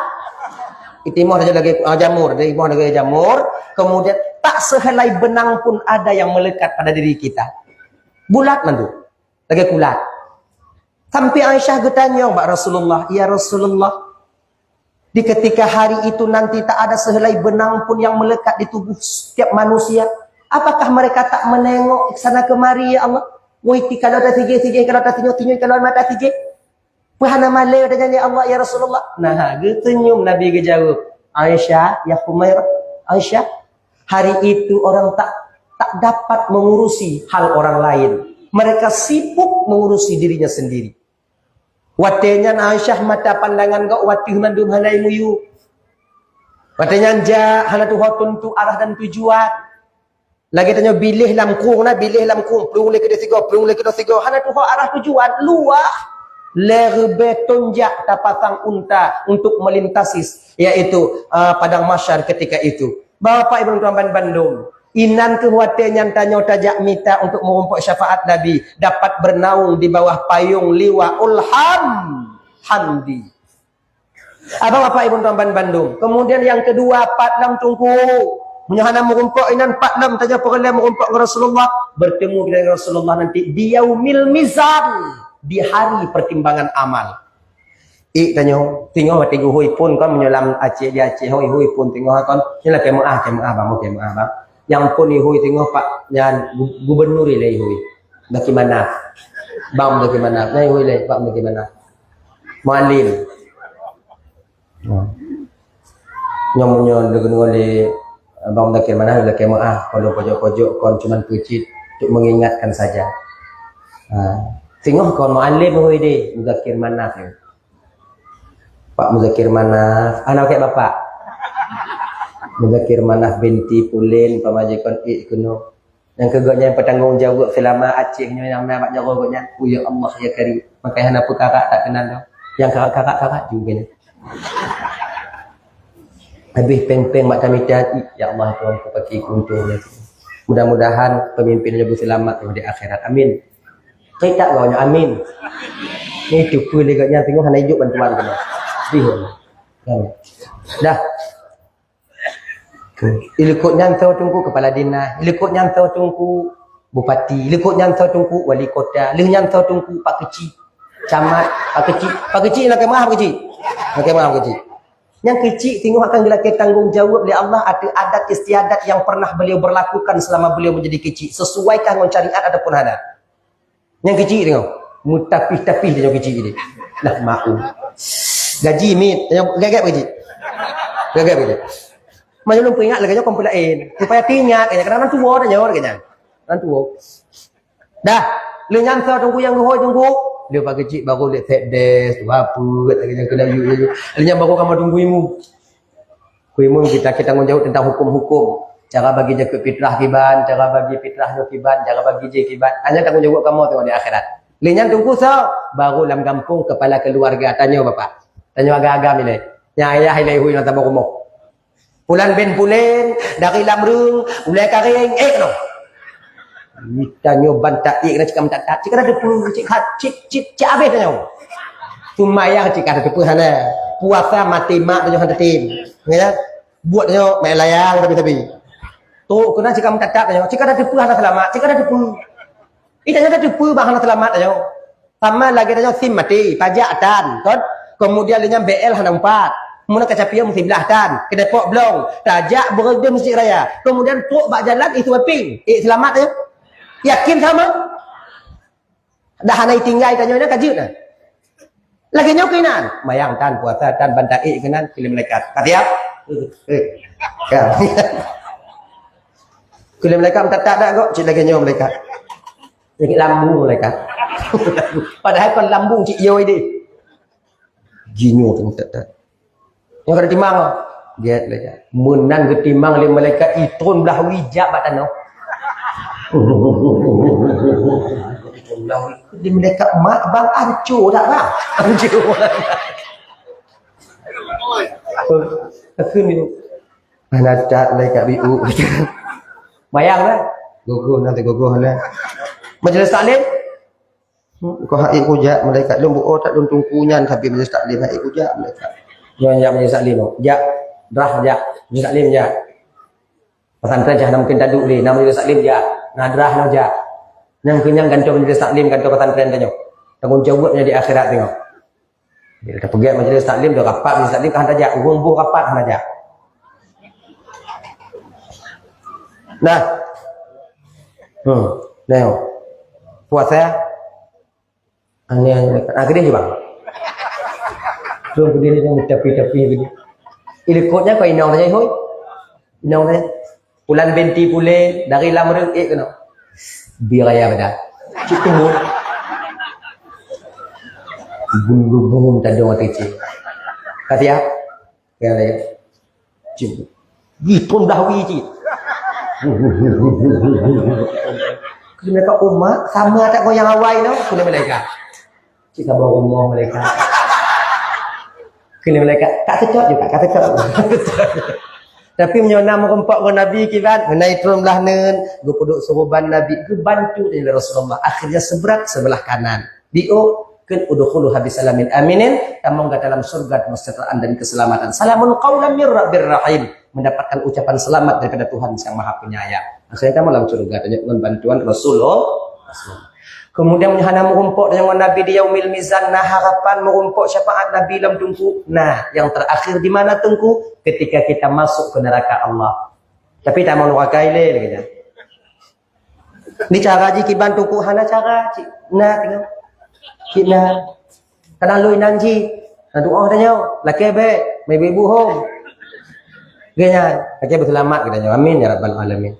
Itimoh saja lagi, ah, jamur, itimoh lagi jamur. Kemudian tak sehelai benang pun ada yang melekat pada diri kita. Bulat mantu. Lagi kulat. Sampai Aisyah geutanyong bak Rasulullah, "Ya Rasulullah, di ketika hari itu nanti tak ada sehelai benang pun yang melekat di tubuh setiap manusia. Apakah mereka tak menengok ke sana kemari, ya Allah? Woi, ti kalau ada sijih, sijih, kalau ada sinyuh, sinyuh, kalau ada mata sijih." Peue hana malée tanyoe, "Ya Allah, ya Rasulullah?" Nah, geuseunyum Nabi geujaweueb, "Aisyah, ya Humairah, Aisyah, hari itu orang tak, tak dapat mengurusi hal orang lain. Mereka sibuk mengurusi dirinya sendiri." Watée nyan Aisyah mata pandangan gok watée mandum hana muyueb. Watée nyan jak hana tuho tuntu arah dan tujuan. Lagée tanyoe biléh lam krueng na, biléh lam krueng, plueng lé keudeh sigoe, plueng lé keudeh sigoe, hana tuho arah tujuan, luwah. Lé reubée thon jak tapasang unta untuk melintasi, yaitu, ah, padang mahsyar ketika itu. Bapak Ibu tuan ban bandum, inan keuh watée nyan tanyoe tajak mita untuk meurumpok syafaat Nabi, dapat bernaung di bawah payung liwaul ham-, hamdi. Abang, Bapak, Ibu tuan ban bandum. Kemudian yang kedua, pat lom teungku. Meunyoe hana meurumpok inan, pat lom tanyoe peureulée meurumpok ngon Rasulullah, bertemu dengan Rasulullah nanti di yaumil mizan, di hari pertimbangan amal. Ék tanyoe, singoh watée geuhôi phon kon, meunyoe lam Aceh, di Aceh hôi, hôi phon singoh kon. Nyoe lakée meu'ah, lakée meu'ah bang, lakée meu'ah bang. Nyang phon ihôi singoh Pak nyan gu-, gubernur ilée ihôi. Muzakir Manaf. Bang Muzakir Manaf. Nyan ihôi lé Pak Muzakir Manaf. Mualem. Nyoe meunyoe leugeungoe lé Abang Muzakir Manaf, lakée meu'ah, kalau pojok-pojok kon cuman peucit untuk mengingatkan saja. Ha. Singoh kon Mualem hôi deh, Muzakir Manaf nyoe. Pak Muzakir Manaf, hana pakai bapak. Muzakir Manaf binti Pulen, pamajikan ék keunoe. Nyang keu gobnyan peutanggong jaweueb seulama Aceh nyoe nyang na bak jaroe gobnyan. Oh, ya Allah, ya Karim. Makajih hana peukara tak keunan dah. Nyang karak-karak, karak juga nyan. Habéh péng-péng mak tamita, ya Allah, Tuhan, kupaki kuntung. Mudah-mudahan pemimpin lebih selamat di akhirat. Amin. Keu tak gobnyan, amin. Ni tupeue lé gobnyan teungoh hana ijok bantuan keunoe. Sedih. Dah. Ilikot nyan soe teungku kepala dinas, ilikot nyan soe teungku bupati, ilikot nyan soe teungku wali kota, lheueh nyan soe teungku pak keuchik, camat, pak keuchik, pak keuchik lakée meu'ah pak keuchik. Lakée meu'ah pak keuchik. Nyang keuchik teungoh akan geulakée tanggong jaweueb lé Allah ateueh adat istiadat yang pernah beliau berlakukan selama beliau menjadi keuchik, sesuaikah ngon syariat ataupun hana. Nyang keuchik teungoh, meutapih-tapih teungoh keuchik ni. Nah, maklum. Gaji mit, teungoh gagap gaji. Gagap gaji. Manyang lôn peuingat lagée nyoe kon peulaén. Supaya teuingat, kadang-kadang tuwo teungoh lagée nyan. Kadang tuwo. Dah, lheueh nyan soe teungku nyang geuhôi teungku. Lheueh pak keuchik baru lé sekdes, tuha peuet lagée nyan keunan yue. Lheueh nyan baru kamoe teungku imum. Ku imum kita, kita tanggong jaweueb tentang hukum-hukum. Cara bagi zakat fitrah kiban, cara bagi fitrah nyoe kiban, cara bagi jih kiban. Hanya tanggong jaweueb kamoe teungoh di akhirat. Lé nyan teungku soe? Baru lam gampông kepala keluarga. Tanyoe bapak. Tanyoe agam-agam ilée. Nyan ayah ilée hui lam saboh rumoh. Pulan bin Pulen, dari Lamreung, ulée Karéng, ék keunoe. Tanyoe ban taék na cikam tatat, cik ada teupeu, cik hat, cik, cik, cik habéh tanyoe. Sumbayang cik ada teupeu hana. Puasa maté mak tanyoe hana tem. Ya. Buet tanyoe main layang tapi-tapi. Tu keunan cikam tatat tanyoe, cik ada teupeu hana selamat, cik ada teupeu. Ih, tanyoe ada teupeu bah hana selamat tanyoe. Sama lagée tanyoe sim maté, pajak tan, kon. Kemudian lé nyan B L hana umpat. Meunan ka Capiong siblah tan, keu Depok blong. Tajak beureuguih Mesjid Raya. Kemudian trok bak jalan ih sweeping. Eh, selamat ya. Yakin sama? Dah hana tinggai tanyoe nyan ka jeuet na. Lagèe nyoe keunan. Mayang tan, puasa tan, ban taék keunan, keu lé malaikat. Ka siap? Eh, eh. Ya. Keu lé malaikat meutat-tat dak kok, cit lagèe nyoe malaikat. Sakét lambung malaikat. Padahai kon lambung cit yo idéh. Jinoe tu meutat-tat. Nyang ka timang, gét lé jak. Meunan geutimang lé malaikat, itron blah wie jak bak tanoh. Itron blah wie. Di malaikat mak bang anco dak bang? Anco. Aku ni. Mana tak malaikat biu. Mayang lah. Gogoh nanti gogoh lah. Majelis taklim. Kok hai kujak malaikat lôn buo tak lôn tungku nyan tapi majelis taklim hai kujak malaikat. Nyoe jak majelis taklim. Jak drah jak majelis taklim jak. Pesantren cah mungkin tadu lé, na majelis taklim jak. Na drah na jak. Nyang keunyang gantoe majelis taklim gantoe pesantren tanyoe. Tanggung jawab nyoe di akhirat tanyoe. Bila tapeugét majelis taklim dah rapat majelis taklim kan tajak, ureueng boh rapat hana jak. Nah. Hmm. Nah. Puasa. Aneh aneh. Ah, gede bang. Tu gede ni tapi tapi gede. Ilikotnya kau inong saja hoi. Inong saja. Pulan binti pule dari lam reuk ék keunoe. Bi raya beda. Cit tumut. Bulu-bulu tadong hati cit. Ka siap? Ya, ya. Cit. Gi pun dah wi cit. Kena tak umat sama tak kau yang awai no, kena mereka. Cit saboh rumoh malaikat. Keuneuk malaikat, ka teucok juga, ka teucok. Tapi meunyoe na meurumpok ngon Nabi kiban, meunai tron blah neuen, geupeuduek suruban Nabi, geubantu lé Rasulullah. Akhirnya seberak sebelah kanan. Diuk, kheun udkhuluha bisalamin aminin, tamong gata lam syurga dalam kesejahteraan dan keselamatan. Salamun qaulan mir rabbir rahim. Mendapatkan ucapan selamat daripada Tuhan yang Maha Penyayang. Akhirnya tamong lam syurga tanyoe ngon bantuan Rasulullah. Kemudian meunyoe hana meurumpok deungon Nabi di Yaumil Mizan, na harapan meurumpok syafaat Nabi lam teungku? Nah, yang terakhir di mana teungku? Ketika kita masuk ke neraka Allah. Tapi tamong neraka ilée lagée nyan. Di cara jih kiban teungku hana cara, cit na teungoh. Cit na. Kadang lôn inan jih. Na doa tanyoe, lakée bék, meuibu-ibu hom. Geuh nyan, lakée beuseulamat geutanyoe. Amin ya rabbal alamin.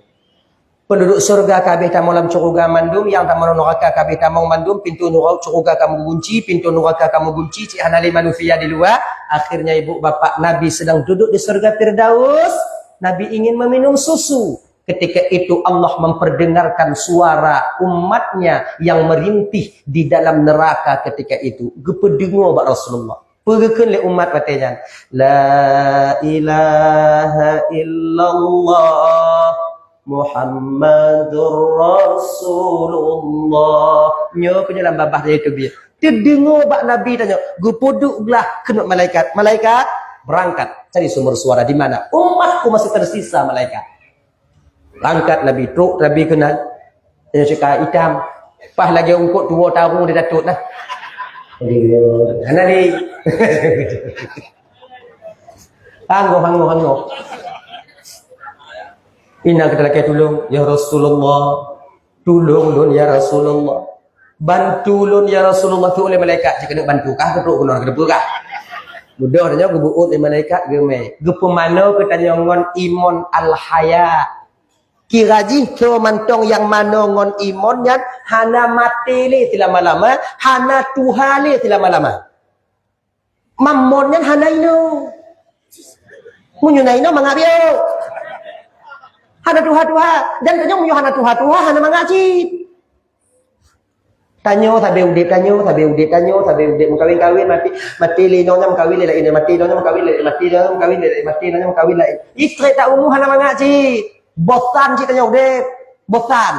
Penduduk syurga ka habéh tamong lam syurga mandum, nyang tamong lam neuraka ka habéh tamong mandum, pintoe nurau-, syurga ka meugunci, pintoe neuraka ka meugunci, cit hana lé manusia di luwa. Akhirnya ibu bapak Nabi sedang duduk di syurga Firdaus, Nabi ingin meminum susu. Ketika itu Allah memperdengarkan suara umatnya yang merintih di dalam neraka ketika itu. Geupeudeungoe bak Rasulullah. Peugeukeun lé umat watée nyan, "La ilaha illallah Muhammadur Rasulullah." Nyoe keuh nyoe lam babah dari teubiet. Teudeungoe bak Nabi tanyoe, geupeuduek glah keuneuk malaikat. Malaikat, berangkat cari sumber suara di mana? Umatku masih tersisa, malaikat. Langkat Nabi, trok Nabi keunan. Tanyoe ceuka itam. Paih lagée ungkot tuwoe taru di datot nah. Hana lé. Hangoh, hangoh, hangoh. Inan geutalakée tulông, "Ya Rasulullah, tulông lôn ya Rasulullah." "Bantu lôn ya Rasulullah," tu oleh malaikat, "Jih keuneuk bantu kah, keutrok keunoe keuneuk peugah." Mudah tanyoe geubeuôt lé malaikat geumé. Geupeumanoe keu tanyoe ngon imon al-haya. Kira jih keu mantong nyang manoe ngon imon nyan hana maté lé silama-lama, hana tuha lé silama-lama. Mamon nyan hana inoe. Meunyoe na inoe mangat biôk. Hana tuha-tuha. Dan tanyoe meunyoe hana tuha-tuha, hana mangat cit. Tanyoe sabe udeb, tanyoe sabe udeb, tanyoe sabe udeb. Meukawén-kawén, maté, maté lé nyoe nyan meukawén lé laén, maté nyoe nyan meukawén lé, maté nyoe nyan meukawén lé, maté nyoe nyan meukawén laén. Istrek that umu hana mangat cit. Bosan cit tanyoe udeb. Bosan.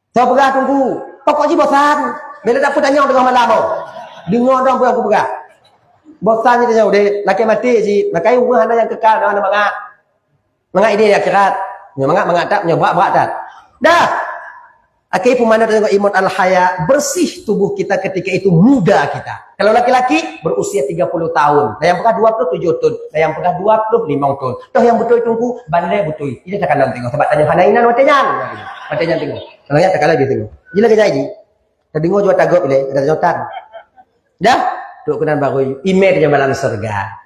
Soe peugah teungku, pokok jih bosan. Bila tak peutanyong teungoh malam oh. Deungoe dong peue aku peugah. Bosan jih tanyoe udeb, lakée maté jih. Makai ureuëng hana nyang kekal, hana mangat. Mangat idéh akhirat. Nyoe mangat, mangat that, nyoe brat, brat that. Dah. Akhé peumanoe teuka imon al-haya, bersih tubuh kita ketika itu, muda kita. Kalau laki-laki berusia tiga puluh tahun, dan yang peugah dua puluh tujuh tahun, dan yang peugah dua puluh lima tahun. Toh yang beutôi teungku, bandai beutôi. Ini takalan tengok, sebab tanyoe hana inan watée nyan. Watée nyan tengok. Kalau nyan takalan dia tengok. Jila kejai ji. Tadeungoe jua tagop ilée, ada nyotan. Dah, trok keunan baru imé tanyoe balam syeuruga.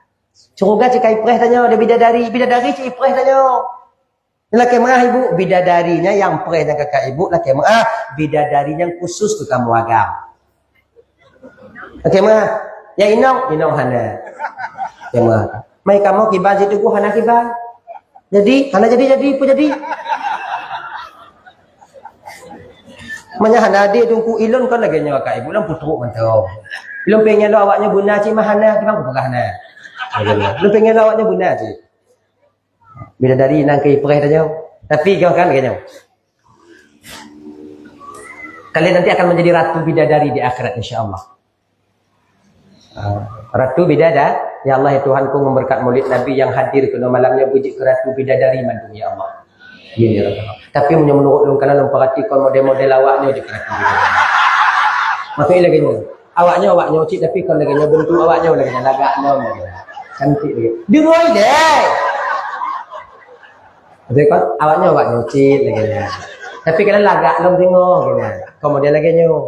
Syeuruga cit ka ipreh tanyoe, ada bidadari, bidadari cit ipreh tanyoe. Lakée meu'ah ibu, bidadari nyan nyang preh nyang kakak ibu, lakée meu'ah, bidadari nyan khusus keu kamoe agam. Lakée meu'ah, nyang inong, inong hana. Lakée meu'ah. Mai kamoe kiban siteungoh hana kiban. Jadi, hana jadi, jadi, peue jadi? Meunyo hana adé teungku ilôn kon lagée nyoe kakak ibu lôn peutrok mantong. Lôn pengen lôn awaknyoe beuna cit mah hana, kiban kupeugah hana. Lôn pengen lôn awaknyoe beuna cit. Bidadari nyan keu ipreh tanyoe. Tapi keu kan lagée nyoe. Kalian nanti akan menjadi ratu bidadari di akhirat, insya Allah. Ah, ratu bidadari, ya Allah, ya Tuhanku, memberkat maulid Nabi yang hadir keunoe malam nyoe, beujeuet keu ratu bidadari mandum, ya Allah. Amin, ya Rabbal Alamin. Tapi meunyoe meunurot lôn, kana lôn peurati kon model-model awaknyoe jeuet keu ratu bidadari. Maksudnya lagée nyoe. Awaknyoe, awaknyoe cit, tapi kon lagée nyoe, bentuk awaknyoe lagée nyoe, lagak lom lagée nyoe. Cantik lagée. Deungoe deh. Maksudnya kon awaknyoe, awaknyoe cit lagée nyoe. Tapi kana lagak lom deungoe lagée nyoe. Kon model lagée nyoe.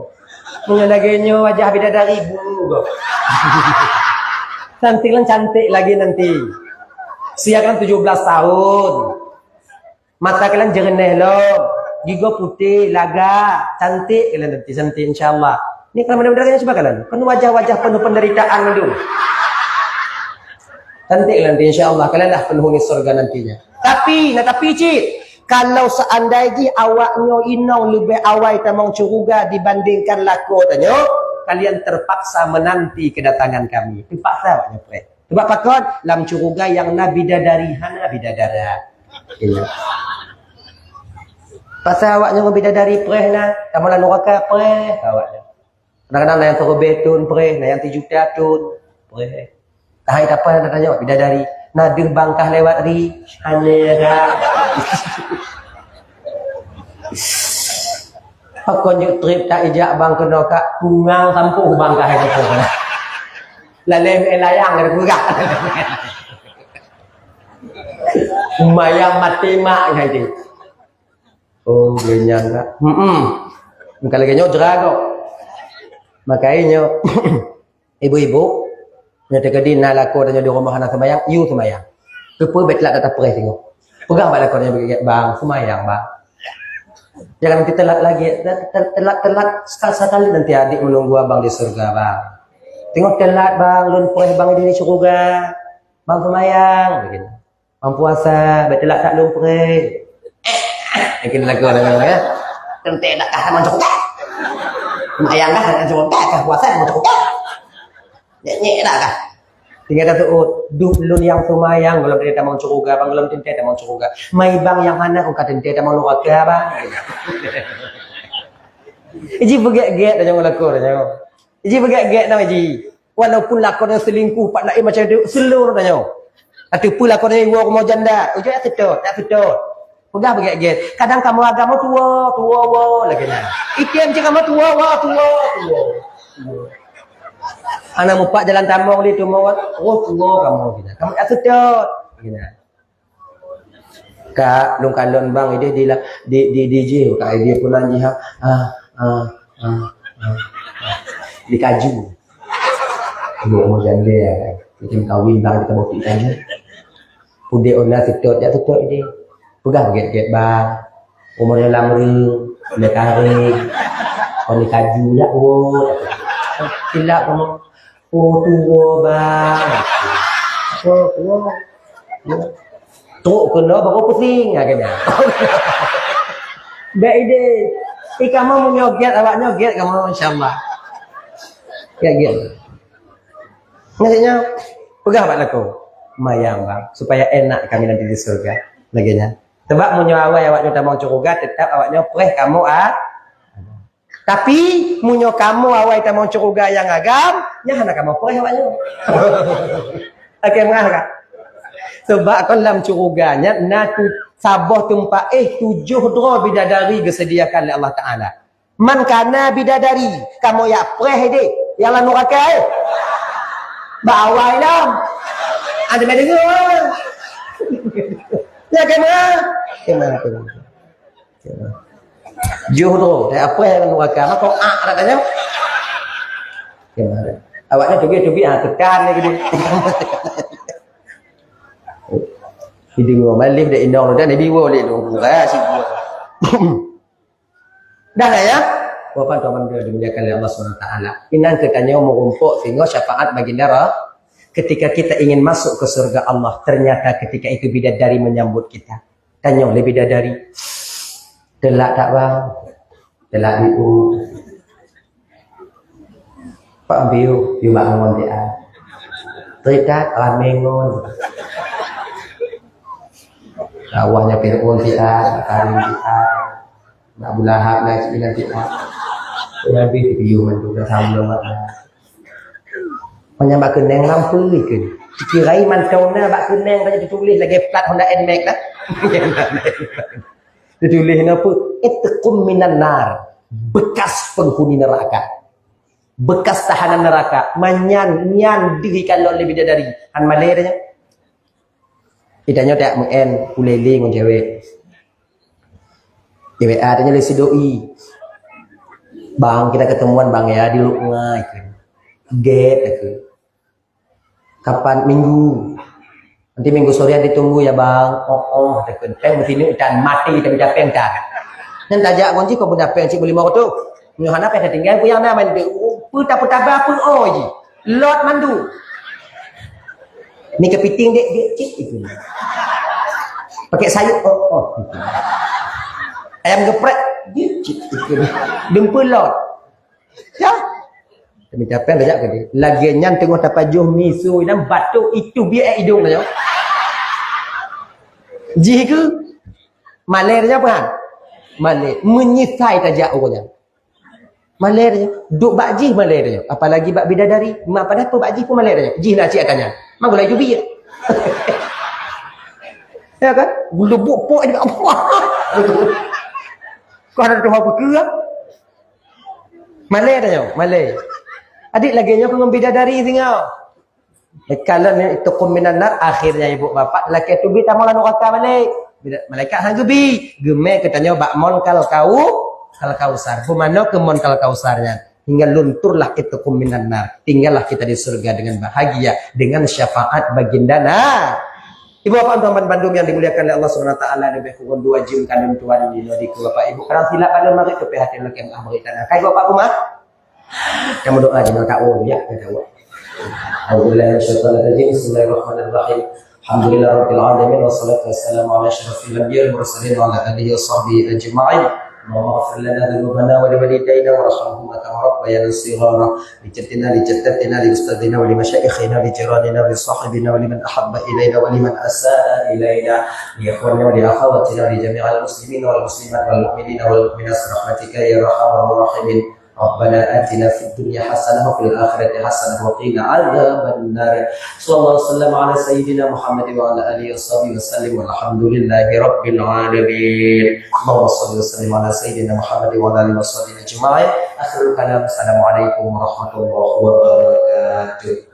Meunyoe lagée nyoe wajah bidadari bu gob. Cantik lom cantik lagi nanti. Siap kan tujuh belas tahun. Mata kalian jeureunéh lom, gigoe putéh, lagak, cantik kalian nanti, cantik, insya Allah. Ni kalau mudah-mudahan cuba kalian, penuh wajah-wajah penuh penderitaan mandum. Cantik kalian nanti, insya Allah, kalian dah penghuni surga nantinya. Tapi, na tapi cit, kalau seandai jih awaknyoe inong leubeh awai tamong syeuruga dibandingkan lakoe tanyoe, kalian terpaksa menanti kedatangan kami. Terpaksa awaknyoe preh. Sebab pakon? Lam syeuruga nyang na bidadari, hana bidadara. Iya. Pasal awaknyoe ngon bidadari preh na, kamoe lam nuraka preh awaknyoe. Kadang-kadang na nyang siribèe thon preh, na nyang sijuta thon preh. Ka hai tapreh na tanyong bidadari, na deuh bang kah lewat ri, hana. Pakon jeuet trép tak ijak bang keunoe kak, pungang sampôh bang kah hai tapreh. Lalém eh layang dari peugah. Mayang maté mak ngai tu. Oh, geunyang dah. Hmm. Bukan lagée nyoe jera kok. Makanya nyoe ibu-ibu, nyoe teukeudi na lakoe tanyoe di rumoh hana seumayang, yue seumayang. Keupeue bèk telat tapreh singoh. Peugah bak lakoe tanyoe, "Bang, seumayang, Bang." Jangan nanti telat lagi. Telat-telat sekali nanti adik menunggu abang di surga, Bang. Tengok telat, Bang, lôn preh bang di syeuruga. Bang seumayang, begitu. Bang puasa, bèk telat that lôn preh. Mungkin lagu orang ya. Teuntèe dak kah tamong syeuruga. Seumayang kah tamong syeuruga, kah puasa tamong syeuruga. Nyek-nyek dak kah. Tinggai taseuôt, duek lôn nyang seumayang gohlom teuntèe tamong syeuruga, bang gohlom teuntèe tamong syeuruga. Mai bang nyang hana, ka teuntèe tamong nuraka, bang. Iji beugèt-gèt tanyoe lakoe tanyoe. Iji beugèt-gèt na iji. Walaupun lakoe nyan selingkuh, pat laén macam tu, seulur tanyoe. Ateueh peue lakoe nyan iwoe rumoh janda, ujok jak seutôt, jak seutôt. Peugah beugèt-gèt. Kadang kamoe agam tuwoe, tuwoe woe lagèe nyan. Item cit kamoe tuwoe woe, tuwoe, tuwoe. Hana mupat jalan tamong lé tuwoe, terus tuwoe kamoe lagèe nyan. Kamoe jak seutôt lagèe nyan. Kak, lôn kalon bang, idéh di la-, di, di, di jih, kak, idéh punan jih, ha. Ah, ah, ah, ah, ah. Di kaju. Ibu umur janda, ya, kan? Macam kawin bang, kita bawa pergi kaju. Udeh ona seutôt, jak seutôt idéh. Peugah beugèt-gèt bang. Umur dalam ring, dia kari. Kon di kaju, jak, wo. Silap kamu. Oh, tuwoe, bang. Oh, tuwoe. Trok keunoe baru pusing, ha, kena. Bèk idéh. Ih, kamoe meunyoe gèt, awaknyoe gèt kamoe, insya Allah. Gèt, gèt. Maksudnya, peugah bak lakoe. Mayang, bang, supaya enak kami nanti di surga. Lagèe nyan. Sebab meunyoe awai awaknyoe tamong syeuruga, tetap awaknyoe preh kamoe, ah. Tapi, meunyoe kamoe awai tamong syeuruga nyang agam, nyan hana kamoe preh awaknyoe. Oke, meungah ka? Sebab kon lam syeuruga nyan na tu-, saboh teumpat, eh, tujoh droe bidadari geuseudiakan lé Allah Taala. Man kana bidadari, kamoe jak preh idéh, nyang lam nuraka, eh. Bak awai lom. Ada mai deungoe. Ya, kema? Kema, kema. Kema. Joh droe, dak apa nyang nuraka, mako ak dak tanya. Awaknyan teubiet-teubiet, ha, tekan lagi dia. Jadi, gua malih dak inong, dak nabi gua leh dong, ha, si gua. Dah lah ya? Bapak tuan-tuan yang dimuliakan oleh Allah Subhanahu Wa Taala. Inan keu tanyoe meurumpok singoh syafaat baginda Ra-, ketika kita ingin masuk ke surga Allah, ternyata ketika itu bidadari menyambut kita. Tanyoe lé bidadari. Teulak tak bang? Teulak di u. Pak biu, biu mak ngon dia. Teulak ramé ngon. Awahnya Fir'aun dia, Karim dia. Nak Abu Lahab lah cik Ilan cik Ilan. Nabi video mandum dah sama mak. Meunyo bak keuneng lampu ikeu. Kirai mantong na bak keuneng tadi ditulis lagi plat Honda N-Max dah. Ditulis napa? Itqum minan nar. Bekas penghuni neraka. Bekas tahanan neraka. Manyan nyan diri kalau lebih dari. Han malé dah. Kita nyoe tak meu'en ulele ngon cewek. Cewek A tanya lé si doi. Bang, kita ketemuan bang ya di Luk Ngai. Get aku. Kapan minggu? Nanti minggu sore ditunggu ya bang. Oh oh, takut peng bersini dan mati tapi dah peng dah. Nyan tajak kunci kau punya peng cik beli mau tu. Nyoh hana payah tinggai puyang na main. Puta puta ba pu oh ji. Lot mandu. Ni kepiting dek dek cik itu. Pakai sayup oh oh. Ayam geprek dek cik itu. Dumpa lot. Ya. Kami capek lajak ke dia. Lagi nyan tengok tapajoh misu dan batuk itu biar idung dah. Jih ke? Malai dah apa? Malai. Menyisai tajak urangnya. Malai dia. Duk bak jih malai dia. Apalagi bak bidadari. Mak pada apa bak jih pun malai dia. Jih nak cik akannya. Mak gulai jubi ya. Ya kan? Gulubuk pok dia. Kau ada tuha apa ke? Malai dia, malai. Adik lagi nyoh kau bidadari singa. Kalau ni itu minan nar, akhirnya ibu bapak laki tu bi tamong lam neraka balik. Bila malaikat hang gebi, gemé ke tanyoe bak mon kal kau, kal kausar. Pemano ke mon kal kausarnya? Hingga lunturlah itu minan nar. Tinggallah kita di surga dengan bahagia, dengan syafaat baginda. Nah, ibu bapak tuan bandum yang dimuliakan oleh Allah Subhanahu Wa Taala, lebih kurang dua jam kandung tuan ini, di bapak ibu. Kadang silap pada mari ke P H T lagi yang ah beri tanah. Kai bapak rumah? Kamu doa je, doa tahu ya, kita tahu. Alhamdulillah, syaitanir rajim. Bismillahirrahmanirrahim. Alhamdulillah rabbil alamin, wassalatu wassalamu ala asyrafil anbiya wal mursalin wa ala alihi wa sahbihi ajma'in. Allahumma ighfir lana dzunubana wa liwalidayna warhamhuma kama rabbayana shighara. Li jaddatina, li ustadzina, li masyayikhina, li jiranina, li sahibina, wa liman ahabba ilaina, wa liman asaa ilaina, li ikhwanina, wa li akhawatina, wa li jami'il muslimin wal muslimat, wal mu'minina, wal mu'minat, bi rahmatika ya arhamar rahimin. Rabbana atina fid dunya hasanah wa fil akhirati hasanah wa qina adzabannar. Sallallahu wasallam ala sayyidina Muhammad wa ala alihi wa sahbihi wa sallim walhamdulillahi rabbil alamin. Allahumma salli wa sallim ala sayyidina Muhammad wa ala alihi wa sahbihi ajma'in. Akhirul kalam. Assalamualaikum warahmatullahi wabarakatuh.